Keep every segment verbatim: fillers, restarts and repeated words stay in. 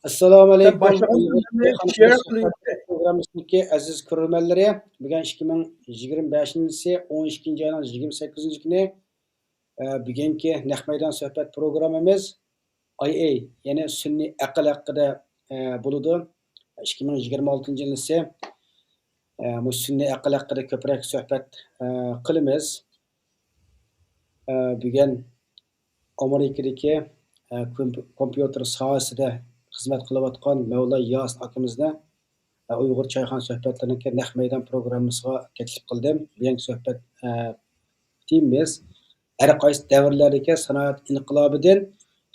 ئەسسالامۇئەلەيكۇم. باشلىغان ئۇيغۇر سۆھبەت پروگراممىسىدىكى ئەزىز كۆرۈرمەنلىرى، بۈگۈن ئىككى مىڭ يىگىرمە بەشىنچى يىلى ئون ئىككىنچى ئاينىڭ يىگىرمە سەككىزىنچى كۈنى. ئە، بۈگۈنكى نەق مەيدان سۆھبەت پروگراممىمىز ئاي ئەي، يەنى سۈنئىي ئەقىل ھەققىدە، ئە، بولىدۇ. ئىككى مىڭ يىگىرمە ئالتىنچى يىلىسى، ئە، مۇشۇ سۈنئىي ئەقىل ھەققىدە كۆپرەك سۆھبەت، ئە، قىلىمىز. ئە، بۈگۈن ئامېرىكىدىكى، ئە، كومپ-، كومپيۇتېر ساھەسىدە خىزمەت قىلىۋاتقان مەۋلا ياسىن ئاكىمىزنى، ئە، ئۇيغۇر چايخانا سۆھبەتلىرىنىڭكى نەق مەيدان پروگراممىسىغا تەكلىپ قىلدىم. بۈگۈنكى سۆھبەت، ئە، تېمىمىز ھەر قايسى دەۋرلەردىكى سانائەت ئىنقىلابىدىن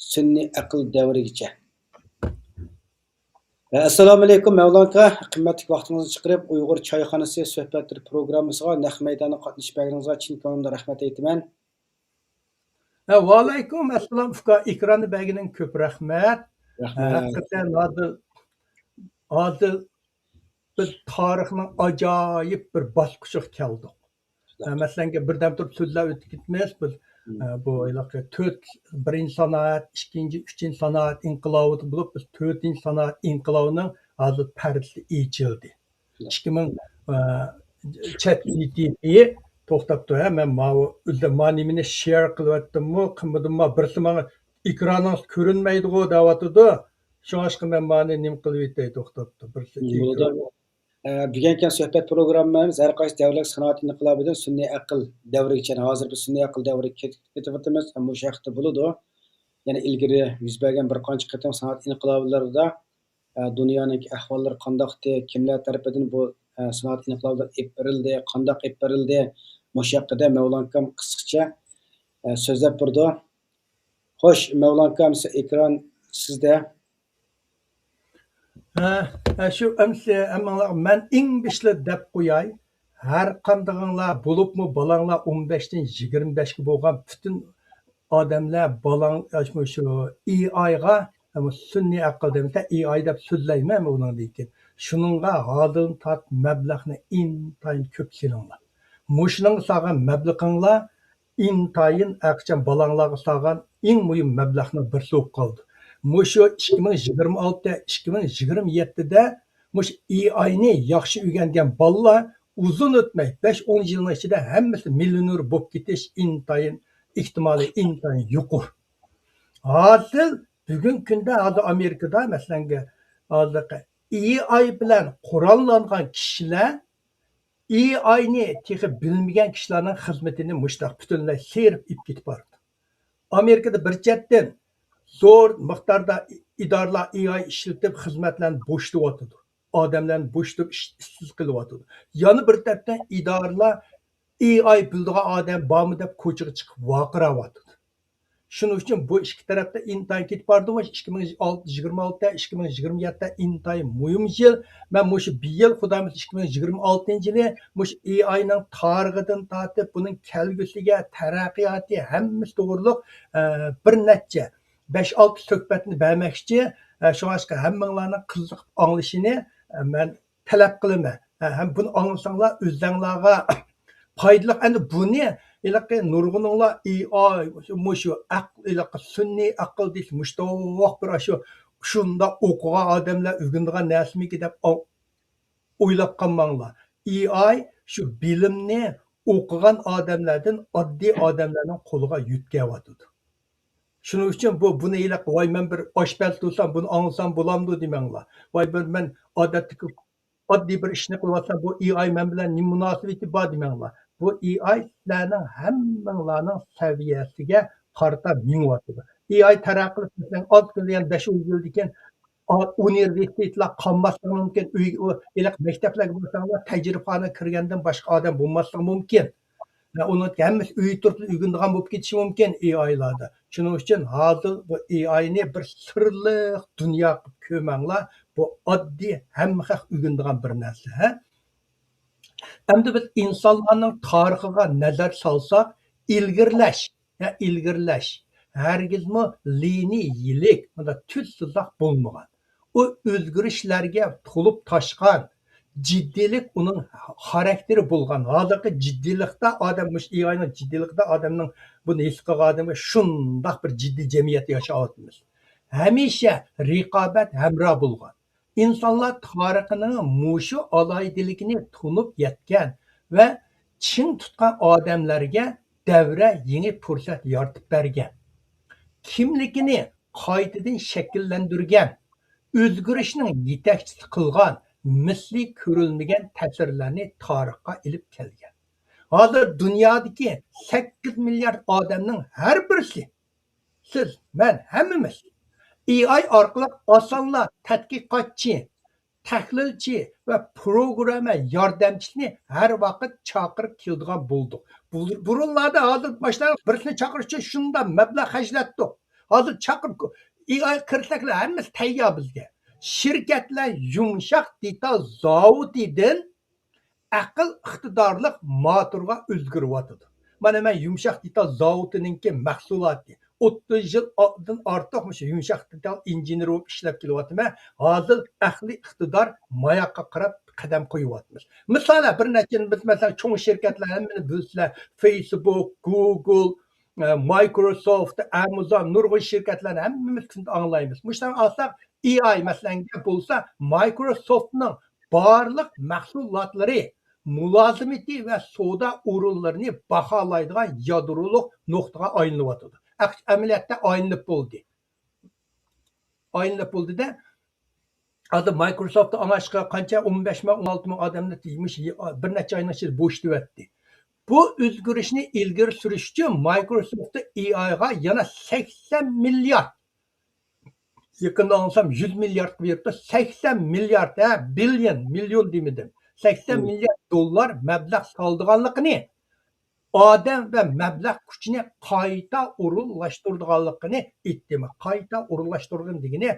سۈنئىي ئەقىل دەۋرىگىچە. ئەسسالامۇئەلەيكۇم، مەۋلان ئاكا. قىممەتلىك ۋاقتىڭىزنى چىقىرىپ، ئۇيغۇر چايخانىسى سۆھبەتلىرى پروگراممىسىغا نەق مەيداندا قاتنىشىپ بەرگىنىڭىزگە چىن كۆڭلۈمدىن رەھمەت ئېيتىمەن. ھە، ۋەئەلەيكۇم ئەسسالام، ئۇكا. ئېكراننى بەرگىنىڭ كۆپ رەھمەت. رەھمەت. ھەقىقەتەن ھازىر، ھازىر بىز تارىخنىڭ ئاجايىپ بىر باسقۇچىغا كەلدۇق. مەسىلەن، بىردەم تۇرۇپ سۆزلەپ ئۆتۈپ كېتىمىز. بىز، ئە، بۇ ھېلىقى تۆت، بىرىنچى سانائەت، ئىككىنچى، ئۈچىنچى سانائەت ئىنقىلابىدا بولۇپ، بىز تۆتىنچى سانائەت ئىنقىلابىنىڭ ھازىر پەردىسى ئېچىلدى. ئىككى مىڭ، ئە، چات جى پى تى توختاپتۇ، ھە، مەن ماۋۇ، ما نېمىنى شېئر قىلىۋەتتىممۇ، قىلمىدىممۇ، بىرسى ماڭا ئېكرانىڭىز كۆرۈنمەيدىغۇ دەۋاتىدۇ. شۇڭلاشقا مەن مانى نېمە قىلىۋېتەي، توختاپتۇ. بىرسى ئە، بۈگۈنكى سۆھبەت پروگراممىمىز ھەر قايسى دەۋرلىك سانائەت ئىنقىلابىدىن سۈنئىي ئەقىل دەۋرىگىچە، ھازىر بىز سۈنئىي ئەقىل دەۋرىگە كېتىپ، كېتىۋاتىمىز. مۇشۇ ھەقتە بولىدۇ. يەنى ئىلگىرى يۈز بەرگەن بىر قانچە قېتىم سانائەت ئىنقىلابلىرىدا، ئە، دۇنيانىڭكى ئەھۋاللىرى قانداقتى، كىملەر تەرىپىدىن بۇ، ئە، سانائەت ئىنقىلابلىرى ئېلىپ بېرىلدى، قانداق ئېلىپ بېرىلدى، مۇشۇ ھەققىدە مەۋلان ئاكام قىسقىچە، ئە، سۆزلەپ بېرىدۇ. خوش، مەۋلان ئاكام، ئېكران سىزدە. ھە، ھە، شۇ ئەمسە ھەممىڭلار، مەن ئەڭ بېشىدا دەپ قوياي، ھەر قاندىقىڭلار، بولۇپمۇ بالاڭلار ئون بەشتىن يىگىرمە بەشكە بولغان پۈتۈن ئادەملەر بالاڭ، شۇ، شۇ ئېي ئايغا، سۈنئىي ئەقىل دېمىسە، ئېي ئاي دەپ سۆزلەيمەن ئۇنىڭدىن كېيىن. شۇنىڭغا ھازىردىن تارتىپ مەبلەغنى ئىنتايىن كۆپ سېلىڭلار. مۇشۇنىڭغا سالغان مەبلىغىڭلار ئىنتايىن ئەقىچان بالاڭلارغا سالغان ئەڭ مۇھىم مەبلەغنىڭ بىرسى بولۇپ قالدى. مۇشۇ ئىككى مىڭ يىگىرمە ئالتە، ئىككى مىڭ يىگىرمە يەتتىدە مۇشۇ ئېي ئاينى ياخشى ئۆگەنگەن بالىلار ئۇزۇن ئۆتمەي، بەش ئون يىلنىڭ ئىچىدە ھەممىسى مىليونېر بولۇپ كېتىش ئىنتايىن ئېھتىمالى ئىنتايىن يۇقىرى. ھازىر بۈگۈنكى كۈندە ھازىر ئامېرىكىدا، مەسىلەن، ھازىرقى ئېي ئاي بىلەن قوراللانغان كىشىلەر ئېي ئاينى تېخى بىلمىگەن كىشىلەرنىڭ خىزمىتىنى مۇشۇنداق پۈتۈنلەي سىيرىپ ئېلىپ كېتىپ بارىدۇ. ئامېرىكىدا بىر چەتتىن زور مىقداردا ئىدارىلار ئېي ئاي ئىشلىتىپ خىزمەتلەرنى بوشىتىۋاتىدۇ. ئادەملەرنى بوشىتىپ ئىش، ئىشسىز قىلىۋاتىدۇ. يەنە بىر تەرەپتىن ئىدارىلار ئېي ئاي بىلىدىغان ئادەم بارمۇ دەپ كوچىغا چىقىپ ۋارقىراۋاتىدۇ. شۇنىڭ ئۈچۈن بۇ ئىككى تەرەپتە ئىنتايىن كېتىپ بارىدۇ. ئىككى مىڭ يىگىرمە ئالتە، ئىككى مىڭ يىگىرمە يەتتە ئىنتايىن مۇھىم يىل. مەن مۇشۇ بىر يىل، خۇدايىم، ئىككى مىڭ يىگىرمە ئالتىنچى يىلى مۇشۇ ئېي ئاينىڭ تارىخىدىن تارتىپ، بۇنىڭ كەلگۈسىگە، تەرەققىياتى، ھەممىسى توغرۇلۇق، ئە، بىر نەچچە، بەش ئالتە سۆھبەتنى بەرمەكچى. ئە، شۇڭلاشقا ھەممىڭلارنىڭ قىزىقىپ ئاڭلىشىنى، ئە، مەن تەلەپ قىلىمەن. ھە، ھەم بۇنى ئاڭلىساڭلار ئۆزلەڭلارغا پايدىلىق. ئەمدى بۇنى ھېلىقى نۇرغۇنۇڭلار ئېي ئاي، مۇشۇ ئەق-، ھېلىقى سۈنئىي ئەقىل دېيىش مۇشتاق بىر ئاشۇ شۇنداق ئوقۇغان ئادەملەر ئۆگىنىدىغان نەرسىمىكى دەپ ئو-، ئويلاپ قالماڭلار. ئېي ئاي شۇ بىلىمنى ئوقۇغان ئادەملەردىن ئاددىي ئادەملەرنىڭ قولىغا يۆتكەۋاتىدۇ. شۇنىڭ ئۈچۈن بۇ، بۇنى ھېلىقى، ۋاي، مەن بىر ئاشپەز تۇرسام، بۇنى ئاڭلىسام بولامدۇ دېمەڭلار. ۋاي، بىر مەن ئادەتتىكى ئاددىي بىر ئىشنى قىلىۋاتسام، بۇ ئېي ئاي مەن بىلەن نېمە مۇناسىۋىتى بار دېمەڭلار. بۇ ئېي ئاي سىلەرنىڭ ھەممىڭلارنىڭ سەۋىيەسىگە قارىتا مېڭىۋاتىدۇ. ئېي ئاي تەرەققىي قىلىپ، مەسىلەن، ئاز كۈندە، يەنە بەش ئون يىلدىن كېيىن، ئا-، ئۇنىۋېرسىتېتلار قالماسلىقى مۇمكىن. ئۆي، ئۇ، ھېلىقى مەكتەپلەرگە بارساڭلار، تەجرىبىخانىغا كىرگەندىن باشقا ئادەم بولماسلىقى مۇمكىن. ۋە ئۇنىڭ ھەممىسى ئۆيدە تۇرۇپ ئۆگىنىدىغان بولۇپ كېتىشى مۇمكىن ئېي ئايلاردا. شۇنىڭ ئۈچۈن ھازىر بۇ ئېي ئاينى بىر سىرلىق دۇنيا قىلىپ كۆرمەڭلار. بۇ ئاددىي، ھەممە خەق ئۆگىنىدىغان بىر نەرسە، ھە؟ ئەمدى بىز ئىنسانلارنىڭ تارىخىغا نەزەر سالساق، ئىلگىرىلەش، يا ئىلگىرىلەش ھەرگىزمۇ لىنىيىلىك، مۇنداق تۈز سىزىق بولمىغان. ئۇ ئۆزگىرىشلەرگە تولۇپ تاشقان، جىددىيلىك ئۇنىڭ خاراكتېرى بولغان. ھازىرقى جىددىيلىقتا ئادەم، مۇشۇ ئېي ئاينىڭ جىددىيلىقىدا ئادەمنىڭ بۇنى ھېس قىلغان ئادەمگە شۇنداق بىر جىددىي جەمئىيەتتە ياشاۋاتىمىز. ھەمىشە رىقابەت ھەمراھ بولغان. ئىنسانلار تارىخىنىڭ مۇشۇ ئالاھىدىلىكىنى تونۇپ يەتكەن ۋە چىڭ تۇتقان ئادەملەرگە دەۋرە يېڭى پۇرسەت يارىتىپ بەرگەن. كىملىكىنى قايتىدىن شەكىللەندۈرگەن، ئۆزگىرىشنىڭ يېتەكچىسى قىلغان مىسلى كۆرۈلمىگەن تەسىرلەرنى تارىخقا ئېلىپ كەلگەن. ھازىر دۇنيادىكى سەككىز مىليارد ئادەمنىڭ ھەر بىرسى، سىز، مەن، ھەممىمىز ئېي ئاي ئارقىلىق ئاسانلا تەتقىقاتچى، تەھلىلچى ۋە پروگرامما ياردەمچىسىنى ھەر ۋاقىت چاقىرىپ كېلىدىغان بولدۇق. بۇ-، بۇرۇنلاردا ھازىر ماشىنا بىرسىنى چاقىرىش ئۈچۈن شۇنداق مەبلەغ خەجلەتتۇق. ھازىر چاقىرىپ، ئېي ئاي كىرسەكلا ھەممىسى تەييار بىزگە. شىركەتلەر يۇمشاق دېتال زاۋۇتىدىن ئەقىل ئىقتىدارلىق موتورغا ئۆزگىرىۋاتىدۇ. مانا مەن يۇمشاق دېتال زاۋۇتىنىڭكى مەھسۇلاتى. ئوتتۇز يىلدىن ئارتۇق مۇشۇ يۇمشاق دېتال ئىنژېنېرى بولۇپ ئىشلەپ كېلىۋاتىمەن. ھازىر ئەقلىي ئىقتىدار ماياققا قاراپ قەدەم قويۇۋاتىمىز. مىسالەن، بىر نەچچە، بىز مەسىلەن، چوڭ شىركەتلەر ھەممىنى بىلىسىلەر. فېيسبۇك، گۇگل، ئە، مايكروسوفت، ئامازون، نۇرغۇن شىركەتلەرنى ھەممىمىز كۈندە ئاڭلايمىز. مۇشۇلارنى ئالساق، ئېي ئاي مەسىلەنگە بولسا، مايكروسوفتنىڭ بارلىق مەھسۇلاتلىرى مۇلازىمىتى ۋە سودا ئورۇنلىرىنى باھالايدىغان يادرولۇق نۇقتىغا ئايلىنىۋاتىدۇ. ئەق-، ئەمەلىيەتتە ئايلىنىپ بولدى. ئايلىنىپ بولدى-دە، ھازىر مايكروسوفت ئاڭلاشقا قانچە، ئون بەش مىڭ، ئون ئالتە مىڭ ئادەمنى مۇشۇ بىر نەچچە ئاينىڭ ئىچىدە بوشىتىۋەتتى. بۇ ئۆزگىرىشنى ئىلگىرى سۈرۈش ئۈچۈن مايكروسوفت ئېي ئايغا يەنە سەكسەن مىليارد، يېقىندا ئاڭلىسام يۈز مىلياردقا بېرىپتۇ، سەكسەن مىليارد، ھە، بىليون، مىليون دېمىدىم، سەكسەن مىليارد دوللار مەبلەغ سالىدىغانلىقىنى، ئادەم ۋە مەبلەغ كۈچىنى قايتا ئورۇنلاشتۇرىدىغانلىقىنى ئېيتتى. قايتا ئورۇنلاشتۇرغىن دېگىنى،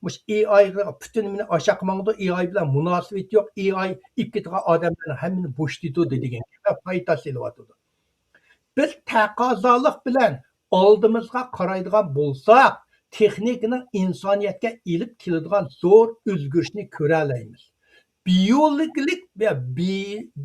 مۇشۇ ئېي ئايغا پۈتۈن مېنى ئاشاق ماڭىدۇ، ئېي ئاي بىلەن مۇناسىۋىتى يوق، ئېي ئاي ئېلىپ كېتىدىغان ئادەملەرنىڭ ھەممىنى بوشىتىدۇ دېگەن گەپ، پايدا سېلىۋاتىدۇ. بىز تەقەززالىق بىلەن ئالدىمىزغا قارايدىغان بولساق، تېخنىكىنىڭ ئىنسانىيەتكە ئېلىپ كېلىدىغان زور ئۆزگىرىشىنى كۆرەلەيمىز. بىيولوگىيەلىك،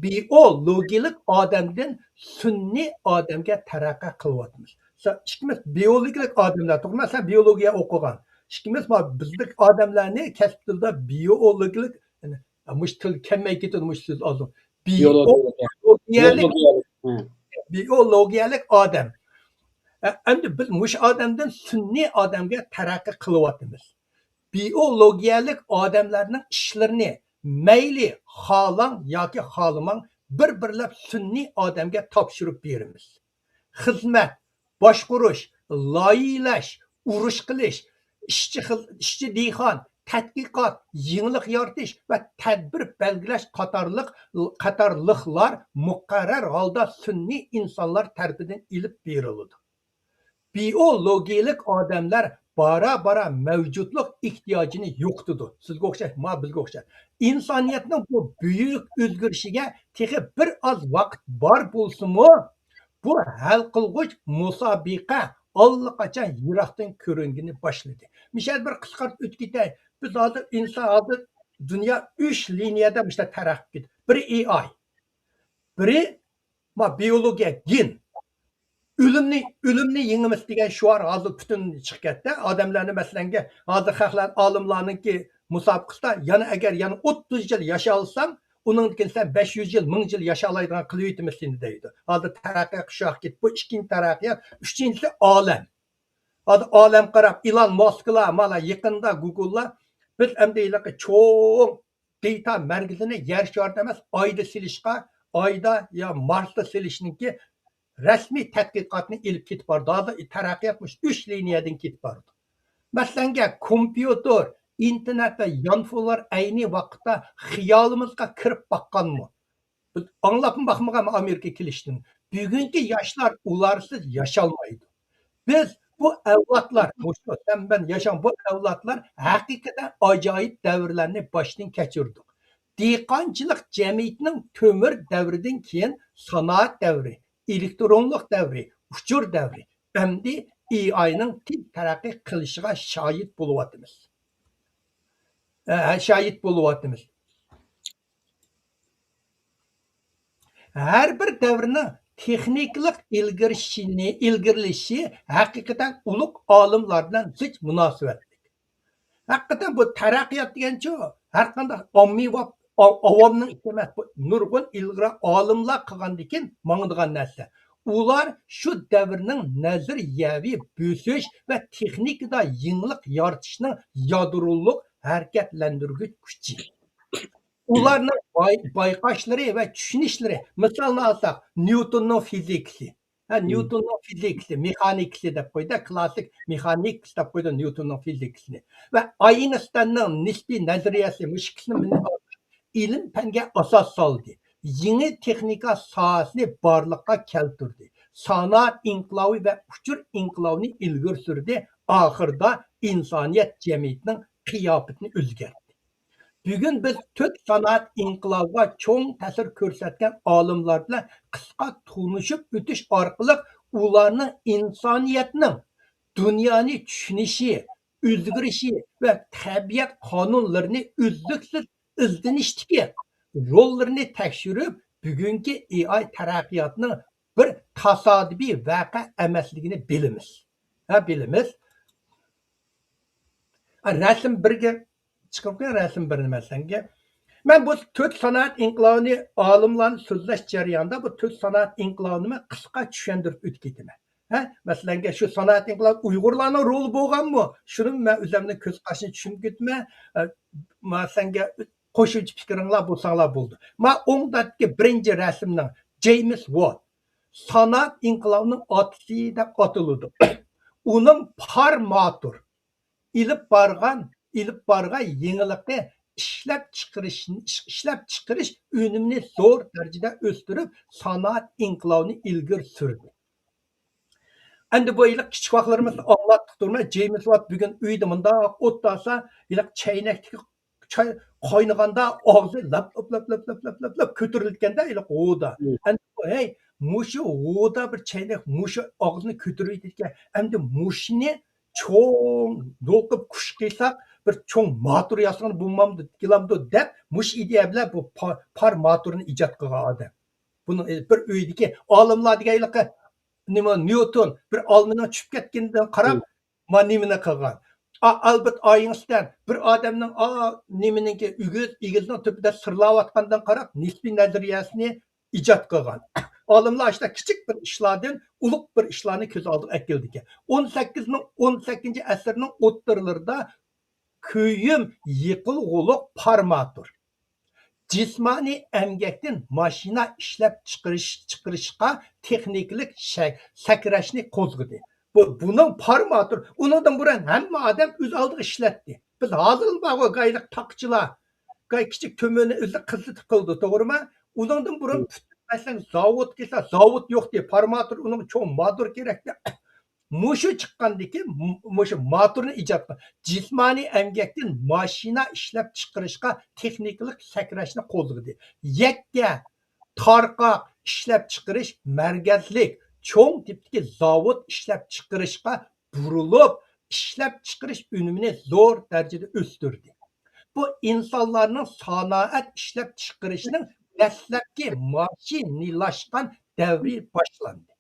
بىيولوگىيەلىك ئادەمدىن سۈنئىي ئادەمگە تەرەققىي قىلىۋاتىمىز. سە-، ئىككىمىز بىيولوگىيەلىك ئادەملەر، توغرىمۇ؟ سەن بىيولوگىيە ئوقۇغان. ئىككىمىز ما-، بىزدەك ئادەملەرنى كەسىپ تىلىدا بىيولوگىيەلىك، يەنى، مۇشۇ تىل كەلمەي كېتىدۇ، مۇشۇ سۆز ھازىر. بىيولوگىيەلىك. بىيولوگىيەلىك. بىيولوگىيەلىك. ھە. بىيولوگىيەلىك ئادەم. ئە، ئەمدى بىز مۇشۇ ئادەمدىن سۈنئىي ئادەمگە تەرەققىي قىلىۋاتىمىز. بىيولوگىيەلىك ئادەملەرنىڭ ئىشلىرىنى مەيلى خالاڭ ياكى خالىماڭ بىر-بىرلەپ سۈنئىي ئادەمگە تاپشۇرۇپ بېرىمىز. خىزمەت، باشقۇرۇش، لايىھەلەش، ئۇرۇش قىلىش، ئىشچى خىز-، ئىشچى دېھقان، تەتقىقات، يېڭىلىق يارىتىش ۋە تەدبىر بەلگىلەش قاتارلىق، قاتارلىقلار مۇقەررەر ھالدا سۈنئىي ئىنسانلار تەرىپىدىن ئېلىپ بېرىلىدۇ. بىيولوگىيەلىك ئادەملەر بارا-بارا مەۋجۇتلۇق ئېھتىياجىنى يوقىتىدۇ. سىزگە ئوخشاش، ما بىزگە ئوخشاش. ئىنسانىيەتنىڭ بۇ بۈيۈك ئۆزگىرىشىگە تېخى بىر ئاز ۋاقىت بار بولسىمۇ، بۇ ھەل قىلغۇچ مۇسابىقە ئاللىقاچان يىراقتىن كۆرۈنگىنى باشلىدى. مىشەل بىر قىسقارتىپ ئۆتۈپ كېتەي. بىز ھازىر ئىنسان، ھازىر دۇنيا ئۈچ لىنىيەدە مۇشۇنداق تەرەققىي قىلدى. بىرى ئېي ئاي، بىرى ما بىيولوگىيە، گېن. ئۆلۈمنى، ئۆلۈمنى يېڭىمىز دېگەن شوئار ھازىر پۈتۈن چىقىپ كەتتى. ئادەملەرنى، مەسىلەنگە، ھازىر خەقلەر، ئالىملارنىڭكى مۇسابىقىسىدا، يەنە ئەگەر يەنە ئوتتۇز يىل ياشىيالساڭ، ئۇنىڭدىن كېيىن سەن بەش يۈز يىل، مىڭ يىل ياشالايدىغان قىلىۋېتىمىز سېنى دەيدۇ. ھازىر تەرەققىي قىلىش ۋاقتى كېتىپ، بۇ ئىككىنچى تەرەققىيات. ئۈچىنچىسى ئالەم. ھازىر ئالەم قاراپ، ئىلان ماسكلار، مانا يېقىندا گوگوللار، بىز ئەمدى ھېلىقى چوڭ دېتا مەركىزىنى يەر شارىدا ئەمەس، ئايدا سېلىشقا، ئايدا يا مارستا سېلىشنىڭكى رەسمىي تەتقىقاتنى ئېلىپ كېتىپ بارىدۇ. ھازىر تەرەققىيات مۇشۇ ئۈچ لىنىيەدىن كېتىپ بارىدۇ. مەسىلەنگە، كومپيۇتېر، ئىنتېرنېت ۋە يانفونلار ئەينى ۋاقىتتا خىيالىمىزغا كىرىپ باققانمۇ؟ بىز ئاڭلاپمۇ باقمىغان ئامېرىكا كېلىشتىن. بۈگۈنكى ياشلار ئۇلارسىز ياشالمايدۇ. بىز بۇ ئەۋلادلار، مۇشۇ سەن بىلەن ياشىغان بۇ ئەۋلادلار ھەقىقەتەن ئاجايىپ دەۋرلەرنى باشتىن كەچۈردۇق. دېھقانچىلىق جەمئىيىتىنىڭ تۆمۈر دەۋرىدىن كېيىن سانائەت دەۋرى، ئېلېكترونلۇق دەۋرى، ئۇچۇر دەۋرى، ئەمدى ئېي ئاينىڭ تېز تەرەققىي قىلىشىغا شاھىت بولۇۋاتىمىز. ئە، شاھىت بولۇۋاتىمىز. ھەر بىر دەۋرنىڭ تېخنىكىلىق ئىلگىرىشىنى، ئىلگىرىلىشى ھەقىقەتەن ئۇلۇغ ئالىملار بىلەن زىچ مۇناسىۋەتلىك. ھەقىقەتەن بۇ تەرەققىيات دېگەنچۇ، ھەر قانداق ئاممىۋا-، ئا-، ئاۋامنىڭ ئىشى ئەمەس، بۇ نۇرغۇن ئىلگىرى ئالىملار قىلغاندىن كېيىن ماڭىدىغان نەرسە. ئۇلار شۇ دەۋرنىڭ نەزەرىيەۋى بۆسۈش ۋە تېخنىكىدا يېڭىلىق يارىتىشنىڭ يادرولۇق ھەرىكەتلەندۈرگۈچ كۈچى. ئۇلارنىڭ باي-، بايقاشلىرى ۋە چۈشىنىشلىرى، مىسالنى ئالساق، نيۇتوننىڭ فىزىكىسى. ھە، نيۇتوننىڭ فىزىكىسى، مېخانىكىسى دەپ قويدى، كلاسسىك مېخانىكىسى دەپ قويدى نيۇتوننىڭ فىزىكىسىنى. ۋە ئاينىستايننىڭ نىسپىي نەزەرىيەسى، مۇشۇ ئىككىسىنى مېنى ئىلىم پەنگە ئاساس سالدى. يېڭى تېخنىكا ساھەسىنى بارلىققا كەلتۈردى. سانائەت ئىنقىلابى ۋە ئۇچۇر ئىنقىلابىنى ئىلگىرى سۈردى. ئاخىرىدا ئىنسانىيەت جەمئىيىتىنىڭ قىياپىتىنى ئۆزگەرتتى. بۈگۈن بىز تۆت سانائەت ئىنقىلابىغا چوڭ تەسىر كۆرسەتكەن ئالىملار بىلەن قىسقا تونۇشۇپ ئۆتۈش ئارقىلىق ئۇلارنىڭ ئىنسانىيەتنىڭ دۇنيانى چۈشىنىشى، ئۆزگىرىشى ۋە تەبىئەت قانۇنلىرىنى ئۈزلۈكسىز ئىزدىنىشتىكى روللىرىنى تەكشۈرۈپ، بۈگۈنكى ئېئاي تەرەققىياتىنىڭ بىر تاسادىپىي ۋەقە ئەمەسلىكىنى بىلىمىز. ھە، بىلىمىز. ھە، رەسىم بىرگە چىقىپ قويۇڭ، رەسىم بىرنى مەسىلەنگە. مەن بۇ تۆت سانائەت ئىنقىلابىنى ئالىملارنى سۆزلەش جەريانىدا بۇ تۆت سانائەت ئىنقىلابىنى مەن قىسقا چۈشەندۈرۈپ ئۆتۈپ كېتىمەن. ھە؟ مەسىلەنگە شۇ سانائەت ئىنقىلابى ئۇيغۇرلارنىڭ رولى بولغانمۇ؟ شۇنى مەن ئۆزۈمنىڭ كۆز قارىشىنى چۈشۈرۈپ كېتىمەن. ئە، مەسىلەنگە قوشۇمچە پىكرىڭلار بولساڭلار بولىدۇ. ما ئوڭداكى بىرىنچى رەسىمنىڭ جېيمىس ۋوت، سانائەت ئىنقىلابىنىڭ ئاتىسى دەپ ئاتىلىدۇ. ئۇنىڭ پار ماتور ئېلىپ بارغان، ئېلىپ بارغان يېڭىلىقى ئىشلەپچىقىرىش، ئىشلەپچىقىرىش ئۈنۈمىنى زور دەرىجىدە ئۆستۈرۈپ، سانائەت ئىنقىلابىنى ئىلگىرى سۈردى. ئەمدى بۇ ھېلىقى كىچىك ۋاقىتلىرىمىزدا ئاڭلاتتۇق تۇرماي، جېيمىس ۋات بۈگۈن ئۆيدە مۇنداق ئوت تالسا، ھېلىقى چەينەكتىكى چاي قاينىغاندا ئاغزى لەپ، لەپ، لەپ، لەپ كۆتۈرۈلگەندە ھېلىقى ھودا. مم. ئەمدى بۇ، ھەي، مۇشۇ ھودا بىر چەينەك مۇشۇ ئاغزىنى كۆتۈرۈۋېتىدىكەن. ئەمدى مۇشۇنى چوڭ دوقۇپ كۈش قىلساق، بىر چوڭ ماتور ياسىغىلى بولمامدۇ، كېلامدۇ دەپ، مۇشۇ ئىدىيە بىلەن بۇ پا-، پار ماتورنى ئىجاد قىلغان ئادەم. بۇنىڭ بىر ئۆيدىكى ئالىملار دېگەن ھېلىقى نېمە، نيۇتون بىر ئالمىنىڭ چۈشۈپ كەتكىنىدىن قاراپ، مم. ما نېمىنى قىلغان؟ ئا-، ئالبېرت ئاينشتاين بىر ئادەمنىڭ، ئا، نېمىنىڭكى ئېگىز-، ئېگىزنىڭ تۈپىدە سىرلاۋاتقاندىن قاراپ، نىسپىي نەزەرىيەسىنى ئىجاد قىلغان. ئالىملار ئاشۇنداق كىچىك بىر ئىشلاردىن ئۇلۇغ بىر ئىشلارنى كۆز ئالدىغا ئەكېلىدىكەن. ئون سەككىزنىڭ ئون سەككىزىنچى ئەسىرنىڭ ئوتتۇرىلىرىدا كۆيۈم يېقىلغۇلۇق پار ماتور جىسمانىي ئەمگەكتىن ماشىنا ئىشلەپ چىقىرىش، چىقىرىشقا تېخنىكىلىق شە-، سەكرەشنى قوزغىدى. بۇ، بۇنىڭ پار ماتور، ئۇنىڭدىن بۇرۇن ھەممە ئادەم ئۆز ئالدىغا ئىشلەتتى. بىز ھازىرلا بارغۇ گايلىق تاقىچىلار، گاي كىچىك تۆمۈرنى ئۆزى قىزىتىپ قىلىدۇ، توغرىمۇ؟ ئۇنىڭدىن بۇرۇن مم. پۈتۈن، مەسىلەن، زاۋۇت كېلسە، زاۋۇت يوقتى، پار ماتور، ئۇنىڭ چوڭ ماتور كېرەكتى. مۇشۇ چىققاندىكىن، مۇ-، مۇشۇ ماتورنى ئىجاد قىلغان. جىسمانىي ئەمگەكتىن ماشىنا ئىشلەپ چىقىرىشقا تېخنىكىلىق سەكرەشنى قوزغىدى. يەككە، تارقاق ئىشلەپچىقىرىش مەركەزلىك چوڭ تىپتىكى زاۋۇت ئىشلەپچىقىرىشقا بۇرۇلۇپ، ئىشلەپچىقىرىش ئۈنۈمىنى زور دەرىجىدە ئۆستۈردى. بۇ ئىنسانلارنىڭ سانائەت ئىشلەپچىقىرىشنىڭ دەسلەپكى ماشىنىلاشقان دەۋرى باشلاندى.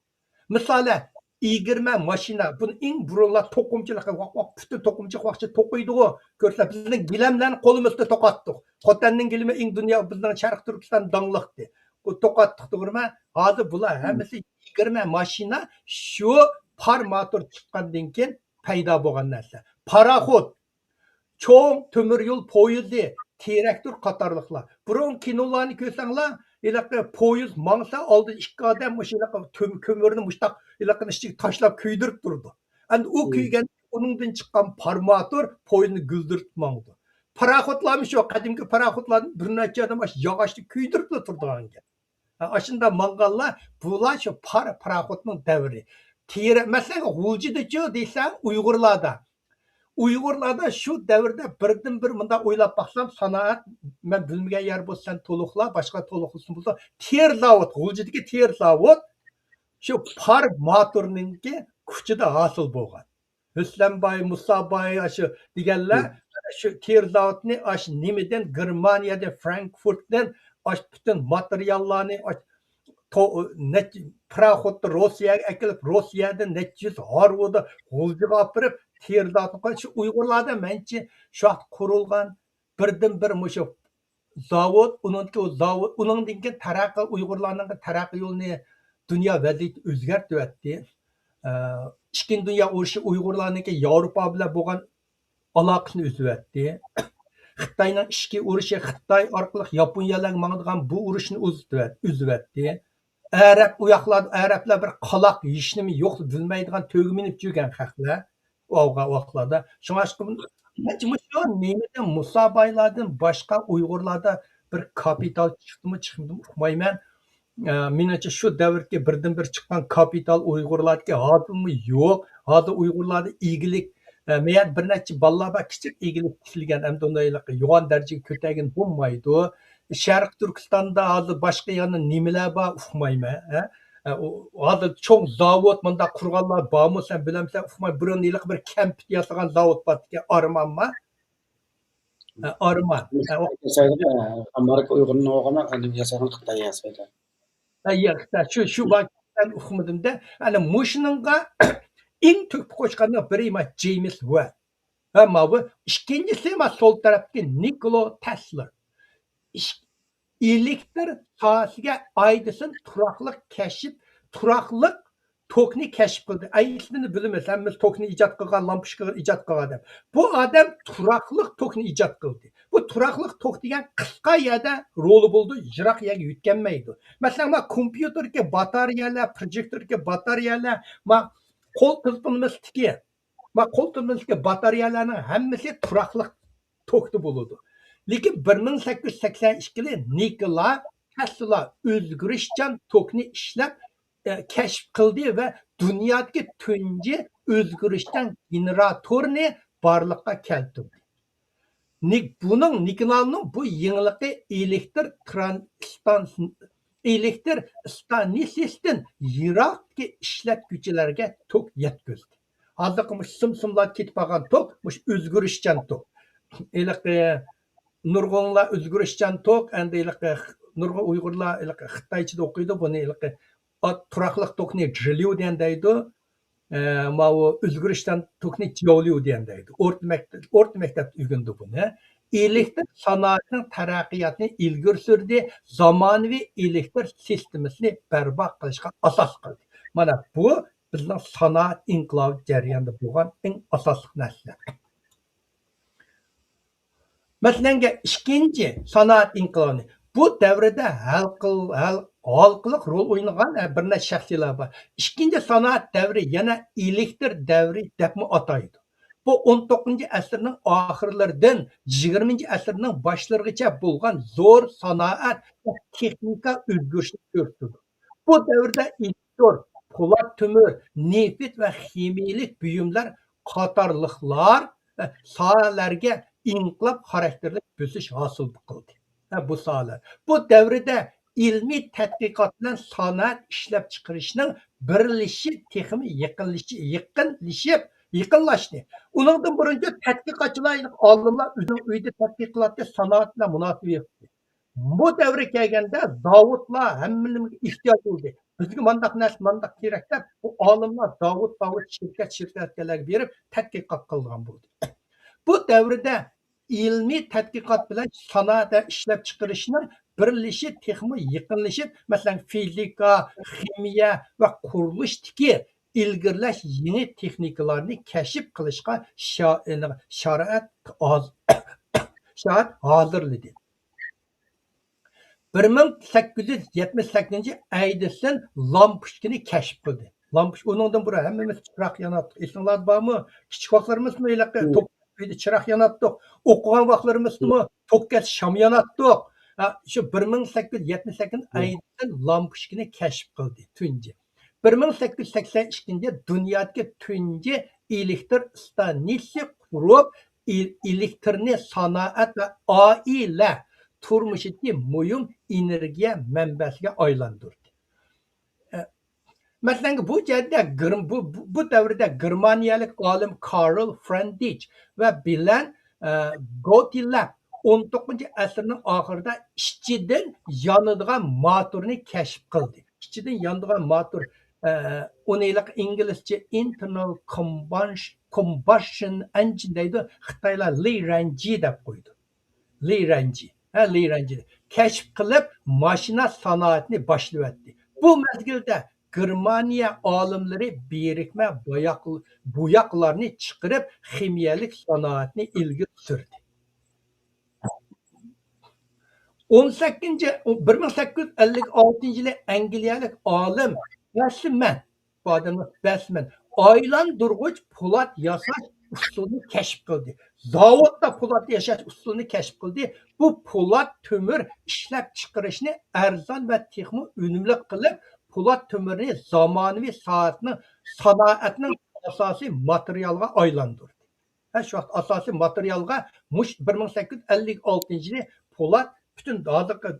مىسالەن، يىگىرمە ماشىنا، بۇنى ئەڭ بۇرۇنلار توقۇمىچىلىق، ۋاق، ۋاق، پۈتۈن توقۇمىچى ۋاقچە توقۇيدىغۇ. كۆرسە، بىزنىڭ گىلەملەرنى قولىمىزدا توقاتتۇق. خوتەننىڭ گىلىمى ئەڭ دۇنيا، بىزنىڭ شەرقىي تۈركىستان داڭلىقتى. ئۇ توقاتتۇق، توغرىمۇ؟ ھازىر بۇلار ھەممىسى يىگىرمە ماشىنا شۇ پار ماتور چىققاندىن كېيىن پەيدا بولغان نەرسە. پاراخوت، چوڭ تۆمۈر يول پويىزى، تىراكتور قاتارلىقلار. بۇرۇن كىنولارنى كۆرسەڭلار، ھېلىقى پويىز ماڭسا، ئالدىدا ئىككى ئادەم مۇشۇ ھېلىقى تۆم-، كۆمۈرنى مۇشتاق ھېلىقىنىڭ ئىچىگە تاشلاپ كۆيدۈرۈپ تۇرىدۇ. ئەمدى ئۇ كۆيگەن، ئۇنىڭدىن چىققان پار ماتور پويىزنى گۈلدۈرتۈپ ماڭىدۇ. پاراخوتلارمۇ شۇ، قەدىمكى پاراخوتلارنى بىر نەچچە ئادەم ئاشۇ ياغاچنى كۆيدۈرۈپلا تۇرىدىغان گەپ. ھە، ئاشۇنداق ماڭغانلار، بۇلار شۇ پار، پاراخوتنىڭ دەۋرى. تېرە، مەسىلەن، غۇلجىدىچۇ دېسەڭ، ئۇيغۇرلاردا. ئۇيغۇرلاردا شۇ دەۋردە بىردىنبىر مۇنداق ئويلاپ باقسام، سانائەت، مەن بىلمىگەن يەر بولسا سەن تولۇقلا، باشقا تولۇقلىسۇن بولسا، تېرە زاۋۇت، غۇلجىدىكى تېرە زاۋۇت شۇ پار ماتورنىڭكى كۈچىدە ھاسىل بولغان. ھۆسلەنباي، مۇساباي، ئاشۇ دېگەنلەر، شۇ تېرە زاۋۇتنى ئاشۇ نېمىدىن، گېرمانىيەدىن، فرانكفورتتىن ئاشۇ پۈتۈن ماتېرىياللارنى، ئاشۇ تو-، نەچچە پاراخوتتا روسىيەگە ئەكېلىپ، روسىيەدىن نەچچە يۈز ھارۋىدا غۇلجىغا ئاپىرىپ، تېرىداتىن قويۇپ، شۇ ئۇيغۇرلاردا مەنچە شۇ ۋاقىت قۇرۇلغان بىردىنبىر مۇشۇ زاۋۇت، ئۇنىڭدىكى ئۇ زاۋۇت، ئۇنىڭدىن كېيىن تەرەققىي، ئۇيغۇرلارنىڭ تەرەققىي يولىنى دۇنيا ۋەزىيىتى ئۆزگەرتىۋەتتى. ئە، ئىككىنچى دۇنيا ئۇرۇشى ئۇيغۇرلارنىڭكى ياۋروپا بىلەن بولغان ئالاقىسىنى ئۈزۈۋەتتى. خىتاينىڭ ئىچكى ئۇرۇشى خىتاي ئارقىلىق ياپونىيەلەرگە ماڭىدىغان بۇ ئۇرۇشنى ئۇزىتىۋەت-، ئۈزۈۋەتتى. ئەرەب ئۇ ياقلاردا، ئەرەبلەر بىر قالاق ھېچنېمە يوق، بىلمەيدىغان، تۆگە مىنىپ يۈرگەن خەقلەر ئۇ ئاۋغا-، ۋاقىتلاردا. شۇڭلاشقا مەنچە مۇشۇ نېمىدىن، مۇسابايلاردىن باشقا ئۇيغۇرلاردا بىر كاپىتال چىقتىمۇ، چىقمىدىمۇ ئۇقمايمەن. ئە، مېنىڭچە شۇ دەۋردىكى بىردىنبىر چىققان كاپىتال ئۇيغۇرلاردىكى ھازىرمۇ يوق. ھازىر ئۇيغۇرلاردا ئىگىلىك، ئە، مەيەر بىر نەچچە بالىلار بار، كىچىك ئىگىلىك تىكلىگەن، ئەمدى ئۇنى ھېلىقى يوغان دەرىجىگە كۆتەرگىلى بولمايدۇ. شەرقىي تۈركىستاندا ھازىر باشقا يەنە نېمىلەر بار ئۇقمايمەن، ھە؟ ئە، ئۇ، ھازىر چوڭ زاۋۇت مۇنداق قۇرغانلار بارمۇ، سەن بىلەمسەن ئۇقماي، بۇرۇن ھېلىقى بىر كەمپۈت ياسىغان زاۋۇت بار ئىكەن، ئارمانما؟ ھە، ئارمان. ھە، ئۇ ياسايدىغان، ئامېرىكا ئۇيغۇرنىڭ ئوغلىنا ياسايدىغان خىتاي ياسايدۇ. ھە، يا، خىتاي، شۇ، شۇ بار، مەن ئۇقمىدىم-دە. ئەنە مۇشۇنىڭغا ئەڭ تۆھپە قوشقاننىڭ بىرى ما جېيمس ۋېب. ھە، ماۋۇ ئىككىنچىسى ما سول تەرەپتىكى نىكولا تەسلا. ئىش-، ئېلېكتر ساھەسىگە ئېدىسون تۇراقلىق كەشىپ، تۇراقلىق توكنى كەشىپ قىلدى. ئەسلىنى بىلىمىز، ھەممىمىز توكنى ئىجاد قىلغان، لامپۇچكىنى ئىجاد قىلغان دەپ. بۇ ئادەم تۇراقلىق توكنى ئىجاد قىلدى. بۇ تۇراقلىق توك دېگەن قىسقا يەردە رولى بولىدۇ، يىراق يەرگە يۆتكەلمەيدۇ. مەسىلەن، ما كومپيۇتېردىكى باتارېيەلەر، پروجېكتوردىكى باتارېيەلەر، ما قول تېلېفونىمىزدىكى، ما قول تېلېفونىمىزدىكى باتارېيەلەرنىڭ ھەممىسى تۇراقلىق توكتا بولىدۇ. لېكىن بىر مىڭ سەككىز يۈز سەكسەن ئىككىدە نىكولا تەسلا ئۆزگىرىشچان توكنى ئىشلەپ، ئە، كەشىپ قىلدى ۋە دۇنيادىكى تۇنجى ئۆزگىرىشچان گېنېراتورنى بارلىققا كەلتۈردى. نىك-، بۇنىڭ، نىكولانىڭ بۇ يېڭىلىقى ئېلېكتر تران-، ئىستان-، ئېلېكتر ئىستانسىسىدىن يىراقتىكى ئىشلەتكۈچىلەرگە توك يەتكۈزدى. ھازىرقى مۇشۇ سىم-سىملار كېتىپ قالغان توك، مۇشۇ ئۆزگىرىشچان توك. ھېلىقى نۇرغۇنلار ئۆزگىرىشچان توك، ئەمدى ھېلىقى نۇرغۇن ئۇيغۇرلار ھېلىقى خىتايچىدا ئوقۇيدۇ، بۇنى ھېلىقى ئا-، تۇراقلىق توكنى جىليۇ دېگەن دەيدۇ. ئە، ماۋۇ ئۆزگىرىشچان توكنى جياۋليۇ دېگەن دەيدۇ. ئورتا مەكتەپ، ئورتا مەكتەپتە ئۆگەندى بۇنى. ئېلېكتر سانائىتىنىڭ تەرەققىياتىنى ئىلگىرى سۈردى، زامانىۋى ئېلېكتر سىستېمىسىنى بەرپا قىلىشقا ئاساس قىلدى. مانا بۇ بىزنىڭ سانائەت ئىنقىلابى جەريانىدا بولغان ئەڭ ئاساسلىق نەرسىلەر. مەسىلەن، ئىككىنچى سانائەت ئىنقىلابى بۇ دەۋردە ھەل قىل-، ھەل-، ھالقىلىق رول ئوينىغان، ئە، بىر نەچچە شەخسىيلەر بار. ئىككىنچى سانائەت دەۋرى يەنە ئېلېكتر دەۋرى دەپمۇ ئاتايدۇ. بۇ ئون توققۇزىنچى ئەسىرنىڭ ئاخىرلىرىدىن يىگىرمىنچى ئەسىرنىڭ باشلىرىغىچە بولغان زور سانائەت ۋە تېخنىكا ئۆزگىرىشىنى كۆرسىتىدۇ. بۇ دەۋردە ئېلېكتر، پولات تۆمۈر، نېفىت ۋە خىمىيىلىك بۇيۇملار قاتارلىقلار، ئە، ساھەلەرگە ئىنقىلاب خاراكتېرلىك بۆسۈش ھاسىل قىلدى. ئە، بۇ ساھەلەر. بۇ دەۋردە ئىلمىي تەتقىقات بىلەن سانائەت ئىشلەپچىقىرىشنىڭ بىرلىشىشى تېخىمۇ يېقىنلىشى-، يېقىنلىشىپ، يېقىنلاشتى. ئۇنىڭدىن بۇرۇنچە تەتقىقاتچىلار، ئالىملار ئۆزىنىڭ ئۆيىدە تەتقىق قىلاتتى، سانائەت بىلەن مۇناسىۋىتى يوق ئىدى. بۇ دەۋرگە كەلگەندە زاۋۇتلار ھەممىنىڭ ئېھتىياجى بولدى. بىزگە مانداق نەرسە، مانداق كېرەك دەپ، بۇ ئالىملار زاۋۇت، زاۋۇت، شىركەت، شىركەتلەرگە بېرىپ تەتقىقات قىلغان بولدى. بۇ دەۋردە ئىلمىي تەتقىقات بىلەن سانائەت ۋە ئىشلەپچىقىرىشنىڭ بىرلىشىپ، تېخىمۇ يېقىنلىشىپ، مەسىلەن، فىزىكا، خىمىيە ۋە قۇرۇلۇشتىكى ئىلگىرىلەش يېڭى تېخنىكىلارنى كەشىپ قىلىشقا شا-، شارائەت ھاز-، شارائەت ھازىرلىدى. بىر مىڭ سەككىز يۈز يەتمىش سەككىزىنچى ئەيدىسون لامپۇچكىنى كەشىپ قىلدى. لامپۇچ-، ئۇنىڭدىن بۇرۇن ھەممىمىز چىراغ ياناتتۇق. ئېسىڭلاردا بارمۇ؟ كىچىك ۋاقىتلىرىمىزمۇ ھېلىقى توك ئۆيدە چىراغ ياناتتۇق. ئوقۇغان ۋاقىتلىرىمىزدىمۇ توك كەتسە شام ياناتتۇق. ھە، شۇ بىر مىڭ سەككىز يۈز يەتمىش سەككىز ئەيدىسون لامپۇچكىنى كەشىپ قىلدى، تۇنجى. بىر مىڭ سەككىز يۈز سەكسەن ئىككىنچى يىل دۇنيادىكى تۇنجى ئېلېكتر ئىستانسىسى قۇرۇپ، ئېل-، ئېلېكترنى سانائەت ۋە ئائىلە تۇرمۇشىدىكى مۇھىم ئېنېرگىيە مەنبەسىگە ئايلاندۇردى. ئە، مەسىلەن، بۇ جەھەتتە گېرم-، بۇ، بۇ، بۇ دەۋردە گېرمانىيەلىك ئالىم كارل فرېندرىچ ۋە بىلەن، ئە، گوتلەب ئون توققۇزىنچى ئەسىرنىڭ ئاخىرىدا ئىچىدىن يانىدىغان موتورنى كەشىپ قىلدى. ئىچىدىن يانىدىغان ماتور، ئە، ئۇنى ھېلىقى ئىنگلىزچە internal combustion engine دەيدۇ، خىتايلار لى رەنجى دەپ قويىدۇ. لى رەنجى، ھە، لى رەنجى كەشىپ قىلىپ، ماشىنا سانائىتىنى باشلىۋەتتى. بۇ مەزگىلدە گېرمانىيە ئالىملىرى بىرىكمە باياق-، بوياقلارنى چىقىرىپ، خىمىيەلىك سانائەتنى ئىلگىرى سۈردى. ئون سەككىزىنچى، بىر مىڭ سەككىز يۈز ئەللىك ئالتىنچى يىلى ئەنگلىيەلىك ئالىم بەسمەن، بۇ ئادەمنىڭ بەسمەن ئايلاندۇرغۇچ پولات ياساش ئۇسۇلىنى كەشىپ قىلدى. زاۋۇتتا پولات ياساش ئۇسۇلىنى كەشىپ قىلدى. بۇ پولات تۆمۈر ئىشلەپچىقىرىشنى ئەرزان ۋە تېخىمۇ ئۈنۈملۈك قىلىپ، پولات تۆمۈرنى زامانىۋى سائەتنىڭ، سانائەتنىڭ ئاساسىي ماتېرىيالىغا ئايلاندۇردى. ھە، شۇ ۋاقىت ئاساسىي ماتېرىيالغا مۇش بىر مىڭ سەككىز يۈز ئەللىك ئالتىنچى يىلى پولات، پۈتۈن ھازىرقى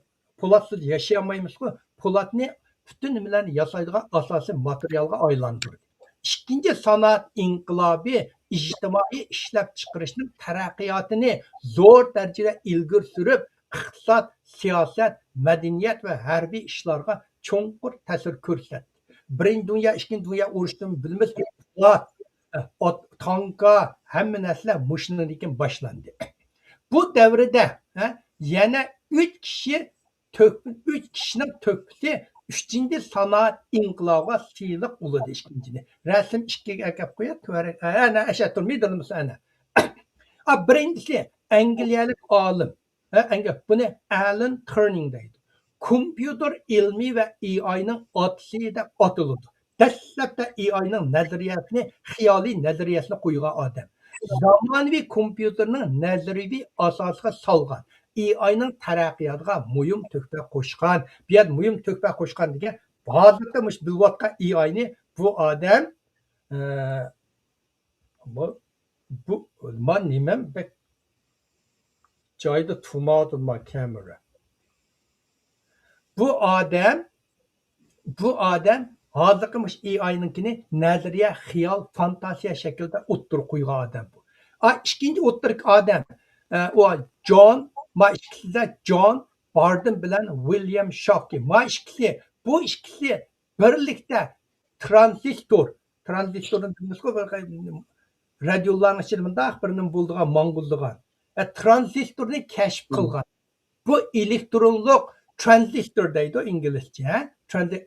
پولاتسىز ياشىيالمايمىزغۇ، پولاتنى پۈتۈن نېمىلەرنى ياسايدىغان ئاساسىي ماتېرىيالغا ئايلاندۇردى. ئىككىنچى سانائەت ئىنقىلابى ئىجتىمائىي ئىشلەپچىقىرىشنىڭ تەرەققىياتىنى زور دەرىجىدە ئىلگىرى سۈرۈپ، ئىقتىساد، سىياسەت، مەدەنىيەت ۋە ھەربىي ئىشلارغا چوڭقۇر تەسىر كۆرسەتتى. بىرىنچى دۇنيا، ئىككىنچى دۇنيا ئۇرۇشىدىن بىلىمىزكى، پولات، ئوت، تانكا، ھەممە نەرسىلەر مۇشۇنىڭدىن كېيىن باشلاندى. بۇ دەۋردە، ھە، يەنە ئۈچ كىشى تۆھپە، ئۈچ كىشىنىڭ تۆھپىسى ئۈچىنچى سانائەت ئىنقىلابىغا سىلىق ئۇلىدى ئىككىنچىنى. رەسىم ئىككىگە ئەكەپ قويۇپ، تۆۋەنرەك، ئەنە، ئەشە تۇرمىدىمىز، ئەنە. ئا، بىرىنچىسى، ئەنگلىيەلىك ئالىم، ھە، ئەنگە-، بۇنى ئەلەن تۇرىنگ دەيدۇ. كومپيۇتېر ئىلمى ۋە ئېي ئاينىڭ ئاتىسى دەپ ئاتىلىدۇ. دەسلەپتە ئېي ئاينىڭ نەزەرىيەسىنى، خىيالىي نەزەرىيەسىنى قويغان ئادەم. زامانىۋى كومپيۇتېرنىڭ نەزەرىيىۋى ئاساسىغا سالغان، ئېي ئاينىڭ تەرەققىياتىغا مۇھىم تۆھپە قوشقان. بۇ يەردە مۇھىم تۆھپە قوشقان دېگەن، ھازىرقى مۇشۇ بىلىۋاتقان ئېي ئاينى بۇ ئادەم، ئە، بۇ، بۇ، ما نېمەم بەك جايىدا تۇرمايۋاتىدۇ ما كامېرا. بۇ ئادەم، بۇ ئادەم ھازىرقى مۇشۇ ئېي ئاينىڭكىنى نەزەرىيە، خىيال، فانتازىيە شەكلىدە ئوتتۇرىغا قويغان ئادەم بۇ. ئا، ئىككىنچى ئوتتۇرىدىكى ئادەم، ئە، ئۇ جون، ما ئىككىسىدە جون باردېن بىلەن ۋىليام شاكى. ما ئىككىسى، بۇ ئىككىسى بىرلىكتە ترانزىستور، ترانزىستورنى بىلىمىزغۇ، بىر رادىيولارنىڭ ئىچىدە مۇنداق بىر نېمە بولىدىغان، ماڭغۇزىدىغان. ئە، ترانزىستورنى كەشىپ قىلغان. بۇ ئېلېكترونلۇق ترانزىستور دەيدۇ ئىنگلىزچە، ھە؟ ترانزى-،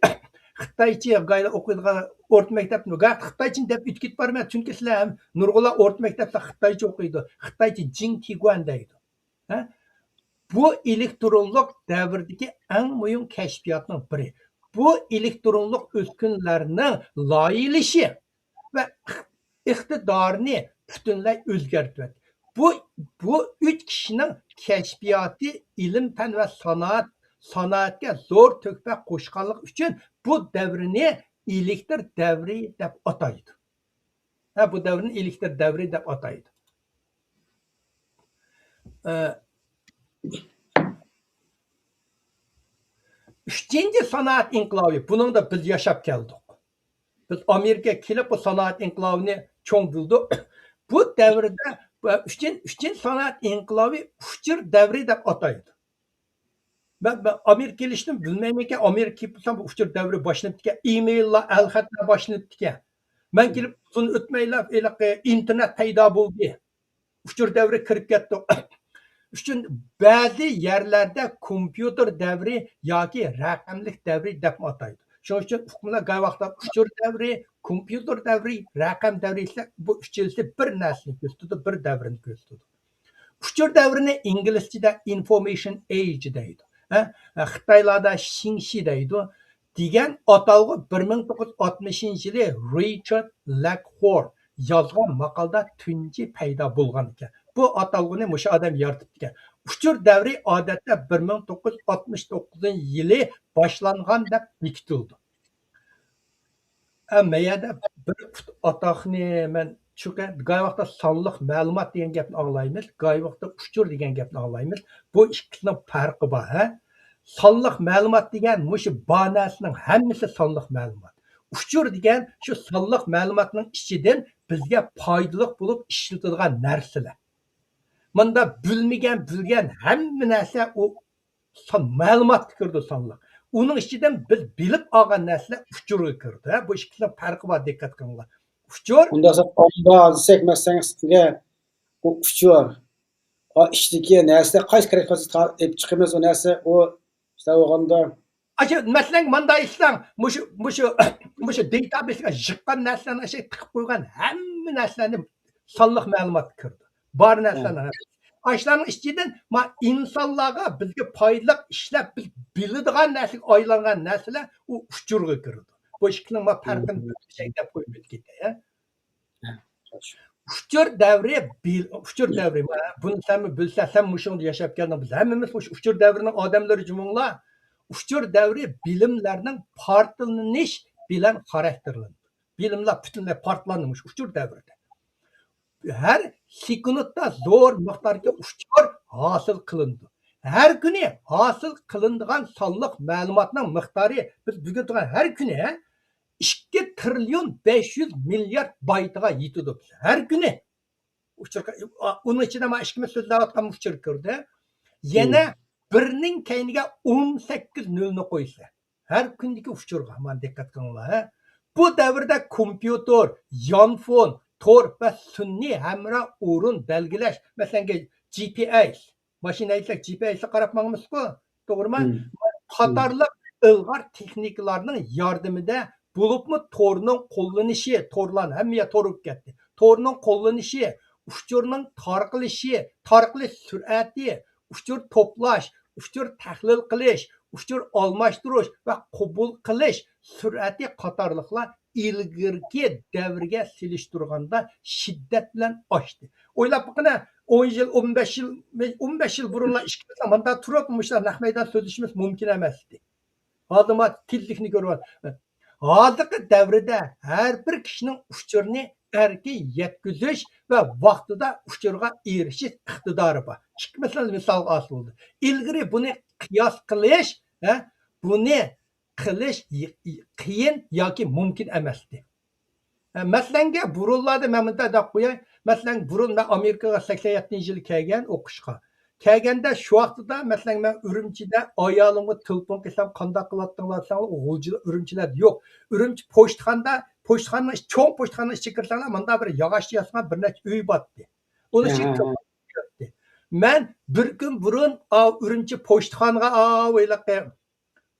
خىتايچە گايلا ئوقۇيدىغان ئورتا مەكتەپتىن، گا-، خىتايچىنى دەپ ئۆتۈپ كېتىپ بارىمەن، چۈنكى سىلەر ھەم نۇرغۇنلار ئورتا مەكتەپتە خىتايچە ئوقۇيدۇ. خىتايچە جىڭ تىگۇەن دەيدۇ. ھە؟ بۇ ئېلېكترونلۇق دەۋردىكى ئەڭ مۇھىم كەشپىياتنىڭ بىرى. بۇ ئېلېكترونلۇق ئۈسكۈنىلەرنىڭ لايىھىلىشى ۋە ئىقتىدارىنى پۈتۈنلەي ئۆزگەرتىۋەتتى. بۇ، بۇ ئۈچ كىشىنىڭ كەشپىياتى ئىلىم-پەن ۋە سانائەت، سانائەتكە زور تۆھپە قوشقانلىقى ئۈچۈن بۇ دەۋرنى ئېلېكتر دەۋرى دەپ ئاتايدۇ. ھە، بۇ دەۋرنى ئېلېكتر دەۋرى دەپ ئاتايدۇ. ئە، ئۈچىنچى سانائەت ئىنقىلابى، بۇنىڭدا بىز ياشاپ كەلدۇق. بىز ئامېرىكىغا كېلىپ، بۇ سانائەت ئىنقىلابىنى چوڭ بىلدۇق. بۇ دەۋردە، بۇ ئۈچىن-، ئۈچىنچى سانائەت ئىنقىلابى ئۇچۇر دەۋرى دەپ ئاتايدۇ. مەن، مەن ئامېرىكا كېلىشتىن بىلمەيمەنكەن، ئامېرىكا كېلىپ بولسام، بۇ ئۇچۇر دەۋرى باشلىنىپتىكەن، ئېمېيللار، ئەلخەتلەر باشلىنىپتىكەن. مەن كېلىپ ئۇزۇن ئۆتمەيلا، ھېلىقى ئىنتېرنېت پەيدا بولدى. ئۇچۇر دەۋرى كىرىپ كەتتۇق. ئۈچۈن بەزى يەرلەردە كومپيۇتېر دەۋرى ياكى رەقەملىك دەۋرى دەپمۇ ئاتايدۇ. شۇنىڭ ئۈچۈن ئۇقۇملار گاي ۋاقىتتا ئۇچۇر دەۋرى، كومپيۇتېر دەۋرى، رەقەم دەۋرى دېسە، بۇ ئۈچىلىسى بىر نەرسىنى كۆرسىتىدۇ، بىر دەۋرنى كۆرسىتىدۇ. ئۇچۇر دەۋرىنى ئىنگلىزچىدە information age دەيدۇ. ھە؟ خىتايلاردا شىڭشى دەيدۇ. دېگەن ئاتالغۇ بىر مىڭ توققۇز يۈز ئاتمىشىنچى يىلى رىچارد لەكخور يازغان ماقالىدا تۇنجى پەيدا بولغان ئىكەن. بۇ ئاتالغۇنى مۇشۇ ئادەم يارىتىپتىكەن. ئۇچۇر دەۋرى ئادەتتە بىر مىڭ توققۇز يۈز ئاتمىش توققۇزىنچى يىلى باشلانغان دەپ بېكىتىلىدۇ. ئە، مەيەدە بىر پۇت ئاتاقنى مەن چۈشۈرگەن، گاي ۋاقىتتا سانلىق مەلۇمات دېگەن گەپنى ئاڭلايمىز، گاي ۋاقىتتا ئۇچۇر دېگەن گەپنى ئاڭلايمىز. بۇ ئىككىسىنىڭ پەرقى بار، ھە؟ سانلىق مەلۇمات دېگەن مۇشۇ بار نەرسىنىڭ ھەممىسى سانلىق مەلۇمات. ئۇچۇر دېگەن شۇ سانلىق مەلۇماتنىڭ ئىچىدىن بىزگە پايدىلىق بولۇپ ئىشلىتىدىغان نەرسىلەر. مۇندا بىلمىگەن، بىلگەن ھەممە نەرسە ئۇ سان، مەلۇماتقا كىرىدۇ سانلىق. ئۇنىڭ ئىچىدىن بىز بىلىپ ئالغان نەرسىلەر ئۇچۇرغا كىرىدۇ. ھە، بۇ ئىككىسىنىڭ پەرقى بار، دىققەت قىلىڭلار. ئۇچۇر. ئۇنداق ئومبا دېسەك، مەسىلەن، سىزگە ئۇ ئۇچۇر، ئا، ئىچىدىكى نەرسە قايسى كېرەك بولسا تا-، ئېلىپ چىقىمىز، ئۇ نەرسە، ئۇ، مىسال بولغاندا، ئاشۇ، مەسىلەن، مانداق ئىشلەڭ، مۇشۇ، مۇشۇ، مۇشۇ دېتابېسقا يىغقان نەرسىلەرنى ئاشۇ تىقىپ قويغان ھەممە نەرسىلەرنى سانلىق مەلۇماتقا كىرىدۇ. بار نەرسىلەرنى. ئاشۇلارنىڭ ئىچىدىن ما ئىنسانلارغا، بىزگە پايدىلىق ئىشلەپ، بىز بىلىدىغان نەرسىگە ئايلانغان نەرسىلەر ئۇ ئۇچۇرغا كىرىدۇ. بۇ ئىككىنىڭ ما پەرقىنى بىر چەكلەپ قويۇپ ئۆتۈپ كېتەي. ئۇچۇر دەۋرى، بىل-، ئۇچۇر دەۋرى، بۇنى سەنمۇ بىلسەن، سەن مۇشۇڭدا ياشاپ كەلدىڭ، بىز ھەممىمىز مۇشۇ ئۇچۇر دەۋرىنىڭ ئادەملىرى جۇمۇڭلار. ئۇچۇر دەۋرى بىلىملەرنىڭ پارتلىنىش بىلەن خاراكتېرلىنىدۇ. بىلىملەر پۈتۈنلەي پارتلاندى مۇشۇ ئۇچۇر دەۋرىدە. ھەر سېكۇنتتا زور مىقداردىكى ئۇچۇر ھاسىل قىلىنىدۇ. ھەر كۈنى ھاسىل قىلىنىدىغان سانلىق مەلۇماتنىڭ مىقدارى، بىز بۈگۈن تۇرغان ھەر كۈنى ئىككى تىرىليون بەش يۈز مىليارد بايتىغا يېتىدۇ. ھەر كۈنى. ئۇچۇر، ئۇنىڭ ئىچىدە مانا ئىككىمىز سۆزلەۋاتقان ئۇچۇر كىردى. يەنە بىرنىڭ كەينىگە ئون سەككىز نۆلنى قويسا، ھەر كۈندىكى ئۇچۇرغا مانا دىققەت قىلىڭلار. ھە؟ بۇ دەۋردە كومپيۇتېر، يانفون، تور ۋە سۈنئىي ھەمراھ ئورۇن بەلگىلەش، مەسىلەن، جى پى ئېس، ماشىنا ھەيدىسەك جى پى ئېسقا قاراپ ماڭىمىزغۇ، توغرىمۇ؟ قاتارلىق ئىلغار تېخنىكىلارنىڭ ياردىمىدە، بولۇپمۇ تورنىڭ قوللىنىشى، تورلار ھەممە يەر تور بولۇپ كەتتى. تورنىڭ قوللىنىشى، ئۇچۇرنىڭ تارقىلىشى، تارقىلىش سۈرئەتى، ئۇچۇر توپلاش، ئۇچۇر تەھلىل قىلىش، ئۇچۇر ئالماشتۇرۇش ۋە قوبۇل قىلىش سۈرئەتى قاتارلىقلار ئىلگىرىكى دەۋرگە سېلىشتۇرغاندا شىددەت بىلەن ئاشتى. ئويلاپ بېقىڭە، ئون يىل، ئون بەش يىل، ئون بەش يىل بۇرۇنلا ئىككىمىز مانداق تۇرۇپ، مۇشۇنداق نەق مەيدان سۆزلىشىمىز مۇمكىن ئەمەس ئىدى. ھازىر ما تېزلىكنى كۆرۈۋاتىمىز. ھازىرقى دەۋردە ھەر بىر كىشىنىڭ ئۇچۇرنى ئەركىن يەتكۈزۈش ۋە ۋاقتىدا ئۇچۇرغا ئېرىشىش ئىقتىدارى بار. ئىككى مىسال، مىسالغا ئالسا بولىدۇ. ئىلگىرى بۇنى قىياس قىلىش، ھە، بۇنى قىلىش قىيىن ياكى مۇمكىن ئەمەستى. ھە، مەسىلەنگە، بۇرۇنلاردا مەن مۇنداق دەپ قوياي، مەسىلەن، بۇرۇن مەن ئامېرىكىغا سەكسەن يەتتىنچى يىلى كەلگەن ئوقۇشقا. كەلگەندە شۇ ۋاقتىدا، مەسىلەن، مەن ئۈرۈمچىدە ئايالىمغا تېلېفون قىلسام، قانداق قىلاتتىڭلار دېسەڭلار، ئۇ غۇلجىدا، ئۈرۈمچىلەردە يوق. ئۈرۈمچى پوچتىخانىدا، پوچتىخانىنىڭ، چوڭ پوچتىخانىنىڭ ئىچىگە كىرسەڭلار، ماندا بىر ياغاچتا ياسىغان بىر نەچچە ئۆي بارتتى. ئۇنىڭ ئىچىگە تېلېفون كىرەتتى. مەن بىر كۈن بۇرۇن، ئاۋۇ ئۈرۈمچى پوچتىخانىغا، ئاۋۇ ھېلىقى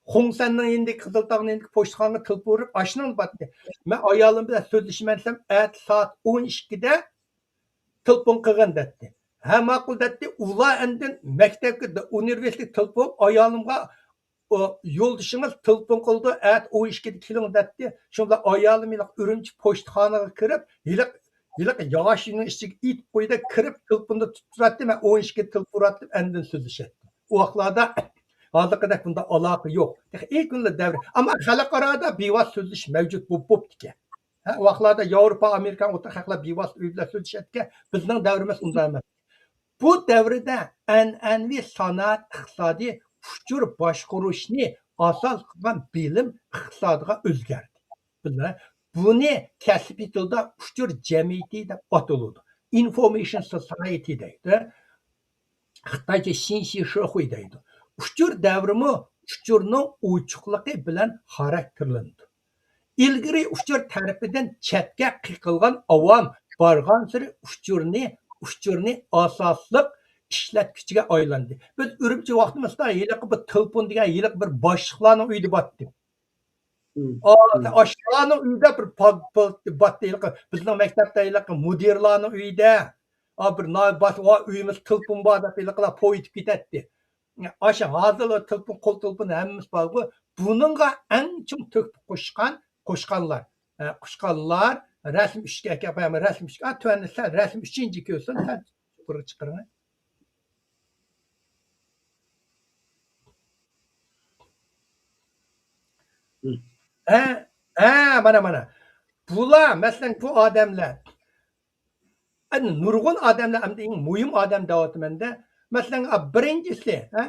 خۇڭسەننىڭ يېنىدىكى، قىزىلتاغنىڭ يېنىدىكى پوچتىخانىغا تېلېفون ئۇرۇپ، ئاشۇنىڭ بارتتى. مەن ئايالىم بىلەن سۆزلىشىمەن دېسەم، ئەتە سائەت ئون ئىككىدە تېلېفون قىلغىن دەتتى. ھە، ماقۇل دەتتى. ئۇلار ئاندىن مەكتەپكە، ئۇنىۋېرسىتېتكە تېلېفون، ئايالىمغا، ئۇ، يولدىشىڭىز تېلېفون قىلىدۇ، ئەتە ئون ئىككىدە كېلىڭ دەتتى. شۇندا ئايالىم ھېلىقى ئۈرۈمچى پوچتىخانىغا كىرىپ، ھېلىقى، ھېلىقى ياغاچنىڭ ئىچىگە ئېتىپ قويدى، كىرىپ تېلېفوندا تۇتۇپ تۇراتتى. مەن ئون ئىككىدە تېلېفون ئۇراتتىم، ئاندىن سۆزلىشەتتىم. ئۇ ۋاقىتلاردا ھازىرقىدەك بۇنداق ئالاقە يوق. تېخى ئەي كۈنلەر دەۋرى. ئەمما خەلقئارادا بىۋاسىتە سۆزلىشىش مەۋجۇت بولۇپ، بوپتىكەن. ھە، ئۇ ۋاقىتلاردا ياۋروپا، ئامېرىكا ئوتتۇرا خەلقلەر بىۋاسىتە ئۆي بىلەن سۆزلىشەتتىكەن، بىزنىڭ دەۋرىمىز ئۇنداق ئەمەس. بۇ دەۋردە ئەنئەنىۋى سانائەت ئىقتىسادى ئۇچۇر باشقۇرۇشنى ئاساس قىلغان بىلىم ئىقتىسادىغا ئۆزگەردى. بۇنى كەسپىي تىلدا ئۇچۇر جەمئىيىتى دەپ ئاتىلىدۇ. ئىنفورمېيشن سوسايتى دەيدۇ. خىتايچە شىنشى شېخۇي دەيدۇ. ئۇچۇر دەۋرىمۇ ئۇچۇرنىڭ ئوچۇقلۇقى بىلەن خاراكتېرلىنىدۇ. ئىلگىرى ئۇچۇر تەرىپىدىن چەتكە قېقىلغان ئاۋام بارغانسېرى ئۇچۇرنى، ئۇچۇرنى ئاساسلىق ئىشلەتكۈچىگە ئايلاندى. بىز ئۈرۈمچى ۋاقتىمىزدا ھېلىقى بىر تېلېفون دېگەن ھېلىقى بىر باشلىقلارنىڭ ئۆيىدە بارتتى. ئاشۇلارنىڭ ئۆيىدە بىر پا-، پا-، بارتتى. ھېلىقى بىزنىڭ مەكتەپتە ھېلىقى مۇدىرلارنىڭ ئۆيىدە، ئا، بىر ناۋاي بارسا، ۋا، ئۆيىمىزدە تېلېفون بار دەپ ھېلىقىلار پوۋ ئېتىپ كېتەتتى. ئاشۇ ھازىرلا تېلېفون، قول تېلېفون ھەممىمىز بارغۇ. بۇنىڭغا ئەڭ چوڭ تۆھپە قوشقان، قوشقانلار، ئە، قوشقانلار رەسىم ئۈچكە ئەكەپ، رەسىم ئۈچكە، ئا، تۆۋەندە سەن رەسىم ئۈچىنچى كۆرسۇن، سەن يۇقىرىغا چىقىرىڭ. ھە، ھە، مانا، مانا. بۇلار، مەسىلەن، بۇ ئادەملەر، ئەنە، نۇرغۇن ئادەملەر، ئەمدى ئەڭ مۇھىم ئادەم دەۋاتىمەن-دە. مەسىلەن، ئا، بىرىنچىسى، ھە،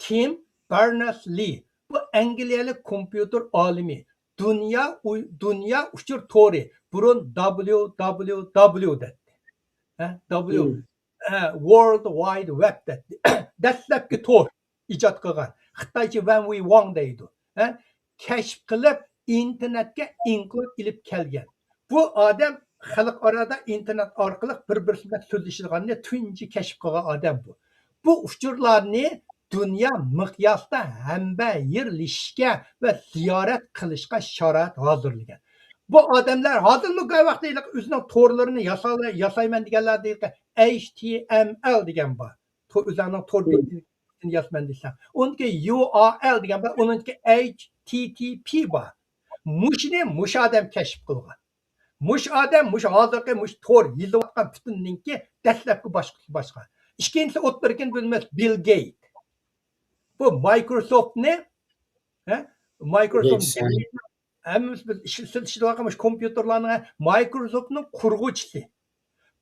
تىم بەرنەرس لى. بۇ ئەنگلىيەلىك كومپيۇتېر ئالىمى. دۇنيا ئۇ-، دۇنيا ئۇچۇر تورى. بۇرۇن دابليۇ دابليۇ دابليۇ دەيتتى. ھە، دابليۇ، ھە، ۋورلد ۋايد ۋېب دەيتتى. دەسلەپكى تور ئىجاد قىلغان. خىتايچە ۋەن ۋېي ۋاڭ دەيدۇ. ھە، كەشىپ قىلىپ، ئىنتېرنېتكە ئىنقىلاب ئېلىپ كەلگەن. بۇ ئادەم خەلقئارادا ئىنتېرنېت ئارقىلىق بىر-بىرسى بىلەن سۆزلىشىدىغاننى تۇنجى كەشىپ قىلغان ئادەم بۇ. بۇ ئۇچۇرلارنى دۇنيا مىقياسىدا ھەمبەھىرلىشىشكە ۋە زىيارەت قىلىشقا شارائىت ھازىرلىگەن. بۇ ئادەملەر ھازىرمۇ گاي ۋاقىتتا ھېلىقى ئۆزىنىڭ تورلىرىنى ياسا-، ياسايمەن دېگەنلەر دېگەن ئەيچ تى ئەم ئەل دېگەن بار. تو-، ئۆزۈڭنىڭ تور بېتىنى ياسىمەن دېسەڭ. ئۇنىڭكى يۇ ئار ئەل دېگەن بار، ئۇنىڭكى ئەيچ تى تى پى بار. مۇشۇنى مۇشۇ ئادەم كەشىپ قىلغان. مۇشۇ ئادەم، مۇشۇ ھازىرقى مۇشۇ تور يېزىۋاتقان پۈتۈننىڭكى دەسلەپكى باشقۇرۇشى باشقا. ئىككىنچىسى ئوتتۇرىكىنى بىلمەس، بىل گېيت. بۇ مايكروسوفتنى، ھە؟ مايكروسوفت گېيتس، ھە. ھەممىمىز بىز ئىش-، ئىشلىتىۋاتقان مۇشۇ كومپيۇتېرلارنىڭ، ھە، مايكروسوفتنىڭ قۇرغۇچىسى.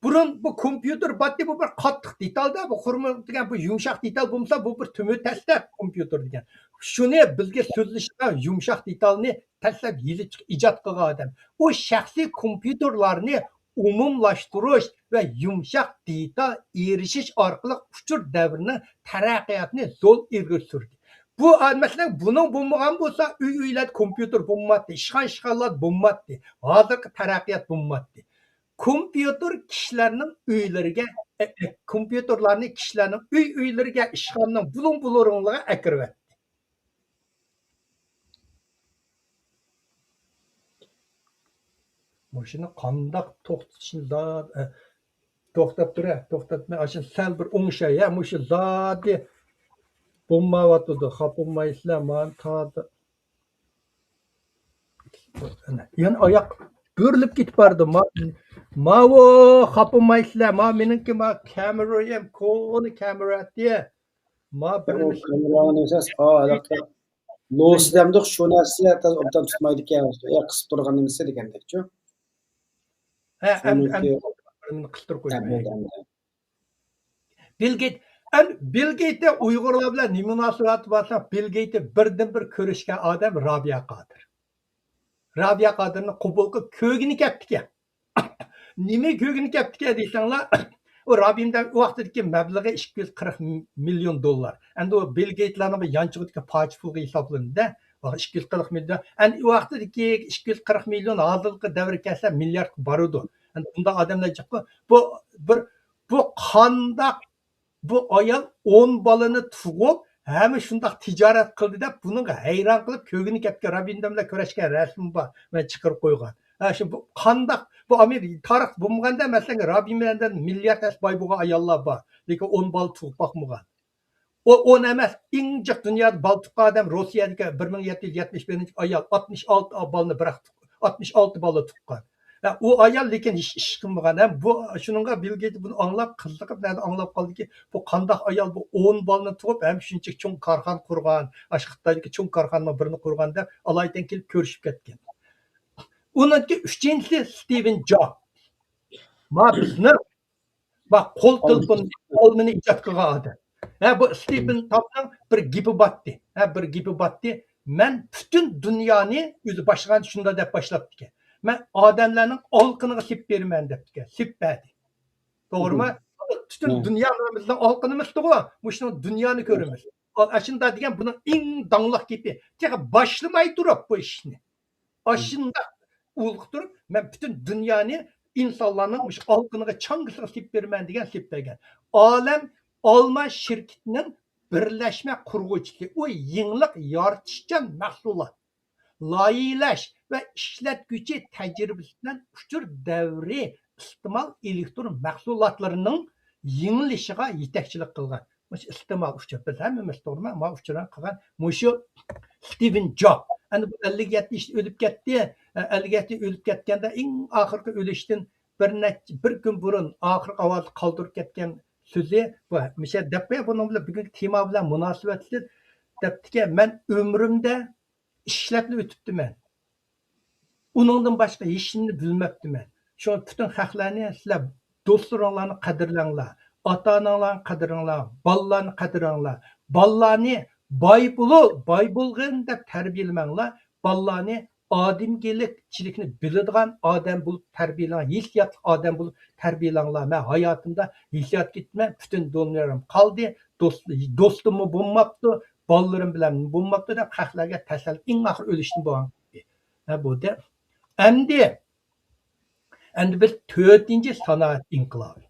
بۇرۇن بۇ كومپيۇتېر باتتى، بۇ بىر قاتتىق دېتالدا، بۇ خۇرما دېگەن بۇ يۇمشاق دېتال بولمىسا، بۇ بىر تۆمۈر تەستە كومپيۇتېر دېگەن. شۇنى بىزگە سۆزلىشىدىغان يۇمشاق دېتالنى تەسلەپ يېزىپ چىقىپ ئىجاد قىلغان ئادەم. ئۇ شەخسىي كومپيۇتېرلارنى ئومۇملاشتۇرۇش ۋە يۇمشاق دېتال ئېرىشىش ئارقىلىق ئۇچۇر دەۋرىنىڭ تەرەققىياتىنى زور ئىلگىرى سۈردى. بۇ، مەسىلەن، بۇنىڭ بولمىغان بولسا، ئۆي-ئۆيلەردە كومپيۇتېر بولماتتى، ئىشخانا-ئىشخانىلار بولماتتى، ھازىرقى تەرەققىيات بولماتتى. كومپيۇتېر كىشىلەرنىڭ ئۆيلىرىگە، ئە، ئە، كومپيۇتېرلارنى كىشىلەرنىڭ ئۆي-ئۆيلىرىگە، ئىشخانىنىڭ بۇلۇڭ-بۇلۇڭلىرىغا ئەكىرىۋەتتى. مۇشۇنى قانداق توختىتىشنى زادى، ئە، توختاپ تۇرە، توختاتماي، ئاشۇ سەل بىر ئوڭشاي، يا، مۇشۇ زادى بولمايۋاتىدۇ، خاپا بولمايسىلەر، مانا تازا. يەنە ئاياق بۆرۈلۈپ كېتىپ بارىدۇ. ما-، ماۋۇ خاپا بولمايسىلەر، ما مېنىڭكى ما كامېرام، كونا كامېرا ئەتتى. ما بىر ئۇ كامېرانى سەس، ئا، ھېلىقى لوس دەمدۇق، شۇ نەرسە تازا ئوبدان تۇتمايدىكەن، يا قىسىپ تۇرغان نېمىسى دېگەندەكچۇ. ھە، ئەمدى، شۇنىڭكى ئەمدى قىستۇرۇپ قويدۇم. ھە، بولدى ئەمدى. بىل گېيت، ئەمدى بىل گېيتنىڭ ئۇيغۇرلار بىلەن نېمە مۇناسىۋىتى بار دېسەڭ، بىل گېيتنىڭ بىردىنبىر كۆرۈشكەن ئادەم رابىيە قادىر. رابىيە قادىرنى قوبۇل قىلىپ كۆرگىلى كەپتىكەن. نېمە كۆرگىلى كەپتىكەن دېسەڭلار، ئۇ رابىيەنىڭ ئۇ ۋاقتىدىكى مەبلىغى ئىككى يۈز قىرىق مىليون دوللار. ئەمدى ئۇ بىل گېيتلارنىڭ بىر يانچۇقىدىكى پارچە پۇلغا ھېسابلىنىدۇ. ئىككى يۈز قىرىق مىليون. ئەمدى ئۇ ۋاقتىدىكى ئىككى يۈز قىرىق مىليون ھازىرقى دەۋرگە كەلسە مىلياردقا بارىدۇ. ئەمدى بۇنداق ئادەملەر جىققۇ. بۇ بىر، بۇ قانداق بۇ ئايال ئون بالىنى تۇغۇپ، ھەممە شۇنداق تىجارەت قىلدى دەپ، بۇنىڭغا ھەيران قېلىپ، كۆرگىنى كەپكەن رابىن دەملەر كۆرۈشكەن رەسىمى بار، مەن چىقىرىپ قويغان. ھە، شۇ بۇ قانداق، بۇ ئامېرىكا تارىخ بولمىغاندا، مەسىلەن، رابىن دەمدىن مىليارد ئەس باي بولغان ئاياللار بار، لېكىن ئون بالا تۇغۇپ باقمىغان. ئۇ ئون ئەمەس، ئەڭ جىق دۇنيادا بالا تۇغقان ئادەم روسىيەدىكى بىر مىڭ يەتتە يۈز يەتمىش بىرىنچى ئايال ئاتمىش ئالتە بالىنى بىراق، ئاتمىش ئالتە بالا تۇغقان. ھە، ئۇ ئايال لېكىن ھېچ ئىش قىلمىغان. ھەم بۇ، شۇنىڭغا بىل گېيتس بۇنى ئاڭلاپ، قىزىقىپ، نەدە ئاڭلاپ قالدىكى، بۇ قانداق ئايال، بۇ ئون بالىنى تۇغۇپ، ھەم شۇنچە چوڭ كارخانا قۇرغان، ئاشۇ خىتايدىكى چوڭ كارخانىنىڭ بىرىنى قۇرغان دەپ، ئالايىتەن كېلىپ كۆرۈشۈپ كەتكەن. ئۇنىڭكى ئۈچىنچىسى ستىۋېن جوبس. ما بىزنىڭ، ما قول تېلېفون ئالمىنى ئىجاد قىلغان ئادەم. ھە، بۇ ستىۋېن جوبسنىڭ بىر گېپى باتتى. ھە، بىر گېپى باتتى. مەن پۈتۈن دۇنيانى ئۆزى باشلىغان شۇنداق دەپ باشلاپتىكەن. مەن ئادەملەرنىڭ ئالىقىنىغا سېلىپ بېرىمەن دەپتىكەن. سېلىپ بەردى. توغرىمۇ؟ پۈتۈن دۇنيا بىزنىڭ ئالىقىنىمىزدىغۇ. مۇشۇنىڭ دۇنيانى كۆرىمىز. ئاشۇنداق دېگەن بۇنىڭ ئەڭ داڭلىق گېپى. تېخى باشلىماي تۇرۇپ بۇ ئىشنى. ئاشۇنداق ئۇلۇغ تۇرۇپ، مەن پۈتۈن دۇنيانى ئىنسانلارنىڭ مۇشۇ ئالىقىنىغا، چاڭگىسىغا سېلىپ بېرىمەن دېگەن سېلىپ بەرگەن. ئالەم ئالما شىركىتىنىڭ بىرلەشمە قۇرغۇچىسى، ئۇ يېڭىلىق يارىتىشچان مەھسۇلات، لايىھەلەش ۋە ئىشلەتكۈچى تەجرىبىسى بىلەن ئۇچۇر دەۋرى ئىستېمال ئېلېكترون مەھسۇلاتلىرىنىڭ يېڭىلىشىغا يېتەكچىلىك قىلغان. مۇشۇ ئىستېمال ئۇچۇر. بىز ھەممىمىز توغرىما، ما ئۇچۇرنى قىلغان مۇشۇ ستىۋېن جوب. ئەنە بۇ ئەللىك يەتتە يېشىدا ئۆلۈپ كەتتى. ئە، ئەللىك يەتتە ئۆلۈپ كەتكەندە ئەڭ ئاخىرقى ئۆلۈشتىن بىر نەچچە، بىر كۈن بۇرۇن ئاخىرقى ئاۋازدا قالدۇرۇپ كەتكەن سۆزى بۇ. مۇشۇ دەپ قوياي، بۇنىڭ بىلەن بۈگۈنكى تېما بىلەن مۇناسىۋەتلىك. دەپتىكەن، مەن ئۆمرۈمدە ئىشلەپلا ئۆتۈپتىمەن. ئۇنىڭدىن باشقا ھېچنېمىنى بىلمەپتىمەن. شۇڭا پۈتۈن خەقلەرنى سىلەر دوستلىرىڭلارنى قەدىرلەڭلار، ئاتا-ئاناڭلارنى قەدىرلەڭلار، بالىلارنى قەدىرلەڭلار. بالىلارنى باي بولۇ، باي بولغىن دەپ تەربىيەلىمەڭلار. بالىلارنى ئادەمگىلىكچىلىكنى بىلىدىغان ئادەم بولۇپ تەربىيەلەڭ، ھېسسىياتلىق ئادەم بولۇپ تەربىيەلەڭلار. مەن ھاياتىمدا ھېسسىيات كېتىپمەن، پۈتۈن دۇنيام قالدى، دوست-، دوستۇممۇ بولماپتۇ، بالىلىرىم بىلەن بولماپتۇ دەپ خەقلەرگە تەسەللى، ئەڭ ئاخىرى ئۆلۈشتىن بولغان. ھە، بۇ دە-، ئەمدى، ئەمدى بىز تۆتىنچى سانائەت ئىنقىلابى.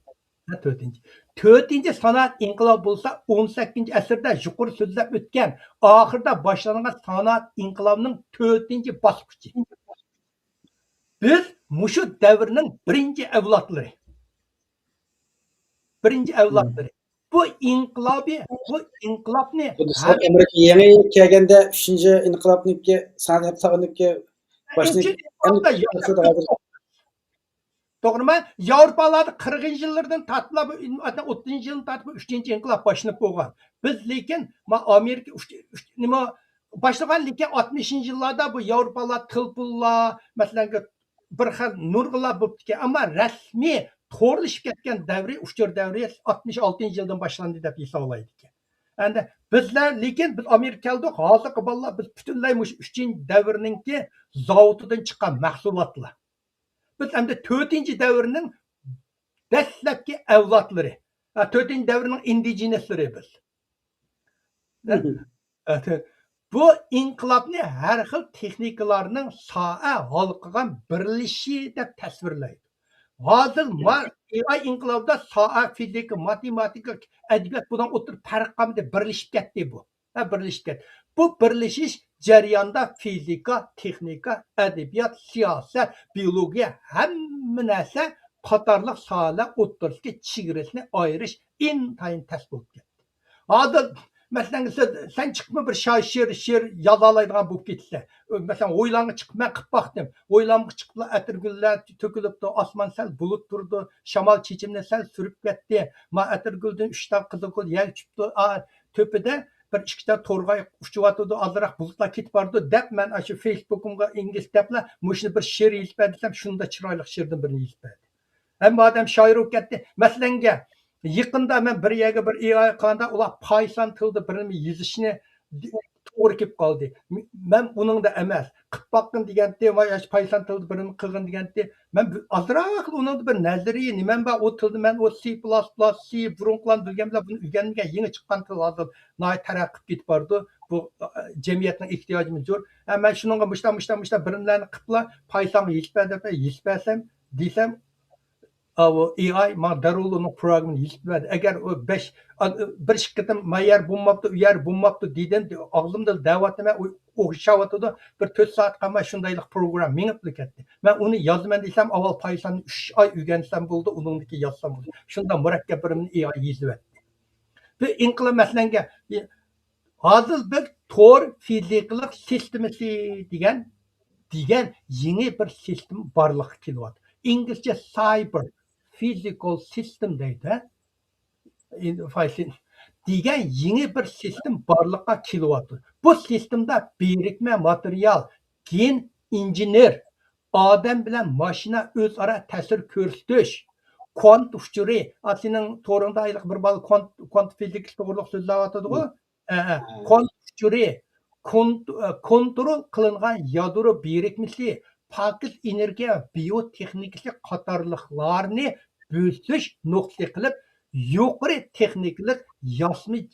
ھە، تۆتىنچى. تۆتىنچى سانائەت ئىنقىلابى بولسا ئون سەككىزىنچى ئەسىردە يۇقىرى سۆزلەپ ئۆتكەن، ئاخىرىدا باشلانغان سانائەت ئىنقىلابىنىڭ تۆتىنچى باسقۇچى. بىز مۇشۇ دەۋرنىڭ بىرىنچى ئەۋلادلىرى. بىرىنچى ئەۋلادلىرى. بۇ ئىنقىلابى، بۇ ئىنقىلابنى بۇ ھەر ئامېرىكا يېڭى كەلگەندە ئۈچىنچى ئىنقىلابنىكى، سانائەت ئىنقىلابىنىڭكى باشنى ئۈچىنچى ئىنقىلابتا ياۋروپا-، توغرىمۇ؟ ياۋروپالاردا قىرىقىنچى يىللىرىدىن تارتىپلا، بۇ ئوتتۇزىنچى يىلدىن تارتىپ بۇ ئۈچىنچى ئىنقىلاب باشلىنىپ بولغان. بىز لېكىن، ما-، ئامېرىكا ئۈچ، ئۈچ، نېمە، باشلىغان، لېكىن ئاتمىشىنچى يىللاردا بۇ ياۋروپالار تىل پۇللار، مەسىلەن، بىر خىل نۇرغۇنلار بوپتىكەن، ئەمما رەسمىي تورلىشىپ كەتكەن دەۋرى، ئۇچۇر دەۋرى ئاتمىش ئالتىنچى يىلدىن باشلاندى دەپ ھېسابلايدىكەن. ئەمدى بىزلەر، لېكىن بىز ئامېرىكا كەلدۇق، ھازىرقى بالىلار بىز پۈتۈنلەي مۇشۇ ئۈچىنچى دەۋرنىڭكى زاۋۇتىدىن چىققان مەھسۇلاتلار. بىز ئەمدى تۆتىنچى دەۋرنىڭ دەسلەپكى ئەۋلادلىرى، ھە، تۆتىنچى دەۋرنىڭ ئىندىجېنۇسلىرى بىز. ھە؟ بۇ ئىنقىلابنى ھەر خىل تېخنىكىلارنىڭ ساھە ھالقىغان بىرلىشىشى دەپ تەسۋىرلەيدۇ. ھازىر ما-، ئېي ئاي ئىنقىلابىدا ساھە، فىزىكا، ماتېماتىكا، ئەدەبىيات بۇنىڭ ئوتتۇرىدا پەرق قالمىدى، بىرلىشىپ كەتتى بۇ. ھە، بىرلىشىپ كەتتى. بۇ بىرلىشىش جەريانىدا فىزىكا، تېخنىكا، ئەدەبىيات، سىياسەت، بىيولوگىيە، ھەممە نەرسە قاتارلىق ساھەلەر ئوتتۇرىسىدىكى چېگرىسىنى ئايرىش ئىنتايىن تەس بولۇپ كەتتى. ھازىر، مەسىلەن، سەن، سەن چىقىپمۇ بىر شائىر شېئىر، شېئىر يازالايدىغان بولۇپ كېتىسەن. مەسىلەن، ھويلاڭغا چىقىپ مەن قىلىپ باقتىم. ھويلامغا چىقىپلا ئەتىرگۈللەر تۆكۈلۈپتۇ، ئاسمان سەل بۇلۇت تۇرىدۇ، شامال چېچىمنى سەل سۈرۈپ كەتتى. ما ئەتىرگۈلدىن ئۈچ تال قىزىلگۈل يەرگە چۈشۈپتۇ. ئا، تۆپىدە بىر ئىككى تال تورغاي ئۇچۇۋاتىدۇ، ئازراق بۇلۇتلار كېتىپ بارىدۇ دەپ، مەن ئاشۇ فېيسبۇكۇمغا ئىنگلىز دەپلا مۇشۇنى بىر شېئىر يېزىپ بەر دېسەم، شۇنداق چىرايلىق شېئىردىن بىرنى يېزىپ بەردى. ھەممە ئادەم شائىر بولۇپ كەتتى. مەسىلەنگە، يېقىندا مەن بىر يەرگە بىر ئېي ئاي قىلغاندا، ئۇلار پايسان تىلىدا بىر نېمە يېزىشنى توغرا كېلىپ قالدى. مەن ئۇنىڭدا ئەمەس. قىلىپ باققىن دېگەنتى، ۋاي، ئاشۇ پايسان تىلىدا بىر نېمە قىلغىن دېگەنتى. مەن بىر، ئازراقلا ئۇنىڭدا بىر نەزەرىيە نېمەم بار، ئۇ تىلدا مەن ئۇ سى پىلاس پىلاس، سى بۇرۇنقىلارنى بىلگەن بىلەن بۇنى ئۆگەنمىگەن، يېڭى چىققان تىل ھازىر ناھايىتى تەرەققىي قىلىپ كېتىپ بارىدۇ. بۇ، ئە، جەمئىيەتنىڭ ئېھتىياجىمۇ زور. ھە، مەن شۇنىڭغا مۇشتا، مۇشتا، مۇشتا بىر نېمىلەرنى قىلىپلا، پايسانغا يېزىپ بەر دەپ، يېزىپ بەرسەم، دېسەم، ئاۋۇ ئېي ئاي ماڭا دەررۇل ئۇنىڭ پروگراممىنى يېزىپ بەردى. ئەگەر ئۇ بەش، بىر ئىككى قېتىم ما يەر بولماپتۇ، ئۇ يەر بولماپتۇ دېدىم، ئاغزىمدا دەۋاتىمەن، ئوخشاۋاتىدۇ. بىر تۆت سائەت قالماي شۇندايلىق پروگرامما مېڭىپلا كەتتى. مەن ئۇنى يازىمەن دېسەم، ئاۋۋال پايساننى ئۈچ ئاي ئۆگەنسەم بولدى، ئۇنىڭدىن كېيىن يازسام بولدى. شۇنداق مۇرەككەپ بىر نېمىنى ئېي ئاي يېزىۋەتتى. بىر ئىنقىلاب مەسىلەنگە، ھازىر بىر تور فىزىكىلىق سىستېمىسى دېگەن، دېگەن يېڭى بىر سىستېما بارلىققا كېلىۋاتىدۇ. ئىنگلىزچە سايبېر فىزىكال سىستېم دەيدۇ، ھە؟ دېگەن يېڭى بىر سىستېما بارلىققا كېلىۋاتىدۇ. بۇ سىستېمىدا بىرىكمە ماتېرىيال، گېن ئىنژېنېر، ئادەم بىلەن ماشىنا ئۆزئارا تەسىر كۆرسىتىش، كۋانت ئۇچۇرى، ئا، سېنىڭ تورۇڭدا ھېلىقى بىر بالا كۋانت، كۋانت فىزىكىسى توغرىلىق سۆزلەۋاتىدىغۇ؟ ئە، ئە، كۋانت ئۇچۇرى، كونت-، ئە، كونترول قىلىنغان يادرو بىرىكمىسى، پاكىز ئېنېرگىيە بىيوتېخنىكىسى قاتارلىقلارنى بۆسۈش نۇقتىسى قىلىپ، يۇقىرى تېخنىكىلىق ياسىمى-،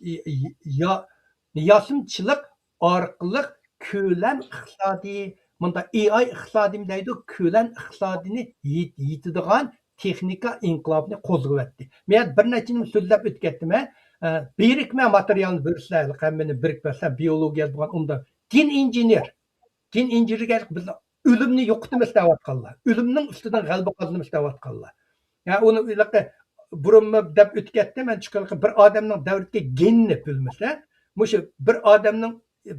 يا-، ياسىمىچىلىق ئارقىلىق كۆلەم ئىقتىسادى، مۇنداق ئېي ئاي ئىقتىسادىمۇ دەيدۇ، كۆلەم ئىقتىسادىنى يېت-، يېتىدىغان تېخنىكا ئىنقىلابىنى قوزغىۋەتتى. مەن بەر نەچچە نېمە سۆزلەپ ئۆتۈپ كەتتىم، ھە. ئە، بىرىكمە ماتېرىيالنى بېرىسىلەر، بىرىكمە بىيولوگىيە بولغان ئۇندا گېن ئىنژېنېر. گېن ئىنژېنېرگە بىز ئۆلۈمنى يوقىتىمىز دەۋاتقانلار. ئۆلۈمنىڭ ئۈستىدىن غەلىبە قازىنىمىز دەۋاتقانلار. يا ئۇنى ھېلىقى بۇرۇنمۇ دەپ ئۆتۈپ كەتتىم، مەن چۈنكى بىر ئادەمنىڭ دەۋرىدىكى گېننى بىلمىسە، مۇشۇ بىر ئادەمنىڭ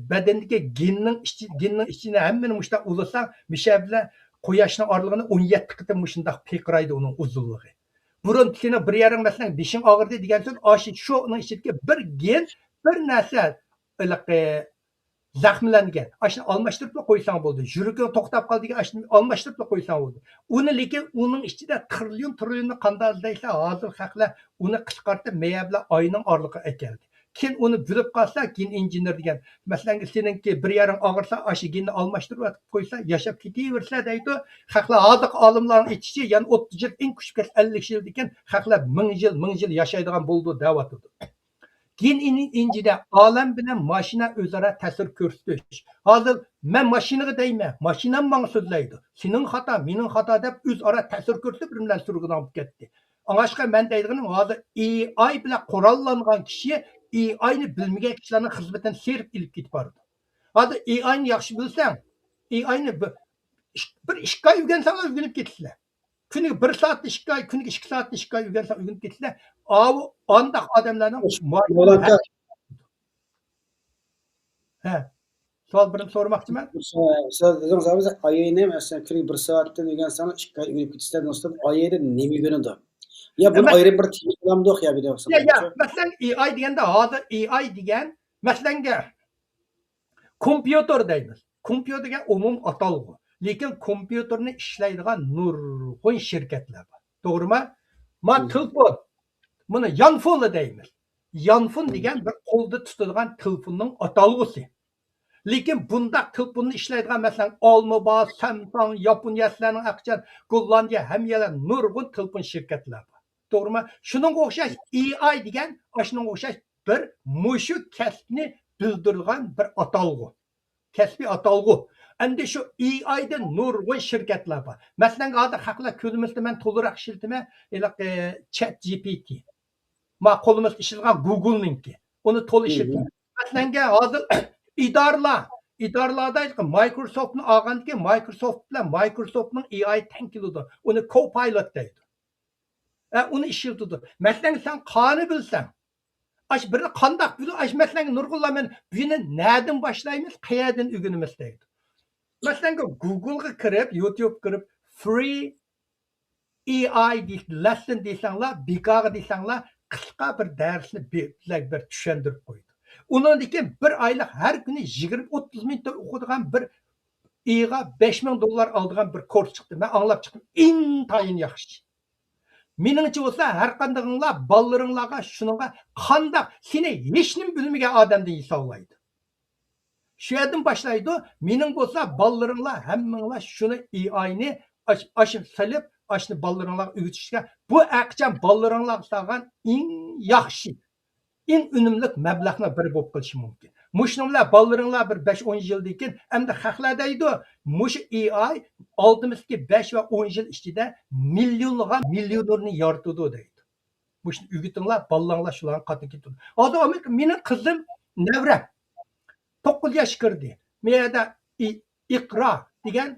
بەدەندىكى گېننىڭ ئىچى، گېننىڭ ئىچىنى ھەممىنى مۇشۇنداق ئۇلىساڭ، مۇشۇ بىلەن قۇياشنىڭ ئارىلىقىنى ئون يەتتە قېتىم مۇشۇنداق پىرقىرايدۇ ئۇنىڭ ئۇزۇنلۇقى. بۇرۇن سېنىڭ بىر يېرىڭ، مەسىلەن، بېشىڭ ئاغرىدى دېگەن سۆز، ئاشۇ، شۇ ئۇنىڭ ئىچىدىكى بىر گېن، بىر نەرسە، ھېلىقى زەخىملەنگەن. ئاشۇنى ئالماشتۇرۇپلا قويساڭ بولدى. يۈرىكىڭ توختاپ قالدى دېگەن، ئاشۇنى ئالماشتۇرۇپلا قويساڭ بولدى. ئۇنى لېكىن ئۇنىڭ ئىچىدە تىرىليون، تىرىليوننى قانداق ئىزدەيسەن؟ ھازىر خەقلەر ئۇنى قىسقارتىپ، مېيە بىلەن ئاينىڭ ئارىلىقىغا ئەكەلدى. كېيىن ئۇنى بۆلۈپ قالسا، گېن ئىنژېنېر دېگەن. مەسىلەن، سېنىڭكى بىر يېرىڭ ئاغرىسا، ئاشۇ گېننى ئالماشتۇرۇپ قويسا، ياشاپ كېتىۋېرىسىلەر دەيدۇ. خەقلەر ھازىرقى ئالىملارنىڭ ئېيتىشىچە، يەنە ئوتتۇز يىل، ئەڭ كۈچلۈك كەلسە ئەللىك يىل دېگەن، خەقلەر مىڭ يىل، مىڭ يىل ياشايدىغان بولىدۇ دەۋاتىدۇ. دىن ئىنجىدە ئالەم بىلەن ماشىنا ئۆزئارا تەسىر كۆرسىتىش. ھازىر مەن ماشىنىغا دەيمەن، ماشىنام ماڭا سۆزلەيدۇ. سېنىڭ خاتا، مېنىڭ خاتا دەپ ئۆزئارا تەسىر كۆرسىتىپ بىر بىلەن سۈرگۈدان بولۇپ كەتتى. ئاڭلاشقا مەن دەيدىغىنىم، ھازىر ئېي ئاي بىلەن قوراللانغان كىشى ئېي ئاينى بىلمىگەن كىشىلەرنىڭ خىزمىتىنى سىرىپ ئېلىپ كېتىپ بارىدۇ. ھازىر ئېي ئاينى ياخشى بىلسەڭ، ئېي ئاينى بىر، بىر ئىككى ئاي ئۆگەنسەڭلار ئۆگىنىپ كېتىسىلەر. كۈنىگە بىر سائەتتە ئىككى ئاي، كۈنىگە ئىككى سائەتتە ئىككى ئاي ئۆگەنسەڭ ئۆگىنىپ كېتىسىلەر. ئاۋۇ ئانداق ئادەملەرنىڭ مۇئەللىم مۇئەللىم ھە. سوئال بىرنى سورىماقچىمەن. سىز دېدىڭىز، ھازىر ئاينى مەسىلەن كۈنىگە بىر سائەتتىن ئۆگەنسەڭلار ئىككى ئاي ئۆگىنىپ كېتىسىلەر دېدىڭىز. ئاينى نېمە ئۆگىنىدۇ؟ يا بۇنى ئەمەس. ئايرىم بىر تېما قىلامدۇق يا بىدەو يا، يا، مەسىلەن، ئېي ئاي دېگەندە، ھازىر ئېي ئاي دېگەن، مەسىلەنگە، كومپيۇتېر دەيمىز. كومپيۇتېر دېگەن ئومۇم ئاتالغۇ. لېكىن كومپيۇتېرنى ئىشلەيدىغان نۇرغۇن شىركەتلەر بار. توغرىمۇ؟ ما مم. تېلېفون. بۇنى يانفونلا دەيمىز. يانفون دېگەن بىر قولدا تۇتىدىغان تېلېفوننىڭ ئاتالغۇسى. لېكىن بۇنداق تېلېفوننى ئىشلەيدىغان، مەسىلەن، ئالما بار، سامسۇڭ، ياپونىيەلەرنىڭ ئەقچان، گوللاندىيە، ھەممە يەرلەر نۇرغۇن تېلېفون شىركەتلەر بار. توغرىمۇ؟ شۇنىڭغا ئوخشاش ئېي ئاي دېگەن، ئاشۇنىڭغا ئوخشاش بىر مۇشۇ كەسىپنى بىلدۈرىدىغان بىر ئاتالغۇ. كەسپىي ئاتالغۇ. ئەمدى شۇ ئېي ئايدا نۇرغۇن شىركەتلەر بار. مەسىلەن، ھازىر خەقلەر كۆرمىسىدە مەن تولىراق ئىشلىتىمەن، ھېلىقى چات جى پى تى. ما قولىمىزدا ئىشلىتىدىغان گۇگلنىڭكى. ئۇنى تولا مم. ئىشلىتىمەن. مەسىلەنگە ھازىر ئىدارىلار، ئىدارىلاردا مايكروسوفتنى ئالغاندىن كېيىن مايكروسوفت بىلەن مايكروسوفتنىڭ ئېي ئاي تەڭ كېلىدۇ. ئۇنى كوپايلوت دەيدۇ. ھە، ئۇنى ئىشلىتىدۇ. مەسىلەن، سەن قانى بىلسەڭ، ئاش بىرنى قانداق بىلىپ، ئاش مەسىلەن، نۇرغۇنلار مەن بۇنى نەدىن باشلايمىز، قەيەردىن ئۆگىنىمىز دەيدۇ. مەسىلەن، گۇگلغا كىرىپ، يۇتۇبقا كىرىپ، فرى ئېي ئاي لېسسون دېسەڭلار، بىكارغا دېسەڭلار، قىسقا بىر دەرسنى بى-، بىلەن بىر چۈشەندۈرۈپ قويدى. ئۇنىڭدىن كېيىن بىر ئايلىق ھەر كۈنى يىگىرمە ئوتتۇز مىنۇتتا ئوقۇيدىغان بىر ئېيىغا بەش مىڭ دوللار ئالىدىغان بىر كورس چىقتى. مەن ئاڭلاپ چىقتىم. ئىنتايىن ياخشى. مېنىڭچە بولسا، ھەر قاندىقىڭلار بالىلىرىڭلارغا شۇنىڭغا قانداق سېنى ھېچنېمە بىلمىگەن ئادەمدىن ھېسابلايدۇ. شۇ يەردىن باشلايدۇ. مېنىڭ بولسا بالىلىرىڭلار ھەممىڭلار شۇنى ئېي ئاينى ئاش-، ئاشۇ سېلىپ، ئاشۇنى بالىلىرىڭلارغا ئۆگىتىشكە، بۇ ئەقچان بالىلىرىڭلارغا سالغان ئەڭ ياخشى، ئەڭ ئۈنۈملۈك مەبلەغنىڭ بىرى بولۇپ قېلىشى مۇمكىن. مۇشۇنىڭ بىلەن بالىلىرىڭلار بىر بەش ئون يىلدىن كېيىن، ئەمدى خەقلەر دەيدۇ، مۇشۇ ئېي ئاي ئالدىمىزدىكى بەش ۋە ئون يىل ئىچىدە مىليونلىغان مىليونېرنى يارىتىدۇ دەيدۇ. مۇشۇنى ئۆگىتىڭلار، بالىلارغا شۇلارنى قاتتىق كېتىدۇ. ھازىر ئامېرىكا، مېنىڭ قىزىم نەۋرەم توققۇز ياشقا كىردى. مۇ يەردە ئى-، ئىقرا دېگەن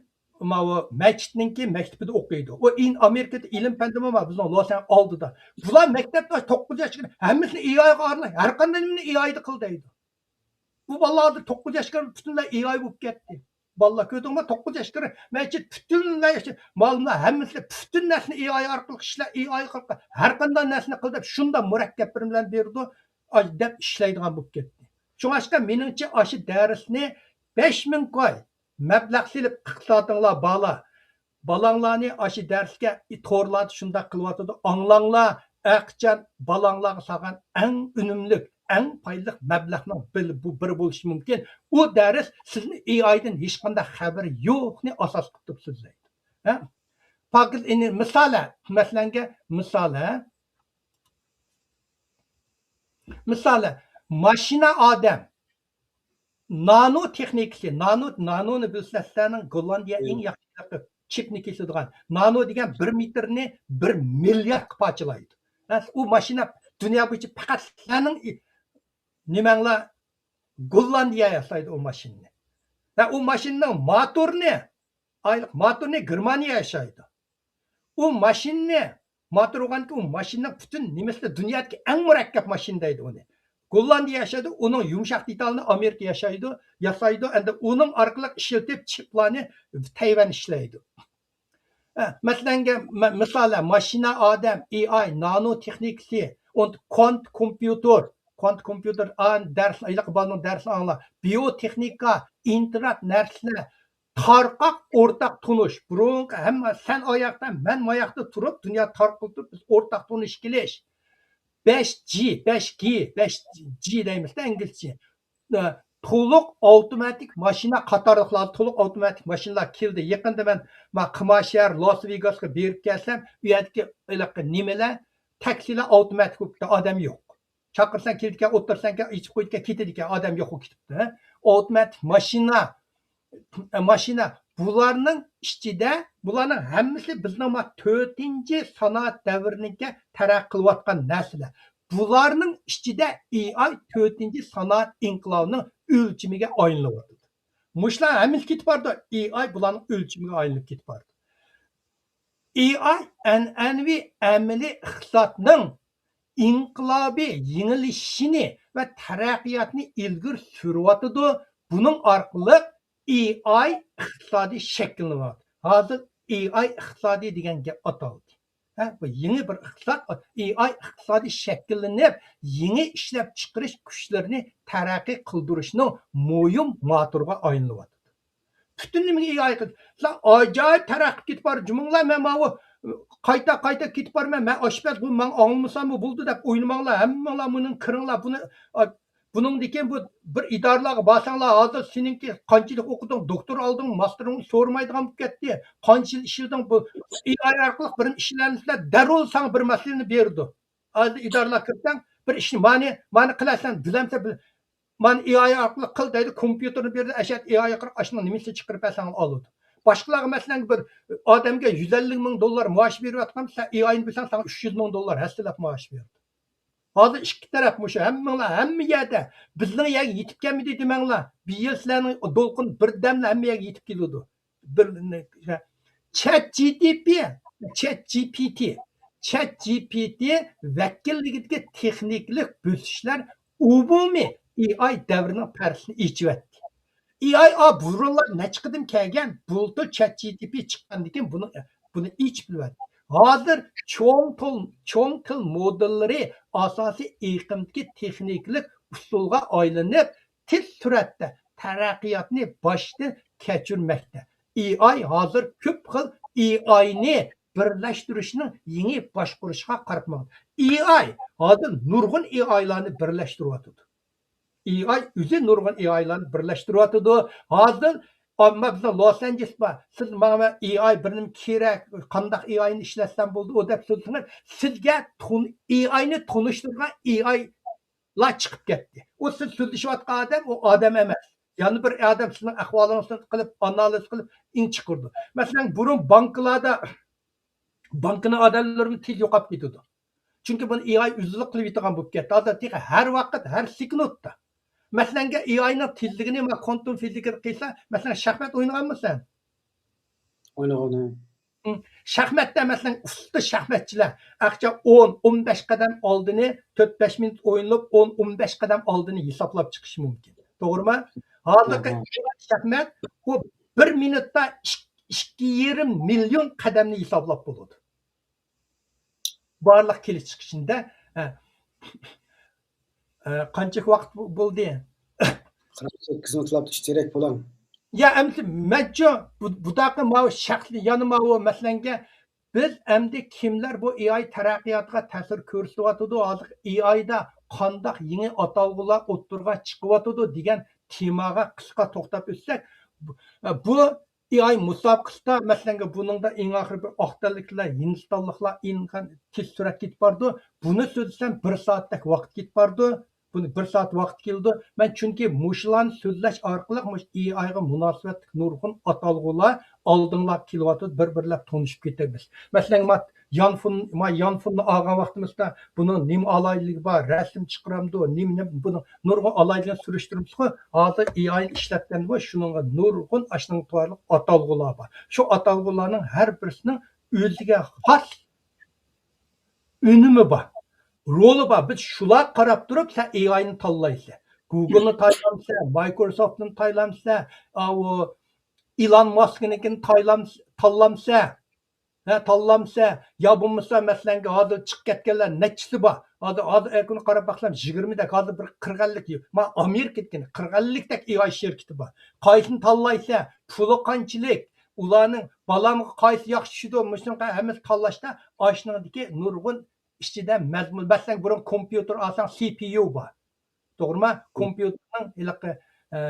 ماۋۇ مەسچىتنىڭكى مەكتىپىدە ئوقۇيدۇ. ئۇ ئىن-، ئامېرىكىدا ئىلىم پەندىمۇ بار، بىزنىڭ لوس ئانجېلېس ئالدىدا. بۇلار مەكتەپتە توققۇز ياشقا كىرىپ، ھەممىسىنى ئېي ئايغا ئارىلاش، ھەر قانداق نېمىنى ئېي ئايدا قىل دەيدۇ. بۇ بالىلار ھازىر توققۇز ياشقا كىرىپ پۈتۈنلەي ئېي ئاي بولۇپ كەتتى. بالىلار كۆردۈڭمۇ، توققۇز ياشقا كىرىپ مەسچىت پۈتۈنلەي، مالىملار ھەممىسى پۈتۈن نەرسىنى ئېي ئاي ئارقىلىق ئىشلە، ئېي ئاي ئارقىلىق ھەر قانداق نەرسىنى قىل دەپ شۇنداق مۇرەككەپ بىر بىلەن بېرىدۇ، ئاي دەپ ئىشلەيدىغان بولۇپ كەتتى. شۇڭلاشقا مېنىڭچە ئاشۇ دەرسنى بەش مىڭ كوي مەبلەغ سېلىپ ئىقتىسادىڭلار بارلار، بالاڭلارنى ئاشۇ دەرسكە تورلاردا شۇنداق قىلىۋاتىدۇ، ئاڭلاڭلار، ئەقىچان بالاڭلارغا سالغان ئەڭ ئۈنۈملۈك، ئەڭ پايدىلىق مەبلەغنىڭ بىر، بۇ بىرى بولۇشى مۇمكىن. ئۇ دەرس سىزنى ئېي ئايدىن ھېچقانداق خەۋىرى يوقنى ئاساس قىلىپ سۆزلەيدۇ. ھە؟ پاكىز ئىنى مىسالى، مەسىلەنگە مىسالى، ھە؟ مىسالى، ماشىنا ئادەم، نانو تېخنىكىسى، نانو، نانونى بىلسىلەر، سىلەرنىڭ گوللاندىيە ئىڭ ياخشى چىپنى كېسىدىغان. نانو دېگەن بىر مېتىرنى بىر مىلياردقا پارچىلايدۇ. ھە، ئۇ ماشىنا دۇنيا بويىچە پەقەت سىلەرنىڭ ئى-، نېمەڭلار، گوللاندىيە ياسايدۇ ئۇ ماشىنىنى. ھە، ئۇ ماشىنىنىڭ موتورىنى، ئايلىق موتورىنى گېرمانىيە ياسايدۇ. ئۇ ماشىنىنى، موتور بولغانكى، ئۇ ماشىنىنىڭ پۈتۈن نېمىسىدە دۇنيادىكى ئەڭ مۇرەككەپ ماشىنا دەيدۇ ئۇنى. گوللاندىيە ياسايدۇ، ئۇنىڭ يۇمشاق دېتالىنى ئامېرىكا ياسايدۇ، ياسايدۇ، ئەمدى ئۇنىڭ ئارقىلىق ئىشلىتىپ چىپلارنى تەيۋەن ئىشلەيدۇ. ھە، مەسىلەنگە، مە-، مىسالى، ماشىنا ئادەم، ئېي ئاي، نانو تېخنىكىسى، ئون-، كۋانت كومپيۇتېر، كۋانت كومپيۇتېر، ئا، دەرس، ھېلىقى بالىنىڭ دەرسىنى ئاڭلا، بىيوتېخنىكا، ئىنتېرنېت نەرسىلەر، تارقاق ئورتاق تونۇش. بۇرۇنقى ھەممە سەن ئاياقتا، مەن ماياقتا تۇرۇپ، دۇنيا تارقىلىپ تۇرۇپ، بىز ئورتاق تونۇشۇپ كېلىش. بەش جى، بەش گى، بەش جى دەيمىزدە ئىنگلىزچە. ئە، تولۇق ئاپتوماتىك ماشىنا قاتارلىقلار، تولۇق ئاپتوماتىك ماشىنىلار كەلدى. يېقىندا مەن، ما، قىمار شەھەر، لاس ۋېگاسقا بېرىپ كەلسەم، ئۇ يەردىكى ھېلىقى نېمىلەر، تاكسىلار ئاپتوماتىك بولۇپ كېتىپتۇ، ئادەم يوق. چاقىرساڭ كېلىدىكەن، ئولتۇرساڭ ئىچىپ قويىدىكەن، كېتىدىكەن، ئادەم يوق بولۇپ كېتىپتۇ. ئاپتوماتىك ماشىنا، ماشىنا، بۇلارنىڭ ئىچىدە، بۇلارنىڭ ھەممىسى بىزنىڭ ما تۆتىنچى سانائەت دەۋرىنىڭكى تەرەققىي قىلىۋاتقان نەرسىلەر. بۇلارنىڭ ئىچىدە ئېي ئاي تۆتىنچى سانائەت ئىنقىلابىنىڭ ئۆلچىمىگە ئايلىنىۋاتىدۇ. مۇشۇلار ھەممىسى كېتىپ بارىدۇ. ئېي ئاي بۇلارنىڭ ئۆلچىمىگە ئايلىنىپ كېتىپ بارىدۇ. ئېي ئاي ئەنئەنىۋى ئەمەلىي ئىقتىسادنىڭ ئىنقىلابىي يېڭىلىشىنى ۋە تەرەققىياتنى ئىلگىرى سۈرۈۋاتىدۇ. بۇنىڭ ئارقىلىق ئېي ئاي ئىقتىسادى شەكىللىنىۋاتىدۇ. ھازىر ئېي ئاي ئىقتىسادى دېگەن گەپ ئاتالدى. ھە، بۇ يېڭى بىر ئىقتىساد، ئېي ئاي ئىقتىسادى شەكىللىنىپ، يېڭى ئىشلەپچىقىرىش كۈچلىرىنى تەرەققىي قىلدۇرۇشنىڭ مۇھىم موتورىغا ئايلىنىۋاتىدۇ. پۈتۈن نېمىگە ئېي ئاي قىلدى؟ سىلەر ئاجايىپ تەرەققىي كېتىپ بار جۇمۇڭلار، مەن ماۋۇ قايتا، قايتا كېتىپ بارىمەن، مەن ئاشپەز، بۇ ماڭا ئاڭلىمىساممۇ بولدى دەپ ئوينىماڭلار، ھەممىڭلار مۇنىڭ كىرىڭلار، بۇنى، ئا، بۇنىڭدىن كېيىن بۇ بىر ئىدارىلەرگە بارساڭلار، ھازىر سېنىڭكى قانچىلىك ئوقۇدۇڭ، دوكتور ئالدىڭ، ماستېرىڭنى سورىمايدىغان بولۇپ كەتتى، قانچە يىل ئىشلىدىڭ، بۇ ئېي ئاي ئارقىلىق بىرنى ئىشلەنسىلەر، دەررۇ ساڭا بىر مەسىلىنى بېرىدۇ. ھازىر ئىدارىلەرگە كىرسەڭ، بىر ئىشنى، مانى، مانى قىلارسەن، بىلەمسەن، بىل-، مانا ئېي ئاي ئارقىلىق قىل دەيدۇ، كومپيۇتېرنى بېرىدۇ، ئەشەدە ئېي ئاي ئارقىلىق ئاشۇنىڭ نېمىسىنى چىقىرىپ بەرسەڭ ئالىدۇ. باشقىلارغا مەسىلەن بىر ئادەمگە يۈز ئەللىك مىڭ دوللار مائاش بېرىۋاتقان، سەن ئېي ئاينى بىلسەڭ ساڭا ئۈچ يۈز مىڭ دوللار ھەسسىلەپ مائاش بېرىدۇ. ھازىر ئىككى تەرەپ مۇشۇ، ھەممىڭلار ھەممە يەردە بىزنىڭ يەرگە يېتىپ كەلمىدى دېمەڭلار. بۇ يىل سىلەرنىڭ دولقۇن بىردەملا ھەممە يەرگە يېتىپ كېلىدۇ. بىر، چات جى تى پى، چات جى پى تى، چات جى پى تى ۋەكىللىكىدىكى تېخنىكىلىق بۆسۈشلەر ئومۇمىي ئېي ئاي دەۋرىنىڭ پەردىسىنى ئېچىۋەتتى. ئېي ئاي، ئا، بۇرۇنلا نەچچە قېتىم كەلگەن، بۇلتۇر چات جى تى پى چىققاندىن كېيىن بۇنى، بۇنى ئېچىپ بىلىۋەتتى. ھازىر چوڭ تىل، چوڭ تىل مودېللىرى ئاساسىي ئېقىمدىكى تېخنىكىلىق ئۇسۇلغا ئايلىنىپ، تېز سۈرئەتتە تەرەققىياتنى باشتىن كەچۈرمەكتە. ئېي ئاي ھازىر كۆپ خىل ئېي ئاينى بىرلەشتۈرۈشنىڭ يېڭى باشقۇرۇشىغا قارىتىلغان. ئېي ئاي ھازىر نۇرغۇن ئېي ئايلارنى بىرلەشتۈرۈۋاتىدۇ. ئېي ئاي ئۆزى نۇرغۇن ئېي ئايلارنى بىرلەشتۈرۈۋاتىدۇ. ھازىر ئەمما بىزنىڭ لوس ئانژېلېس بار. سىز ماڭا ئېي ئاي بىر نېمە كېرەك، قانداق ئېي ئاينى ئىشلەتسەم بولىدۇ، ئۇ دەپ سۆزلىسىڭىز، سىزگە تون-، ئېي ئاينى تونۇشتۇرغان ئېي ئايلار چىقىپ كەتتى. ئۇ سىز سۆزلىشىۋاتقان ئادەم، ئۇ ئادەم ئەمەس. يەنە بىر ئادەم سىزنىڭ ئەھۋالىڭىزنى قىلىپ، ئانالىز قىلىپ، ئېڭ چىقىرىدۇ. مەسىلەن، بۇرۇن بانكىلاردا، بانكىنىڭ ئادەملىرىمۇ تېز يوقاپ كېتىدۇ. چۈنكى بۇنى ئېي ئاي ئۆزىلا قىلىۋېتىدىغان بولۇپ كەتتى. ھازىر تېخى ھەر ۋاقىت، ھەر سېكۇنتتا. مەسىلەنگە، ئېي ئاينىڭ تېزلىكىنى ما كوانتۇم فىزىكىدا قىلسا، مەسىلەن، شاھمات ئوينىغانمۇ سەن؟ ئوينىغان. شاھماتتا، مەسىلەن، ئۇستا شاھماتچىلار ئەقچە ئون، ئون بەش قەدەم ئالدىنى، تۆت، بەش مىنۇت ئوينىلىپ، ئون، ئون بەش قەدەم ئالدىنى ھېسابلاپ چىقىشى مۇمكىن. توغرىمۇ؟ ھازىرقى شاھمات، ئۇ بىر مىنۇتتا ئىك-، ئىككى يېرىم مىليون قەدەمنى ھېسابلاپ بولىدۇ. بارلىق كېلىش چىقىشىندا، ھە. ئە، قانچە ۋاقىت بو-، بولدى؟ قىرىق سەككىز مىنۇتلاپ ئىشتىراك بولۇڭ. يا، ئەمدى مەنچۇ، بۇ، بۇداقى ماۋۇ شەخسىي، يەنە ماۋۇ مەسىلەنگە، بىز ئەمدى كىملەر بۇ ئېي ئاي تەرەققىياتىغا تەسىر كۆرسىتىۋاتىدۇ، ھازىر ئېي ئايدا قانداق يېڭى ئاتالغۇلار ئوتتۇرىغا چىقىۋاتىدۇ دېگەن تېماغا قىسقا توختاپ ئۆتسەك، بۇ، بۇ ئېي ئاي مۇسابىقىسىدا، مەسىلەنگە، بۇنىڭدا ئېڭ ئاخىرى بىر ئاق تەنلىكلەر، ھىندىستانلىقلار ئېنىقەن تېز سۈرئەت كېتىپ بارىدۇ. بۇنى سۆزلىسەم، بىر سائەتتەك ۋاقىت كېتىپ بارىدۇ. بۇنى بىر سائەت ۋاقىت كېلىدۇ. مەن چۈنكى مۇشۇلارنى سۆزلەش ئارقىلىق مۇشۇ ئېي ئايغا مۇناسىۋەتلىك نۇرغۇن ئاتالغۇلار ئالدىڭلار كېلىۋاتىدۇ، بىر-بىرلەپ تونۇشۇپ كېتىمىز. مەسىلەن، ما يانفون، ما يانفوننى ئالغان ۋاقتىمىزدا بۇنىڭ نېمە ئالاھىدىلىكى بار، رەسىم چىقىرامدۇ، نېمە، نېمە، بۇنىڭ نۇرغۇن ئالاھىدىلىكىنى سۈرۈشتۈرمىسىغۇ، ھازىر ئېي ئاينى ئىشلەتكەندىمۇ شۇنىڭغا نۇرغۇن ئاشۇنىڭغا تاۋارلىق ئاتالغۇلار بار. شۇ ئاتالغۇلارنىڭ ھەر بىرسىنىڭ ئۆزىگە خاس ئۈنۈمى بار، رولى بار. بىز شۇلارغا قاراپ تۇرۇپ، سەن ئېي ئاينى تاللايسەن، گۇگلنى تاللامسەن، مايكروسوفتنى تاللامسەن، ئاۋۇ ئىلان ماسكنىڭكىنى تاللام-، تاللامسەن، ھە، تاللامسەن، يا بولمىسا، مەسىلەنگە، ھازىر چىقىپ كەتكەنلەر نەچچىسى بار. ھازىر، ھازىر ئەكۇنى قاراپ باقسام، يىگىرمىدەك، ھازىر بىر قىرىق ئەللىك، ما ئامېرىكىدىكى قىرىق ئەللىكتەك ئېي ئاي شىركىتى بار. قايسىنى تاللايسەن، پۇلى قانچىلىك، ئۇلارنىڭ بالامغا قايسى ياخشى چۈشىدۇ، مۇشۇنىڭغا ھەممىسى تاللاشتا ئاشۇنىڭدىكى نۇرغۇن ئىچىدە مەزمۇن، مەسىلەن، بۇرۇن كومپيۇتېر ئالساڭ، سى پى يۇ بار. توغرىمۇ؟ كومپيۇتېرنىڭ ھېلىقى، ئە،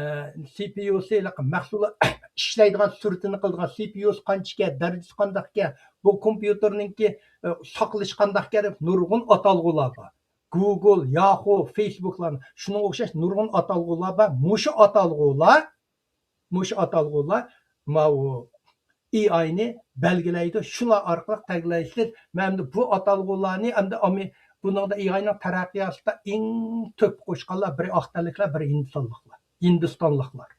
سى پى يۇسى، ھېلىقى مەھسۇلات ئىشلەيدىغان سۈرئىتىنى قىلىدىغان سى پى يۇسى قانچىكەن، دەرىجىسى قانداقكەن، بۇ كومپيۇتېرنىڭكى، ئە، ساقلىشى قانداقكەن دەپ نۇرغۇن ئاتالغۇلار بار. گۇگل، ياخۇ، فېيسبۇكلارنى، شۇنىڭغا ئوخشاش نۇرغۇن ئاتالغۇلار بار. مۇشۇ ئاتالغۇلار، مۇشۇ ئاتالغۇلار ماۋۇ ئېئاينى بەلگىلەيدۇ. شۇلار ئارقىلىق تەگلەيسىز. مەن ئەمدى بۇ ئاتالغۇلارنى ئەمدى ئامې-، بۇنىڭدا ئېئاينىڭ تەرەققىياتىدا ئڭ تۆھپە قوشقانلار بىرى ئاق تەنلىكلەر، بىرى ھىندىستانلىقلار. ھىندىستانلىقلار.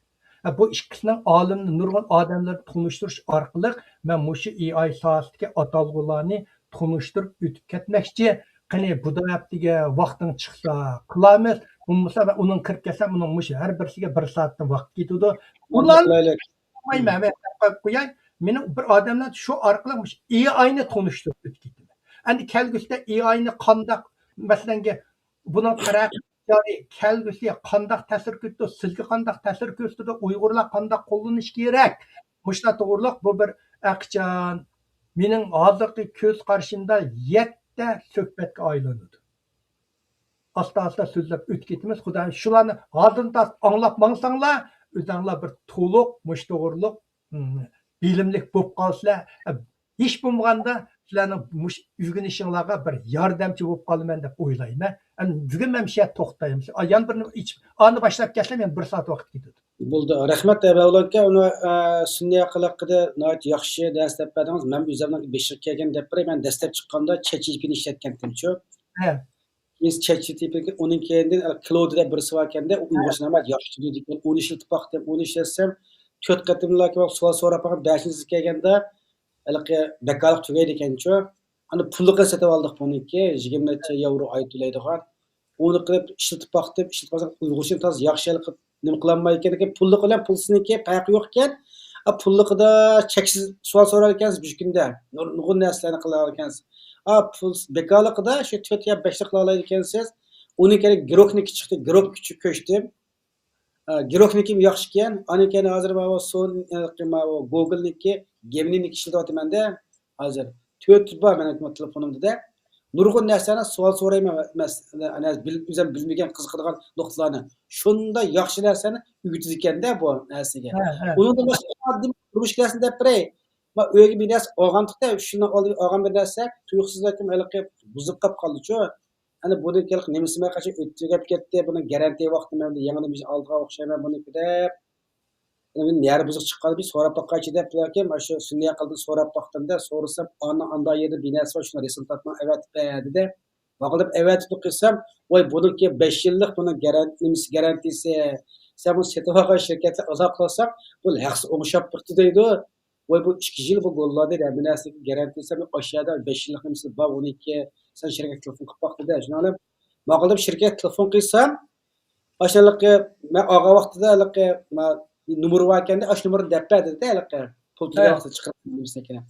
ھە، بۇ ئىككىسىنىڭ ئالىمنى، نۇرغۇن ئادەملەرنى تونۇشتۇرۇش ئارقىلىق مەن مۇشۇ ئېئاي ساھەسىدىكى ئاتالغۇلارنى تونۇشتۇرۇپ ئۆتۈپ كەتمەكچى. قېنى، بۇ ھەپتىگە ۋاقتىڭ چىقسا قىلارمىز. بولمىسا مەن ئۇنىڭ كىرىپ كەتسەم، ئۇنىڭ مۇشۇ ھەر بىرسىگە بىر سائەتتىن ۋاقىت كېتىدۇ. ئۇلار قىلمايمەن، مەن قويۇپ قوياي. مېنىڭ بىر ئادەملەر شۇ ئارقىلىق مۇشۇ ئېئاينى تونۇشتۇرۇپ ئۆتۈپ كېتىمەن. ئەمدى كەلگۈسىدە ئېئاينى قانداق، مەسىلەنگە، بۇنىڭ تەرەققىياتى كەلگۈسى قانداق تەسىر كۆرسىتىدۇ، سىزگە قانداق تەسىر كۆرسىتىدۇ، ئۇيغۇرلار قانداق قوللىنىش كېرەك؟ مۇشۇلار توغرۇلۇق بۇ بىر ئەقىچان مېنىڭ ھازىرقى كۆز قارىشىمدا يەتتە سۆھبەتكە ئايلىنىدۇ. ئاستا-ئاستا سۆزلەپ ئۆتۈپ كېتىمىز. خۇدايىم شۇلارنى ھازىردىن تارتىپ ئاڭلاپ ماڭساڭلار، ئۆزەڭلار بىر تولۇق مۇشۇ توغرۇلۇق، م، بىلىملىك بولۇپ قالىسىلەر. ھېچ بولمىغاندا سىلەرنىڭ مۇشۇ ئۆگىنىشىڭلارغا بىر ياردەمچى بولۇپ قالىمەن دەپ ئويلايمەن. ئەمدى بۈگۈن مەن مۇشۇ يەردە توختايمىز. ئا، يەنە بىرنى ئېچىپ، ئانى باشلاپ كەتسەم يەنە بىر سائەت ۋاقىت كېتىدۇ. بولدى. رەھمەت، مەۋلان ئاكا. ئۇنى، ئە، سۈنئىي ئەقىل ھەققىدە ناھايىتى ياخشى دەرس دەپ بەردىڭىز. مەن ئۆزۈمنىڭ بېشىغا كەلگەن دەپ بېرەي. مەن دەسلەپ چىققاندا چەت جى پى تى نى ئىشلەتكەنتىمچۇ. ھە. كېيىن چەت جى پى تى، ئۇنىڭ كەينىدىن كلودى دەپ بىرسى باركەندە، ئۇ ئۇيغۇرچە نامايىتى ياخشى تۈزىدىكەن. ئۇنى ئىشلىتىپ باقتىم، ئۇنى ئىشلەتسەم، تۆت قېتىملا سوئال سوراپ باققان، بەشىنچىسى كەلگەندە، ھېلىقى بەكارلىق تۈگەيدىكەنچۇ. ئانا پۇللۇقىنى سېتىپ ئالدۇق بۇنىڭكى، يىگىرمە نەچچە ياۋرو ئاي تۆلەيدىغان. ئۇنى قىلىپ ئىشلىتىپ باقتىم، ئىشلىتىپ بارسام ئۇيغۇرچىنى تازا ياخشى ھېلىقى نېمە قىلالمايدىكەن. لېكىن پۇللۇق بىلەن پۇلسىزنىڭكى پەرقى يوقكەن. ئا، پۇللۇقىدا چەكسىز سوئال سورايدىكەنسىز بىر كۈندە. نۇر-، نۇرغۇن نەرسىلەرنى قىلالايدىكەنسىز. ئا، پۇل بىكارلىقىدا شۇ تۆت يا بەشلا قىلالايدىكەنسىز. ئۇنىڭ كەينىگە گروكنىڭكى چىقتى، گروكقا كۆچتۈم. ئا، گروكنىڭكىمۇ ياخشىكەن. ئاندىن كېيىن ھازىر ماۋۇ سون، ئە، ماۋۇ گوگلنىڭكى، گېمنىنىڭكى ئىشلىتىۋاتىمەن-دە. ھازىر تۆت بار مېنىڭ تېلېفونۇمدا-دە. نۇرغۇن نەرسىلەرنى سوئال سورايمەن، مەس-، ئەنە بىل-، ئۆزۈم بىلمىگەن قىزىقىدىغان نۇقتىلارنى. شۇنداق ياخشى نەرسىلەرنى ئۆگىتىدىكەن-دە بۇ نەرسىگە. ھە، ھە. ئۇنىڭدىن باشقا ئاددىي تۇرمۇش نەرسىنى دەپ بېرەي. ما ئۆيگە بىر نەرسە ئالغانتۇق-دە، شۇنىڭ ئالدىدا ئالغان بىر نەرسە تۇيۇقسىز ھېلىقى بۇزۇلۇپ قاپ قالدىچۇ. ئەنە بۇنىڭ كېيىن نېمىسىمۇ قاچان ئۆتۈپ تۈگەپ كەتتى، بۇنىڭ گارانتىيە ۋاقتى مەن يېڭىدىن بىر ئالىدىغان ئوخشايمەن بۇنىڭكى دەپ. ئەنە نېرى بۇزۇق چىققان بىر سوراپ باققايچۇ دەپ، بەلكىم ئاشۇ سۈنئىي ئەقىلدىن سوراپ باقتىم-دە، سورىسام، ئانا ئاندا يەردە بىر نەرسە بار، شۇنى رەسىم تارتماق ئەۋەتىپ بەر دېدى. ماقۇل دەپ ئەۋەتىپلا قويسام، ۋاي بۇنىڭكى بەش يىللىق بۇنىڭ گاران-، نېمىسى، گارانتىيىسى، سەن بۇنى سېتىۋالغان شىركەتلەر ئالاقە قىلساق، بۇ ھەقسىز ئوڭشاپ تۇرۇپتۇ دەيدۇ. ۋاي بۇ ئىككى يىل بۇ گوللاندىيە ھەممە نەرسىگە گارانتىيە، سەن ئاشۇ يەردە بەش يىللىق نېمىسى بار ئۇنىڭكى، سەن شىركەتكە تېلېفون قىلىپ باقتى-دە، شۇنىڭ بىلەن ماقۇل دەپ شىركەتكە تېلېفون قىلسام، ئاشۇ ھېلىقى مەن ئالغان ۋاقتىدا ھېلىقى نومۇر باركەندە، ئاشۇ نومۇرنى دەپ بەر دېدى-دە، ھېلىقى پۇل تۆلىگەن ۋاقتىدا چىقىرىپ نېمىسىنى.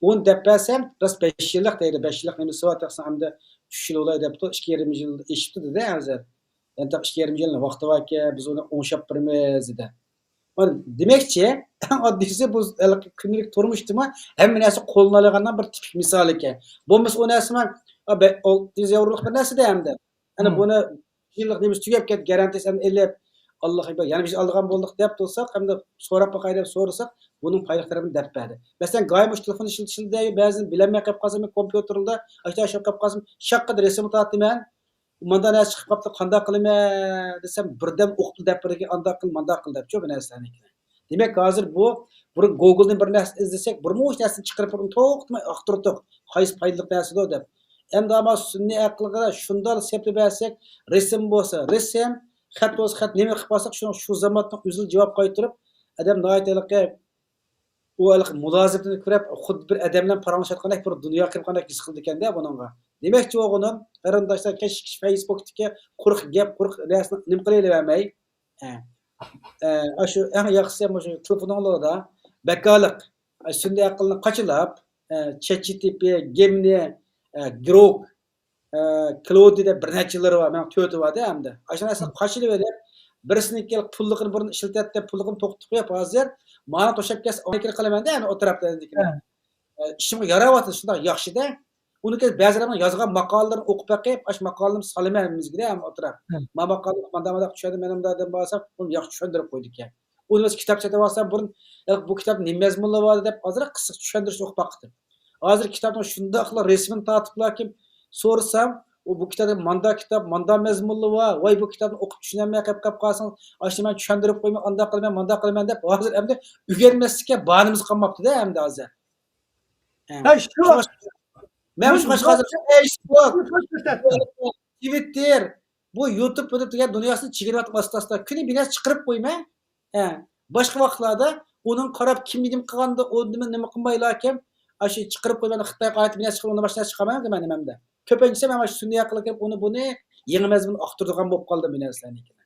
ئۇنى دەپ بەرسەم، راست بەش يىللىق دەيدۇ، بەش يىللىق نېمىسى بار، تېخى ئەمدى ئۈچ يىل بولاي دەپتۇ، ئىككى يېرىم يىل ئېشىپتۇ دېدى ھازىر. يەنە تېخى ئىككى يېرىم يىل ۋاقتى باركەن، بىز ئۇنى ئوڭشاپ بېرىمىز دېدى. مانا دېمەكچى، ئەڭ ئاددىيسى بۇ ھېلىقى كۈندىلىك تۇرمۇشتىمۇ ھەممە نەرسە قوللىنالايدىغاننىڭ بىر تىپىك مىسالى ئىكەن. بولمىسا ئۇ نەرسىمۇ، ئا، بە-، ئالتە يۈز ياۋرولۇق بىر نەرسىدە ئەمدى. ئەنە بۇنى يىللىق نېمىسى تۈگەپ كەتتى، گارانتىيىسىنى ئېلىپ، ئاللاھ ئەكبەر، يەنە بىز ئالىدىغان بولدۇق دەپ تۇرساق، ئەمدى سوراپ باقاي دەپ سورىساق، بۇنىڭ پايدىلىق تەرىپىنى دەپ بەردى. مەسىلەن، گايا مۇشۇ تېلېفون ئىشلىتىشىدە بەزىدە بىلەلمەي قېلىپ قالسام، كومپيۇتېردا ئاشۇنداق ئىشلەپ قېلىپ قالسام، شاققىدە رەسىمنى تارتىمەن. مانداق نەرسە چىقىپ قاپتۇ، قانداق قىلىمەن دېسەم، بىردەم ئوقۇپلا دەپ بېرىدىكەن، ئانداق قىل، مانداق قىل دەپچۇ بۇ نەرسىلەرنى. دېمەك، ھازىر بۇ، بۇرۇن گوگلدىن بىر نەرسە ئىزدىسەك، بىرمۇ ئىش نەرسىنى چىقىرىپ، بۇرۇن توختىماي ئاختۇراتتۇق، قايسى پايدىلىق نەرسىدۇ دەپ. ئەمدى ئەمما سۈنئىي ئەقىلگە شۇنداق سېپىلى بەرسەك، رەسىم بولسا رەسىم، خەت بولسا خەت، نېمە قىلىپ قالساق، شۇنىڭ شۇ زاماننىڭ ئۆزىلا جاۋاب قايتۇرۇپ، ئادەم ناھايىتى ھېلىقى ئۇ ھېلىقى مۇلازىمىتىنى كۆرۈپ، خۇددى بىر ئادەم بىلەن پاراڭلىشىۋاتقاندەك، بىر دۇنياغا كىرىپ قالغاندەك ھېس قىلىدىكەن-دە بۇنىڭغا. دېمەكچى بولغىنىم، قېرىنداشلار، كەچ-، كەچ فەيسبۇكتىكى قۇرۇق گەپ، قۇرۇق نەرسىنى نېمە قىلىۋەرمەي. ھە. ئە، ئاشۇ ئەڭ ياخشىسى مۇشۇ تېلېفونۇڭلاردا بەكارلىق، ئە، سۈنئىي ئەقىلنى قاچىلاپ، ئە، چەت جى پى تى، گېمنى، ئە، گروك، ئە، كلودى دەپ بىر نەچچىلىرى بار، مېنىڭ تۆتى بار-دە ئەمدى. ئاشۇ نەرسىنى قاچىلىۋېلىپ، بىرسىنىڭكى پۇللۇقىنى بۇرۇن ئىشلىتەتتىم، پۇللۇقىنى توختىتىپ قويۇپ، ھازىر مانا توشاپ كەتسە، ئانىكىنى قىلىمەن-دە، ئەنە ئوتتۇرا ھەپتىلىكىنى. ئە، ئىشىمغا ياراۋاتىدۇ، شۇنداق ياخشى-دە. ئۇنىڭ كېيىن بەزىلەرنىڭ يازغان ماقالىلىرىنى ئوقۇپ بېقىپ، ئاشۇ ماقالىنى سالىمەن ھەممىمىزگە-دە، ھەممە ئوتتۇرا. ما ماقالىنى مانداق-مانداق چۈشەندۈرۈپ، مانا مۇنداق دەپ بارساق، ئۇنى ياخشى چۈشەندۈرۈپ قويىدىكەن. ئۇنى بىز كىتاب سېتىۋالسام بۇرۇن، يا بۇ كىتابتا نېمە مەزمۇنلار بار دەپ ئازراق قىسقىچە چۈشەندۈرۈش ئوقۇپ باقتىم. ھازىر كىتابنىڭ شۇنداقلا رەسىمىنى تارتىپلا كىم سورىسام، ئۇ بۇ كىتابتا ماندا كىتاب، ماندا مەزمۇنلىرى بار، ۋاي بۇ كىتابنى ئوقۇپ چۈشىنەلمەي قېلىپ قېلىپ قالسىڭىز، ئاشۇنى مەن چۈشەندۈرۈپ قويىمەن، ئانداق قىلىمەن، مانداق قىلىمەن دەپ ھازىر ئەمدى ئۆگەنمەسلىككە بانىمىز قالماپتۇ-دە ئەمدى ھازىر. ھە. ھە، شۇ. شۇڭا-، مەن مۇ-، شۇڭا مۇ-، ھازىر مۇ-، Facebook، مۇ-، مۇ-، مۇ-، Twitter، بۇ يۇتۇب، يۇتۇب دېگەن دۇنياسىنى چىگىرىۋاتىمەن ئاستا-ئاستا. كۈنى بىر نەرسە چىقىرىپ قويىمەن. ھە. باشقا ۋاقىتلاردا ئۇنىڭ قاراپ كىم نېمە قىلغاندا، ئۇ نېمە، نېمە قىلمايلا كىم، ئاشۇ چىقىرىپ قويىمەن، خىتايغا ئايت بىر نەرسە چىقىرىپ، ئۇنىڭ باشقا نەرسە چىقارمايمەن مەن نېمەمدە. كۆپىنچىسى مەن ئاشۇ سۈنئىي ئەقىلگە كىرىپ، ئۇنى بۇنى يېڭى مەزمۇن ئاختۇرىدىغان بولۇپ قالدىم بۇ نەرسىلەرنىڭكىنى.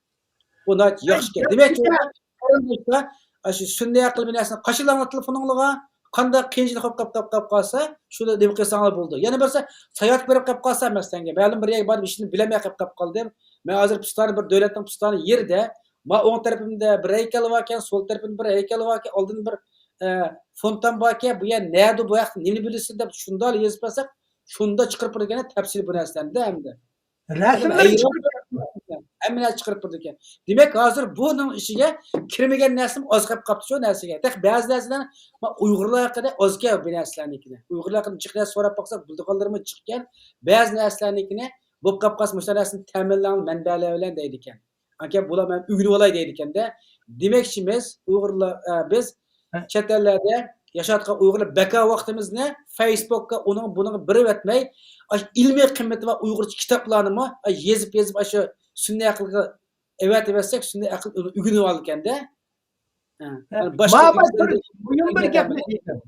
بۇ ناھايىتى ياخشى گەپ. دېمەك، قېرىنداشلار، ئاشۇ سۈنئىي ئەقىل بىر نەرسىنى قاچىلاڭلار تېلېفونۇڭلارغا، قانداق قىيىنچىلىق بولۇپ قاپ، قاپ، قاپ قالسا، شۇنى نېمە قىلساڭلار بولىدۇ. يەنە بىرسى، ساياھەتكە بېرىپ قاپ قالسا، مەسىلەنگە، مەلۇم بىر يەرگە بارىپ، ھېچنېمە بىلەلمەي قاپ، قاپ قالدىم. مەن ھازىر پىستانى بىر دۆلەتنىڭ پىستانى يېرىدە، ما ئوڭ تەرىپىمدە بىر ھەيكەل باركەن، سول تەرىپىمدە بىر ھەيكەل باركەن، ئالدىدا بىر، ئە، فونتان باركەن، بۇ يەر نەدە، بۇ ھەقتە نېمىنى بىلىسىز دەپ شۇنداق يېزىپ بەرسەك، شۇنداق چىقىرىپ بېرىدىكەن تەپسىلىي بۇ نەرسىلەرنى ئەمدى. رەسىملەر ھەيران چىقىرىپ ھەممە نەرسە چىقىرىپ بېرىدىكەن. دېمەك، ھازىر بۇنىڭ ئىچىگە كىرمىگەن نەرسىمۇ ئاز قېلىپ قاپتۇ شۇ نەرسىگە. تېخى بەزى نەرسىلەر ما ئۇيغۇرلار ھەققىدە ئازكەن بۇ نەرسىلەرنىڭكىنى. ئۇيغۇرلار ھەققىدە جىق نەرسە سوراپ باقساق، بىلىدىغانلىرىمۇ جىقكەن. بەزى نەرسىلەرنىڭكىنى بولۇپ قاپ قالسا، مۇشۇ نەرسىنى تەمىنلەڭ مەنبەلەر بىلەن دەيدىكەن. ئاكا، بۇلار مەن ئۆگىنىۋالاي دەيدىكەندە. دېمەكچىمىز، ئۇيغۇرلار، ئە، بىز ھە. چەت ئەللەردە ياشاۋاتقان ئۇيغۇرلار بىكار ۋاقتىمىزنى فېيسبوكقا، ئۇنىڭ بۇنىڭغا بېرىۋەتمەي، ئاشۇ ئىلمىي قىممىتى بار ئۇيغۇرچە كىتابلارنىمۇ، ئە، يېزىپ، يېزىپ، ئاشۇ سۈنئىي ئەقىلگە ئەۋەتىۋەتسەك، سۈنئىي ئەقىل ئۇنى ئۆگىنىۋالىدىكەندە. ھە. ھە. يەنى باشقا ماما بىر مۇھىم بىر گەپنى دەيمەن.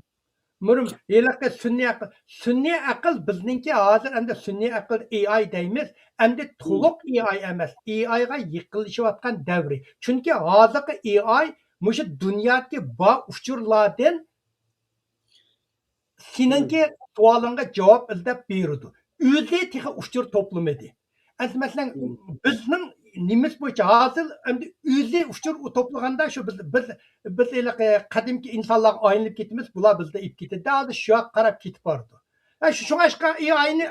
مۇرۇم، ھېلىقى سۈنئىي ئەقىل، سۈنئىي ئەقىل بىزنىڭكى ھازىر ئەمدى سۈنئىي ئەقىل ئېي ئاي دەيمىز، ئەمدى مم. تولۇق ئېي ئاي ئەمەس، ئېي ئايغا يېقىنلىشىۋاتقان دەۋرى. چۈنكى ھازىرقى ئېي ئاي مۇشۇ دۇنيادىكى بار ئۇچۇرلاردىن سېنىڭكى مم. سوئالىڭغا جاۋاب ئىزدەپ بېرىدۇ. ئۆزى تېخى ئۇچۇر توپلىمىدى. ئەمدى مەسىلەن، مم. بىزنىڭ نېمىز بويىچە ھازىر ئەمدى ئۆزى ئۇچۇر توپلىغاندا شۇ بىز، بىز، بىز ھېلىقى قەدىمكى ئىنسانلارغا ئايلىنىپ كېتىمىز، بۇلار بىزدىن ئېلىپ كېتىدۇ. ھازىر شۇ ياققا قاراپ كېتىپ بارىدۇ. ھە، شۇ، شۇڭا ئېي ئاينى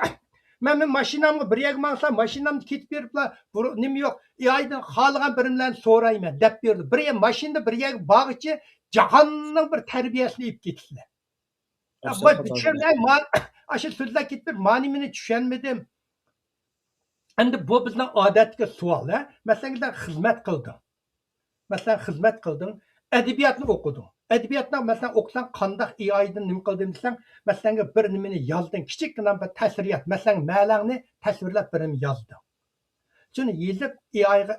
مەن، مەن ماشىنامغا بىر يەرگە ماڭسام، ماشىنامدا كېتىپ بېرىپلا، بۇ نېمە يوق، ئېي ئايدىن خالىغان بىرىملەرنى سورايمەن دەپ بېرىدۇ. بىر يەر، ماشىنىدا بىر يەرگە بارغۇچە جاھاننىڭ بىر تەربىيەسىنى ئېلىپ كېتىسىلەر. ئەپسۇن بۇ خاتا چۈشەنمەي، ما-، ئاشۇ سۆزلەر كېتىپ، مانا مېنى چۈشەنمىدىم. ئەمدى بۇ بىزنىڭ ئادەتتىكى سوئال، ھە؟ مەسىلەن، سەن خىزمەت قىلدىڭ. مەسىلەن، خىزمەت قىلدىڭ. ئەدەبىياتنى ئوقۇدۇڭ. ئەدەبىياتنى، مەسىلەن، ئوقۇساڭ، قانداق ئېي ئايدىن نېمە قىلدىم دېسەڭ، مەسىلەن، بىر نېمىنى يازدىڭ. كىچىككىنە بىر تەسىرىيەت، مەسىلەن، مەلەڭنى تەسۋىرلەپ بىر نېمە يازدىڭ. شۇنى يېزىپ، ئېي ئايغا،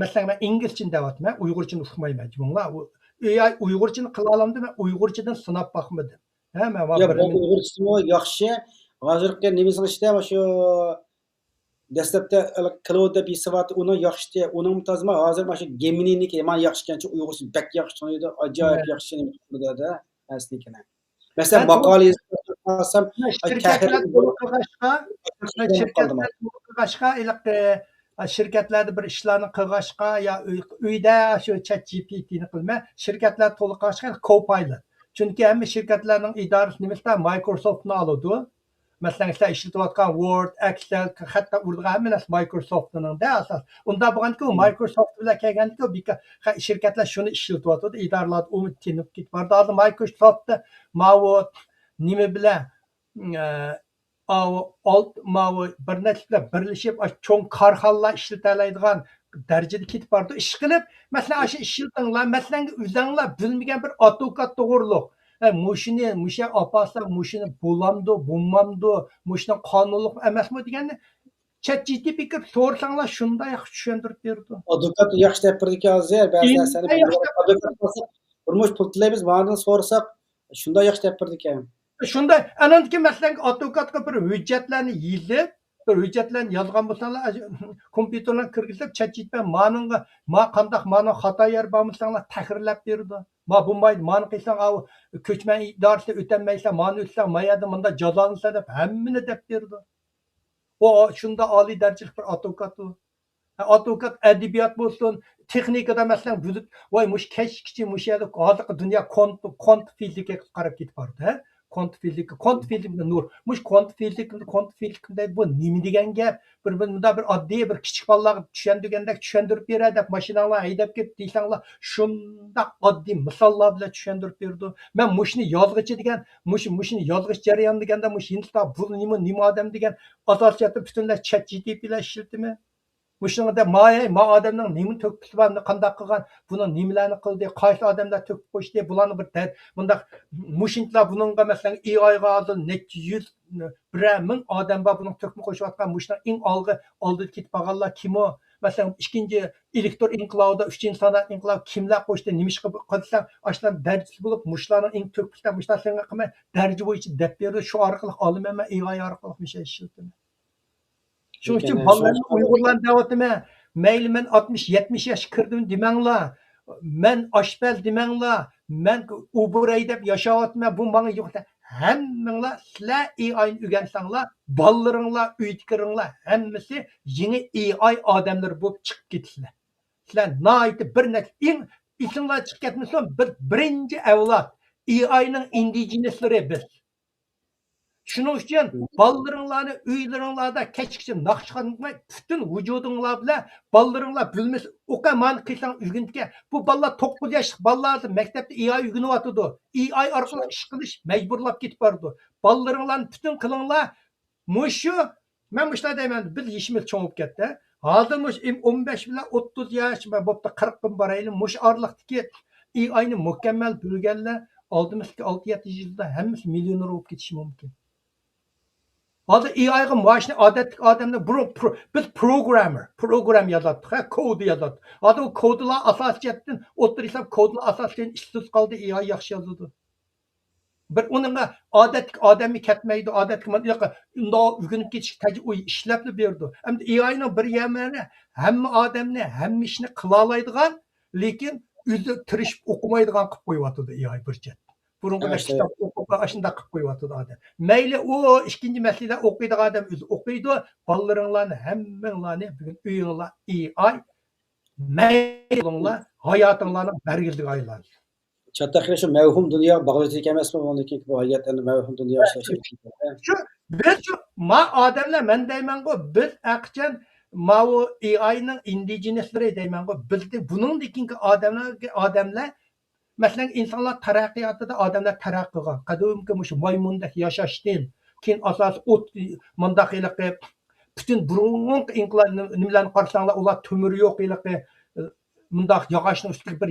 مەسىلەن، مەن ئىنگلىزچىنى دەۋاتىمەن، ئۇيغۇرچىنى ئۇقمايمەن، جۇمۇڭلار. ئۇ، ئېي ئاي ئۇيغۇرچىنى قىلالامدۇ؟ مەن ئۇيغۇرچىدىن سىناپ باقمىدىم. ھە، مەن ۋا ياق، بىر مەن ئۇيغۇرچىسىمۇ ياخشى. ھازىرقى نېمىسىنىڭ ئىچىدە مۇشۇ دەسلەپتە كلود دەپ يېزىۋاتتى، ئۇنىڭ ياخشى، ئۇنىڭمۇ تازىما. ھازىر مانا شۇ گېمىنىنىڭكى يامان ياخشىكەن، ئۇيغۇرچە بەك ياخشى تونۇيدۇ، ئاجايىپ ھە. ياخشى نېمە قىلىدۇ-دە، ھەسىنىكىنى. مەسىلەن، مەن ماقالە يېزىپ قالسام، مەن ئاي، شىركەتلەر تەھرىر تولۇق قىلغاچقا، مەن قالدىم. شىركەتلەر تولۇق قىلغاچقا، ھېلىقى، ئا، شىركەتلەردە بىر ئىشلارنى قىلغاچقا، يا ئۆي-، ئۆيدە شۇ چات جى پى تىنى قىلىمەن، شىركەتلەر تولۇق قىلغاچقا، كوپايلوت. چۈنكى ھەممە شىركەتلەرنىڭ ئىدارىسى نېمىسىدا مايكروسوفتنى ئالىدۇ. مەسىلەن، سىلەر ئىشلىتىۋاتقان ۋورد، ئەكسېل، خەتتە ئۇرىدىغان ھەممە نەرسە مايكروسوفتنىڭدە ئاساس. ئۇندا بولغاندىكى، مم. مايكروسوفت بىلەن كەلگەندىكى، بىكا-، خە-، شىركەتلەر شۇنى ئىشلىتىۋاتىدۇ، ئىدارىلەردە ئۇمۇ تىنىپ كېتىپ بارىدۇ. ھازىر مايكروسوفت ماۋۇ نېمە بىلەن، ئە، ئاۋۇ ئالت، ماۋۇ بىر نەچچە بىلەن بىرلىشىپ، ئاشۇ چوڭ كارخانىلار ئىشلىتەلەيدىغان دەرىجىدە كېتىپ بارىدۇ. ئىشقىلىپ، مەسىلەن، ئاشۇ ئىشلىتىڭلار، مەسىلەن، ئۆزەڭلار بىلمىگەن بىر ئاتوكات توغرۇلۇق، ھە، مۇشۇنى، مۇشۇ ئاپارساق، مۇشۇنى بولامدۇ، بولمامدۇ، مۇشۇنىڭ قانۇنلۇقمۇ ئەمەسمۇ دېگەننى چات جى پى تىگە كىرىپ سورىساڭلار، شۇنداق ياخشى چۈشەندۈرۈپ بېرىدۇ. ئادۋوكات ياخشى دەپ بېرىدىكەن ھازىر، بەزى نەرسىلەرنى ئادۋوكات بولسا، تۇرمۇش پۇل تىلەيمىز، ماندىن سورىساق، شۇنداق ياخشى دەپ بېرىدىكەن. شۇنداق، ئاناندىن كېيىن، مەسىلەن، ئادۋوكاتقا بىر ھۆججەتلەرنى يېزىپ، بىر ھۆججەتلەرنى يازغان بولساڭلار، ئەج-، كومپيۇتېرلارغا كىرگۈزۈپ، چات جى پى تىگە مانىڭغا، ما قانداق، مانىڭ خاتا يەر بارمۇ دېسەڭلار، تەھرىرلەپ بېرىدۇ. ما بولمايدۇ، مانى قىلساڭ، ئاۋۇ كۆچمەن ئىدارىسىدە ئۆتەلمەيسەن، مانى ئۆتسەڭ، ما يەردە مۇنداق جازالىنىسەن دەپ ھەممىنى دەپ بېرىدۇ. ئۇ شۇنداق ئالىي دەرىجىلىك بىر ئادۋوكات ئۇ. ئادۋوكات، ئەدەبىيات بولسۇن، تېخنىكىدا مەسىلەن، بىلىپ، ۋاي، مۇشۇ كەچكىچە مۇشۇ يەردە ھازىرقى دۇنيا كونت-، كونت فىزىكىغا قاراپ كېتىپ بارىدۇ، ھە؟ كوانت فىزىكا، كوانت فىزىكا نۇر. مۇشۇ كوانت فىزىكا، كوانت فىزىكا دەيدۇ، بۇ نېمە دېگەن گەپ؟ بىر، بىر مۇنداق بىر ئاددىي بىر كىچىك بالىلارغا چۈشەندۈرگەندەك چۈشەندۈرۈپ بېرە دەپ ماشىناڭلار ھەيدەپ كېتىپ دېسەڭلار، شۇنداق ئاددىي مىساللار بىلەن چۈشەندۈرۈپ بېرىدۇ. مەن مۇشۇنى يازغىچە دېگەن، مۇشۇ، مۇشۇنى يازغىچە جەريان دېگەندە، مۇشۇ ھىندىستا بۇ نېمە، نېمە ئادەم دېگەن ئاساسىي جەھەتتە پۈتۈنلەي چات جى پى تى بىلەن ئىشلىتىمەن. مۇشۇنىڭدا ماي، ما ئادەمنىڭ نېمە تۆھپىسى بار، قانداق قىلغان، بۇنىڭ نېمىلەرنى قىلدى، قايسى ئادەملەر تۆھپە قوشتى، بۇلارنى بىر دەر-، مۇنداق مۇشۇنچىلار بۇنىڭغا، مەسىلەن، ئېئايغا ھازىر نەچچە يۈز، بىرەر مىڭ ئادەم بار بۇنىڭ تۆھپە قوشۇۋاتقان، مۇشۇنىڭ ئەڭ ئالغا، ئالدىدا كېتىپ بارغانلار كىمۇ؟ مەسىلەن، ئىككىنچى ئېلېكتر ئىنقىلابىدا، ئۈچىنچى سانائەت ئىنقىلابى كىملەر قوشتى، نېمىشقا قىلساڭ، ئاشۇلارنىڭ دەرىجىسى بولۇپ، مۇشۇلارنىڭ ئەڭ تۆھپىسى، مۇشۇلار سېنىڭ قىلماي دەرىجە بويىچە دەپ بېرىدۇ، شۇ ئارقىلىق ئالىمەن مەن، ئېئاي ئارقىلىق مۇشۇ ئىشلىتىمەن. شۇنىڭ ئۈچۈن لېكىن، ئە، بالىلارنى، شۇڭلاشقا ئۇيغۇرلارنى دەۋاتىمەن. مەيلى مەن ئاتمىش، يەتمىش ياشقا كىردىم دېمەڭلار. مەن ئاشپەز دېمەڭلار. مەن ئۇبۇر ھەيدەپ ياشاۋاتىمەن. بۇ ماڭا يوق. ھەممىڭلار سىلەر ئېئاينى ئۆگەنسەڭلار، بالىلىرىڭلار، ئۆيدىكىلىرىڭلار ھەممىسى يېڭى ئېئاي ئادەملىرى بولۇپ چىقىپ كېتىسىلەر. سىلەر ناھايىتى بىر نەچچە ئىڭ ئېسىڭلار چىقىپ كەتمىسۇن، بىز بىرىنچى ئەۋلاد، ئېئاينىڭ ئىندىجېنېسلىرى بىز. شۇنىڭ ئۈچۈن بالىلىرىڭلارنى ئۆيلىرىڭلاردا كەچكىچە ناخشا چالماي، پۈتۈن ۋۇجۇدۇڭلار بىلەن بالىلىرىڭلار بىلمىسە، ئوقە مانا قىلساڭ ئۆگىنىدىكەن. بۇ بالىلار توققۇز ياشلىق بالىلار ھازىر مەكتەپتە ئېئاي ئۆگىنىۋاتىدۇ. ئېئاي ئارقىلىق ئىش قىلىش مەجبۇرلاپ كېتىپ بارىدۇ. بالىلىرىڭلارنى پۈتۈن قىلىڭلار. مۇشۇ، مەن مۇشۇنداق دەيمەن، بىز يېشىمىز چوڭىيىپ كەتتى. ھازىر مۇشۇ ئون بەش بىلەن ئوتتۇز ياش، بوپتۇ، قىرىققىمۇ بارايلى. مۇشۇ ئارىلىقتىكى ئېئاينى مۇكەممەل بىلگەنلەر ئالدىمىزدىكى ئالتە يەتتە يىلدا ھەممىسى مىليونېر بولۇپ كېتىشى مۇمكىن. ھازىر ئېئايغا ماشىنا ئادەتتىكى ئادەملەر بۇرۇن پرو-، بىز پروگراممېر، پروگرام يازاتتۇق، ھە، كود يازاتتۇق. ھازىر ئۇ كودلار ئاساسىي جەھەتتىن ئوتتۇرا ھېساب كودلار ئاساسىي جەھەتتىن ئىشسىز قالدى، ئېئاي ياخشى يازىدۇ. بىر ئۇنىڭغا ئادەتتىكى ئادەممۇ كەتمەيدۇ، ئادەتتىكى مانا ئۇنداق ئۆگىنىپ كېتىشكە تەج-، ئۇ ئىشلەپلا بېرىدۇ. ئەمدى ئېئاينىڭ بىر يامىنى ھەممە ئادەمنى، ھەممە ئىشنى قىلالايدىغان، لېكىن ئۆزى تىرىشىپ ئوقۇمايدىغان قىلىپ قويۇۋاتىدۇ ئېئاي بىر جەھەتتىن. بۇرۇنقىدەك كىتاب ئوقۇپ، ئاشۇنداق قىلىپ قويۇۋاتىدۇ ئادەم. مەيلى ئۇ ئىككىنچى مەسىلە ئوقۇيدىغان ئادەم ئۆزى ئوقۇيدۇ، بالىلىرىڭلارنى ھەممىڭلارنى بۈگۈن ئۆيۈڭلار ئېئاي، مەيلى بولۇڭلار، ھاياتىڭلارنىڭ بەلگىلىكىگە ئايلاندى. چاتاق شۇ مەۋھۇم دۇنياغا باغلىۋېتىدىكەن ئەمەسمۇ؟ ئۇنىڭدىن كېيىنكى بۇ ھايات ئەمدى مەۋھۇم دۇنيا شۇ، بىز شۇ، ما ئادەملەر، مەن دەيمەنغۇ، بىز ھەقىچان ماۋۇ ئېئاينىڭ ئىندىجېنېسلىرى دەيمەنغۇ، بىزدە بۇنىڭدىن كېيىنكى ئادەملەر، ئادەملەر، مەسىلەن، ئىنسانلار تەرەققىياتىدا ئادەملەر تەرەققىي قىلغان. قەدىمكى مۇشۇ مايمۇندەك ياشاشتىن كېيىن، ئاساسىي ئوت، مۇنداق ھېلىقى پۈتۈن بۇرۇنقى ئىنقىلاب نېمىلەرنى قارىساڭلار، ئۇلار تۆمۈر يوق، ھېلىقى، ئە، مۇنداق ياغاچنىڭ ئۈستىگە بىر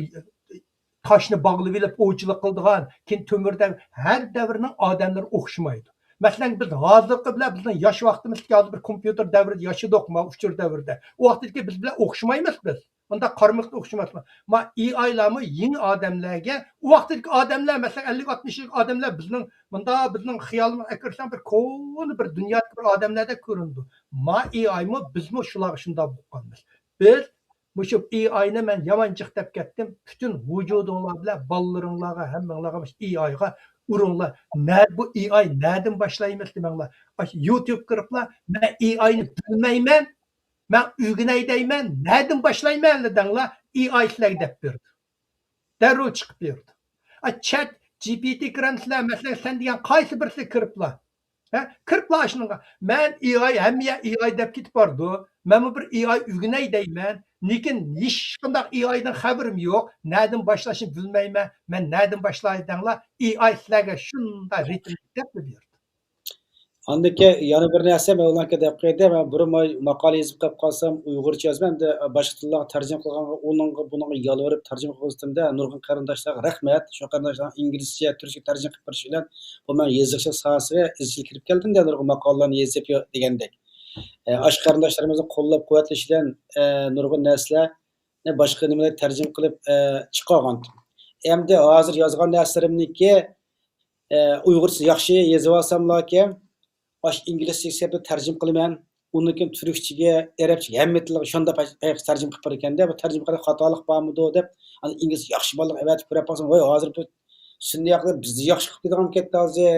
تاشنى باغلىۋېلىپ ئوۋچىلىق قىلىدىغان، كېيىن تۆمۈر دەۋر، ھەر دەۋرنىڭ ئادەملىرى ئوخشىمايدۇ. مەسىلەن، بىز ھازىرقى بىلەن بىزنىڭ ياش ۋاقتىمىزدىكى، ھازىر بىر كومپيۇتېر دەۋرىدە ياشىدۇق، ما ئۇچۇر دەۋرىدە. ئۇ ۋاقىتتىكى بىز بىلەن ئوخشىمايمىز بىز. ئۇنداق قارىماقتا ئوخشىماسمۇ؟ ما ئېئايلارمۇ يېڭى ئادەملەرگە، ئۇ ۋاقىتتىكى ئادەملەر، مەسىلەن، ئەللىك، ئاتمىش يىللىق ئادەملەر بىزنىڭ مۇنداق بىزنىڭ خىيالىمىزغا كىرسەڭ بىر كونا بىر دۇنيادىكى بىر ئادەملەردەك كۆرۈنىدۇ. ما ئېئايمۇ بىزمۇ شۇلارغا شۇنداق بولۇپ قالىمىز. بىز مۇشۇ ئېئاينى مەن يامان جىق دەپ كەتتىم. پۈتۈن ۋۇجۇدۇڭلار بىلەن بالىلىرىڭلارغا، ھەممىڭلارغا مۇشۇ ئېئايغا ئۇرۇڭلار. نە بۇ ئېئاي نەدىن باشلايمىز دېمەڭلار. ئاشۇ يۇتۇبقا كىرىپلا، مەن ئېئاينى بىلمەيمەن، مەن ئۆگىنەي دەيمەن، نەدىن باشلايمەن دەڭلار، ئېئاي سىلەرگە دەپ بېرىدۇ. دەررۇ چىقىپ بېرىدۇ. ئا، چات جى پى تى كىرەمسىلەر، مەسىلەن، سەن دېگەن قايسى بىرسىگە كىرىپلا. ھە؟ كىرىپلا ئاشۇنىڭغا. مەن ئېئاي، ھەممە يەر ئېئاي دەپ كېتىپ بارىدۇ. مەنمۇ بىر ئېئاي ئۆگىنەي دەيمەن. لېكىن ھېچقانداق ئېئايدىن خەۋىرىم يوق. نەدىن باشلاشنى بىلمەيمەن. مەن نەدىن باشلاي دەڭلار. ئېئاي سىلەرگە شۇنداق رىتىم دەپلا بېرىدۇ. ئاندىن كېيىن يەنە بىر نەرسە، مەۋلان ئاكا دەپ قويدى، مەن بۇرۇن ماقالە يېزىپ قېلىپ قالسام، ئۇيغۇرچە يازىمەن، ئەمدى باشقا تىللارغا تەرجىمە قىلغانغا، ئۇنىڭغا، بۇنىڭغا يالۋۇرۇپ تەرجىمە قىلغۇزدۇم-دە، نۇرغۇن قېرىنداشلارغا رەھمەت. شۇ قېرىنداشلارنىڭ ئىنگلىزچە، تۈركچە تەرجىمە قىلىپ بېرىشى بىلەن بۇ مېنىڭ يېزىقچىلىق ساھەسىگە ئىزچىل كىرىپ كەلدىم-دە، نۇرغۇن ماقالىلارنى يېزىپ يو-، دېگەندەك. ئە، ئاشۇ قېرىنداشلىرىمىزنىڭ قوللاپ قۇۋۋەتلىشى بىلەن، ئە، نۇرغۇن نەرسىلەر باشقا نېمىلەر تەرجىمە قىلىپ، ئە، چىقارغانتىم. ئەمدى ھازىر يازغان نەرسىلىرىمنىڭكى، ئە، ئۇيغۇرچە ياخشى يېزىۋالساملاكى، ئاشۇ ئىنگلىزچىگە سەپتە تەرجىمە قىلىمەن. ئۇندىن كېيىن تۈركچىگە، ئەرەبچىگە، ھەممە تىلغا شۇنداق پەي-، پەي-، تەرجىمە قىلىپ بېرىدىكەن-دە، بۇ تەرجىمە قىلىش خاتالىق بارمىدۇ دەپ، ئاندىن ئىنگلىز ياخشى بالىلارغا ئەۋەتىپ كۆرۈپ باقسام، ۋاي، ھازىر بۇ سۈنئىي ئەقىل بىزدىن ياخشى قىلىپ كېتىدىغان كەتتى ھازىر،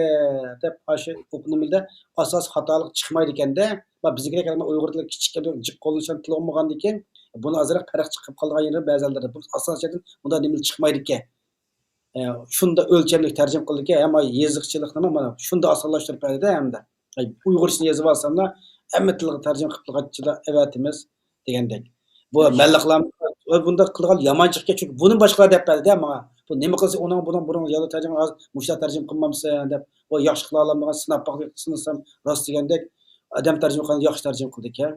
دەپ، ئاشۇ ئۇقۇمدا ئاساسىي خاتالىق چىقمايدىكەن-دە. ما بىزگىدەك ئۇيغۇر تىلى كىچىك، جىق قوللىنىشچان تىل بولمىغاندىكىن، بۇنى ئازراق پەرق چىقىپ قالىدىغان يېرى بەزەنلىرىدە. بۇ ئاساسىي جەھەتتىن بۇنداق نېمىلەر چىقمايدىكەن. ئە، شۇنداق ئۆلچەملىك تەرجىمە قىلدىكى، ھەم يېزىقچىلىقنىمۇ مانا شۇنداق ئاسانلاشتۇرۇپ بەردى ھەمدە. ئۇيغۇرچىسىنى يېزىۋالساملا، ھەممە تىلغا تەرجىمە قىلىپ قىلغاچچىدا ئەۋەتىمىز دېگەندەك. بۇ مەللىقلار بۇنداق قىلغان يامان چىقكەن، چۈنكى بۇنى باشقىلار دەپ بەردى ماڭا. بۇ نېمە قىلسا ئۇنىڭ، بۇنىڭ، بۇنىڭ يالا تەرجىمە، ھازىر مۇشۇنداق تەرجىمە قىلمامسەن دەپ، بۇ ياخشى قىلالامدىغان سىناپ باققىلى سىنىسام، راست دېگەندەك، ئادەم تەرجىمە قىلغان ياخشى تەرجىمە قىلىدىكەن.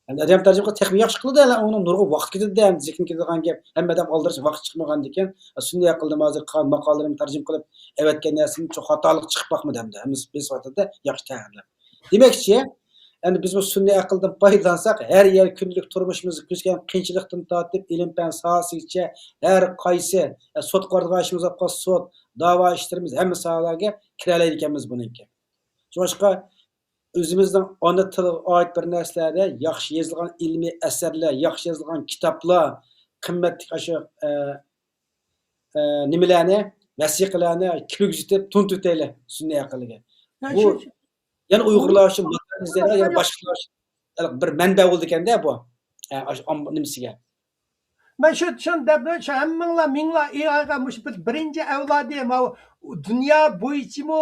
ئەمدى ئادەم تەرجىمە قىلسا تېخىمۇ ياخشى قىلىدۇ، ھەلە ئۇنىڭ نۇرغۇن ۋاقىت كېتىدۇ، ئەمدى زېھىن كېتىدىغان گەپ. ھەممە ئادەم ئالدىراش ۋاقىت چىقمىغاندىكىن، سۈنئىي ئەقىلدىن ھازىر قىلغان ماقالىلىرىمنى تەرجىمە قىلىپ ئەۋەتكەن نەرسىمنى چوڭ خاتالىق چىقىپ باقمىدى ئەمدى. ھەممىسى بېسىۋاتىدۇ، ياخشى تەھرىرلەپ. دېمەكچى، ئەمدى بىز بۇ سۈنئىي ئەقىلدىن پايدىلانساق، ھەر يەر كۈندىلىك تۇرمۇشىمىزدا كۆچكەن قىيىنچىلىقتىن تارتىپ، ئىلىم-پەن ساھەسىگىچە ھەر قايسى، ئە، سوتقا بارىدىغان ئىشىمىز بولسا سوت، داۋا ئىشلىرىمىز ھەممە ساھەلەرگە كىرەلەيدىكەنمىز بۇنىڭكى. شۇڭلاشقا ئۆزىمىزنىڭ ئانا تىلىغا ئائىت بىر نەرسىلەردە ياخشى يېزىلغان ئىلمىي ئەسەرلەر، ياخشى يېزىلغان كىتابلار، قىممەتلىك ئاشۇ، ئە، ئە، نېمىلەرنى، ۋەسىقىلەرنى كىرگۈزۈۋېتىپ تونۇتۇۋېتەيلى سۈنئىي ئەقىلگە. ھە، بۇ شۇ، شۇ. يەنە ئۇيغۇرلار ئۈچۈن، ماتېرىيال ئىزدەيدىغان، يەنە باشقىلار ئۈچۈن بىر مەنبە بولىدىكەندە بۇ. ئە، ئاشۇ ئام-، نېمىسىگە. مەن شۇ، شۇنى دەپ، شۇ ھەممىڭلار، مىڭلار ئېئايغا مۇشۇ بىز بىرىنچى ئەۋلادى، ماۋۇ دۇنيا بويىچىمۇ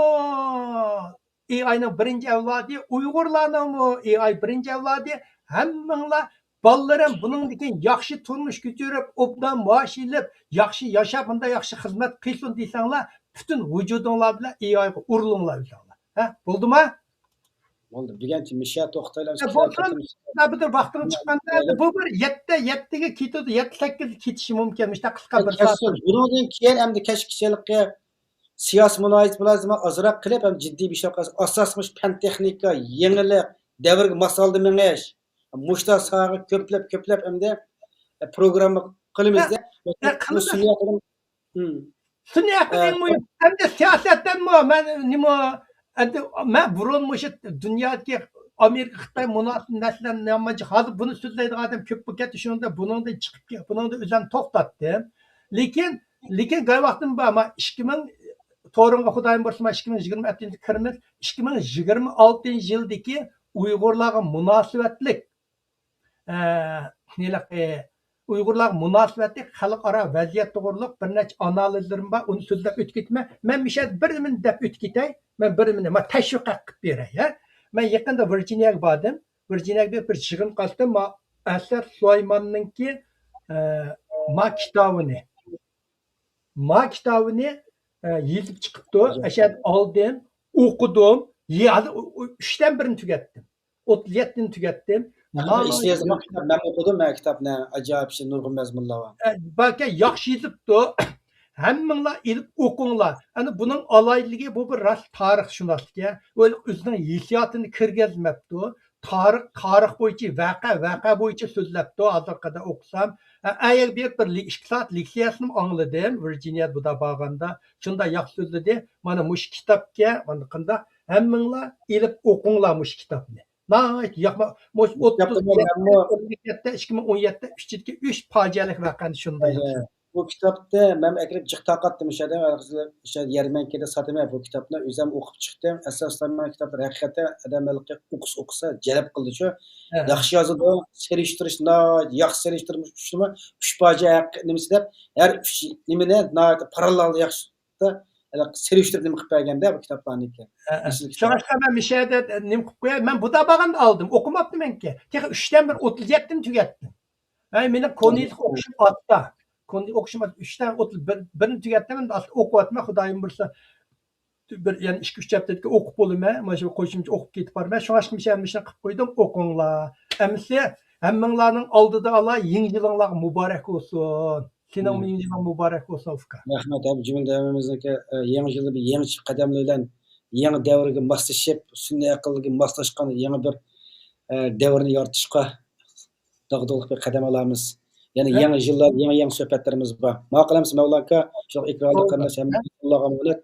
ئېئاينىڭ بىرىنچى ئەۋلادى، ئۇيغۇرلارنىڭمۇ ئېئاي بىرىنچى ئەۋلادى. ھەممىڭلار، بالىلىرىم بۇنىڭدىن كېيىن ياخشى تۇرمۇش كۆچۈرۈپ، ئوبدان مائاش ئېلىپ، ياخشى ياشاپ، مۇنداق ياخشى خىزمەت قىلسۇن دېسەڭلار، پۈتۈن ۋۇجۇدۇڭلار بىلەن ئېئايغا ئۇرۇلۇڭلار ئۆزۈڭلار. ھە، بولدىما؟ بولدى. بۈگۈنچە مىشە توختايلى، ھە، بولسۇن. بىر، بىر ۋاقتىڭ چىققاندا، ئەمدى بۇ بىر يەتتە، يەتتىگە كېتىدۇ، يەتتە، سەككىزگە كېتىشى مۇمكىن، مۇشۇنداق قىسقا بىر سائەت. بۇنىڭدىن كېيىن ئەمدى كەچكىچىلىككە سىياسىي مۇلاھىزە مۇلازىمە ئازراق قىلىپ، ھەم جىددىي بىر ئىش قىلسا، ئاساسىي مۇشۇ پەن تېخنىكا، يېڭىلىق، دەۋرگە ماس ھالدا مېڭىش، مۇشۇ ساھەگە كۆپلەپ، كۆپلەپ ئەمدى پروگرامما قىلىمىزدە. ھە، ھە، قىلىمىز. سۈنئىي ئەقىل ئەڭ مۇھىم. ئەمدى سىياسەتتىنمۇ مەن نېمە، ئەمدى مەن بۇرۇن مۇشۇ دۇنيادىكى ئامېرىكا، خىتاي مۇناسىۋەتلەرنى نېمانچە، ھازىر بۇنى سۆزلەيدىغان ئادەم كۆپ بولۇپ كەتتى، شۇنىڭدا بۇنىڭدىن چىقىپ كېلىپ، بۇنىڭدا ئۆزۈمنى توختاتتىم. لېكىن، لېكىن گاي ۋاقتىم بار، ما ئىككى مىڭ، تورۇڭغا خۇدايىم بۇيرۇسا، ما ئىككى مىڭ يىگىرمە ئالتىنچى يىلدا كىرىمىز، ئىككى مىڭ يىگىرمە ئالتىنچى يىلدىكى ئۇيغۇرلارغا مۇناسىۋەتلىك ئە، ھېلىقى ئۇيغۇرلارغا مۇناسىۋەتلىك خەلقئارا ۋەزىيەت توغرۇلۇق بىر نەچچە ئانالىزلىرىم بار، ئۇنى سۆزلەپ ئۆتۈپ كېتىمەن. مەن مۇشۇ يەردە بىر نېمىنى دەپ ئۆتۈپ كېتەي، مەن بىر نېمىنى، ما، تەشۋىقات قىلىپ بېرەي، ھە. مەن يېقىندا ۋىرجىنىيەگە باردىم. ۋىرجىنىيەگە بېرىپ بىر يىغىن قىلدىم. ما، ئەسەت سۇلايماننىڭكى، ئە، ما كىتابىنى، ما كىتابىنى، ئە، يېزىپ چىقىپتۇ. ئەشەدە ئالدىم، ئوقۇدۇم. ھازىر ئۈچتىن بىرىنى تۈگەتتىم. ئوتتۇز يەتتىنى تۈگەتتىم. ئەسلى يازغان كىتاب، مەن ئوقۇدۇم، مەن كىتابنى، ئەجايىپ شۇ نۇرغۇن مەزمۇنلار بار. ئە، باركەن، ياخشى يېزىپتۇ. ھەممىڭلار ئېلىپ ئوقۇڭلار. ئەنە بۇنىڭ ئالاھىدىلىكى، بۇ بىر راست تارىخشۇناسلىقى. ئۆزىنىڭ ھېسسىياتىنى كىرگۈزمەپتۇ. تارىخ، تارىخ بويىچە ۋەقە، ۋەقە بويىچە سۆزلەپتۇ. ھازىرقىدا ئوقۇسام، ئە، ئەيەر بېرىپ بىر لې-، ئىككى سائەت لېكسىيەسىنىمۇ ئاڭلىدىم. ۋىرجىنىيەدە بۇدا بارغاندا شۇنداق ياخشى سۆزلىدى. مانا مۇشۇ كىتابكە، مانا قانداق، ھەممىڭلار ئېلىپ ئوقۇڭلار مۇشۇ كىتابنى. ناھايىتى ياخشى. مۇشۇ ئوتتۇز يەتتە، ئون يەتتە، ئىككى مىڭ ئون يەتتە، ئۈچىدىكى ئۈچ پاجىئەلىك ۋەقەنى شۇنداق ياخشى. بۇ كىتابتا مەن ئەكىرىپ جىق تارقاتتىم، ئىشەدە، يەرمەنكىدە ساتىمەن بۇ كىتابنى، ئۆزۈم ئوقۇپ چىقتىم. ئەسەس سامان كىتابلار ھەقىقەتەن ئادەم ھېلىقى ئوقۇسا، ئوقۇسا جەلپ قىلىدۇچۇ. ھە. ياخشى يازىدۇ، سېلىشتۇرۇش ناھايىتى ياخشى، سېلىشتۇرۇش ئۈچۈنمۇ ئۈچ پاجە ھەق نېمىسى دەپ، ھەر ئۈچ نېمىنى ناھايىتى پاراللېل ياخشى سېلىشتۇرۇپ نېمە قىلىپ بەرگەندە بۇ كىتابلارنىڭكى. ھە، ھە. ئەسلى كىتاب. شۇڭلاشقا مەن مۇشۇ يەردە نېمە قىلىپ قوياي، مەن بۇدا بارغاندا ئالدىم، ئوقۇماپتىمەنكى. تېخى ئۈچتىن بىر ئوتتۇز يەتتىنى تۈگەتتىم. ھەي، مېنىڭ كونىلىق ئوقۇشۇم ئاتتا. كونىلىق ئوقۇشۇم ئاتتا. ئۈچتىن ئوتتۇز بىر، بىرنى تۈگەتتىم، ئەمدى ئوقۇۋاتىمەن، خۇدايىم بۇيرۇسا بىر، يەنە ئىككى، ئۈچ ھەپتىدىكى ئوقۇپ بولىمەن. مانا شۇ قوشۇمچە ئوقۇپ كېتىپ بارىمەن. شۇڭا مۇشۇ، مۇشۇنى قىلىپ قويدۇم، ئوقۇڭلار. ئەمىسە ھەممىڭلارنىڭ ئالدىدا ئالا يېڭى يىلىڭلارغا مۇبارەك بولسۇن. سېنىڭمۇ يېڭى يىلىڭ مۇبارەك بولسۇن، ئۇكا. رەھمەت، ھەم جۈملىدە ھەممىمىزنىڭكى، ئە، يېڭى يىلدا بىر يېڭىچە قەدەملەر بىلەن يېڭى دەۋرگە ماسلىشىپ، سۈنئىي ئەقىلگە ماسلاشقان يېڭى بىر، ئە، دەۋرنى يارىتىشقا داغدۇغىلىق بىر قەدەم ئالىمىز. يەنە يېڭى يىللار، يېڭى، يېڭى سۆھبەتلىرىمىز بار. ماقۇل ئەمىسە، مەۋلا ئاكا، شۇ ئېكراندا قېرىنداش ھەممىڭلارغا ئامانەت.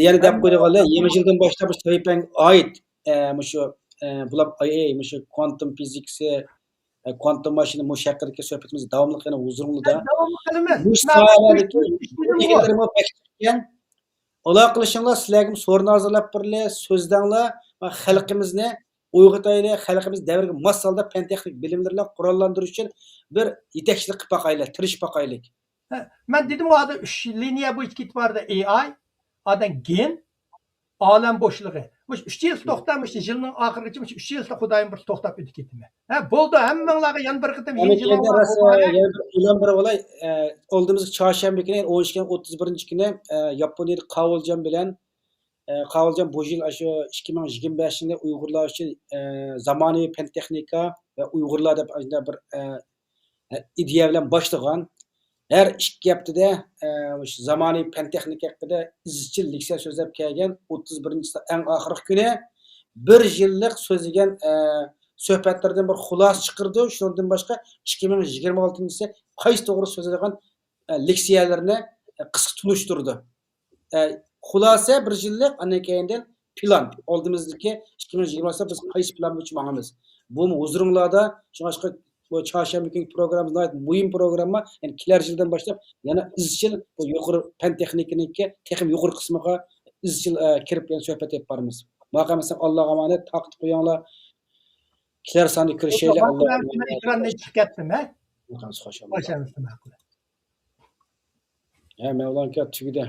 يەنە دەپ قويىدىغانلار، يېڭى يىلدىن باشلاپ مۇشۇ سەھىپەڭگە ئائىت، ئە، مۇشۇ، ئە، بۇلار، ئاي، ئاي، مۇشۇ كۋانتوم فىزىكىسى، ئە، كۋانتوم ماشىنا، مۇشۇ ھەققىدىكى سۆھبەتىمىز داۋاملىق يەنە ھۇزۇرۇڭلاردا. داۋاملىق قىلىمىز. مۇشۇ ساھەلەردىكى ئىلگىرىلىرىمۇ بەك چىقكەن. ئالاقىلىشىڭلار، سىلەرگىمۇ سورۇن ھازىرلاپ بېرىلى، سۆزلەڭلار. مانا خەلقىمىزنى ئويغىتايلى، خەلقىمىز دەۋرگە ماس ھالدا پەن تېخنىك بىلىملىرى بىلەن قوراللاندۇرۇش ئۈچۈن بىر يېتەكچىلىك قىلىپ باقايلى، تىرىشىپ باقايلى. ھە، مەن دېدىمغۇ، ھازىر ئۈچ لىنىيە بويىچە كېتىپ بارىدۇ، ئېي ئاي، ئادەم گېن، ئالەم بوشلۇقى. مۇشۇ ئۈچ يىل توختاپ، مۇشۇ يىلنىڭ ئاخىرىغىچە مۇشۇ ئۈچ يىل توختايمەن، بىر توختاپ ئۆتۈپ كېتىمەن. ھە، بولدى، ھەممىڭلارغا يەنە بىر قېتىم يېڭى يىلىڭلار مۇبارەك. يەنە بىر ئېلان بېرىپ ئالاي. ئالدىمىزدىكى چارشەنبە كۈنى، ئون ئىككى، ئوتتۇز بىرىنچى كۈنى، ياپونىيەدە قاۋۇلجان بىلەن، قاۋۇلجان بۇ يىل ئاشۇ ئىككى مىڭ يىگىرمە بەشىنچى يىلى ئۇيغۇرلار ئۈچۈن زامانىۋى پەن تېخنىكا ۋە ئۇيغۇرلار دەپ ئاشۇنداق بىر ئىدىيە بىلەن باشلىغان. ھەر ئىككى ھەپتىدە، ئە، مۇشۇ زامانىۋى پەن تېخنىكا ھەققىدە ئىزچىل لېكسىيە سۆزلەپ كەلگەن، ئوتتۇز بىرىنچى ئەڭ ئاخىرقى كۈنى بىر يىللىق سۆزلىگەن، ئە، سۆھبەتلىرىدىن بىر خۇلاسە چىقىرىدۇ. شۇنىڭدىن باشقا ئىككى مىڭ يىگىرمە ئالتىنچى يىلى قايسى توغرا سۆزلىگەن، ئە، لېكسىيەلىرىنى، ئە، قىسقا تونۇشتۇرىدۇ. ئە، خۇلاسە بىر يىللىق، ئاندىن كېيىندىن پىلان. ئالدىمىزدىكى ئىككى مىڭ يىگىرمە بىز قايسى پىلان بويىچە ماڭىمىز؟ بۇمۇ ھۇزۇرۇڭلاردا. شۇڭلاشقا بۇ چارشەنبە كۈنكى پروگراممىمىز ناھايىتى مۇھىم پروگرامما. يەنى كېلەر يىلدىن باشلاپ يەنە ئىزچىل بۇ يۇقىرى پەن تېخنىكىنىڭكى تېخىمۇ يۇقىرى قىسمىغا ئىزچىل، ئە، كىرىپ يەنە سۆھبەت ئېلىپ بارىمىز. ماقا مەسىلەن، ئاللاغا ئامانەت، تارقىتىپ قويۇڭلار. كېلەر ساندا كۆرۈشەيلى. ماقا ئاللاغا مەن ئامانەت. ئېكراندىن چىقىپ كەتتىم، ھە؟ خوش ئامراق. خوش ئامراق. ھە، مەۋلان ئاكا تۈگىدى.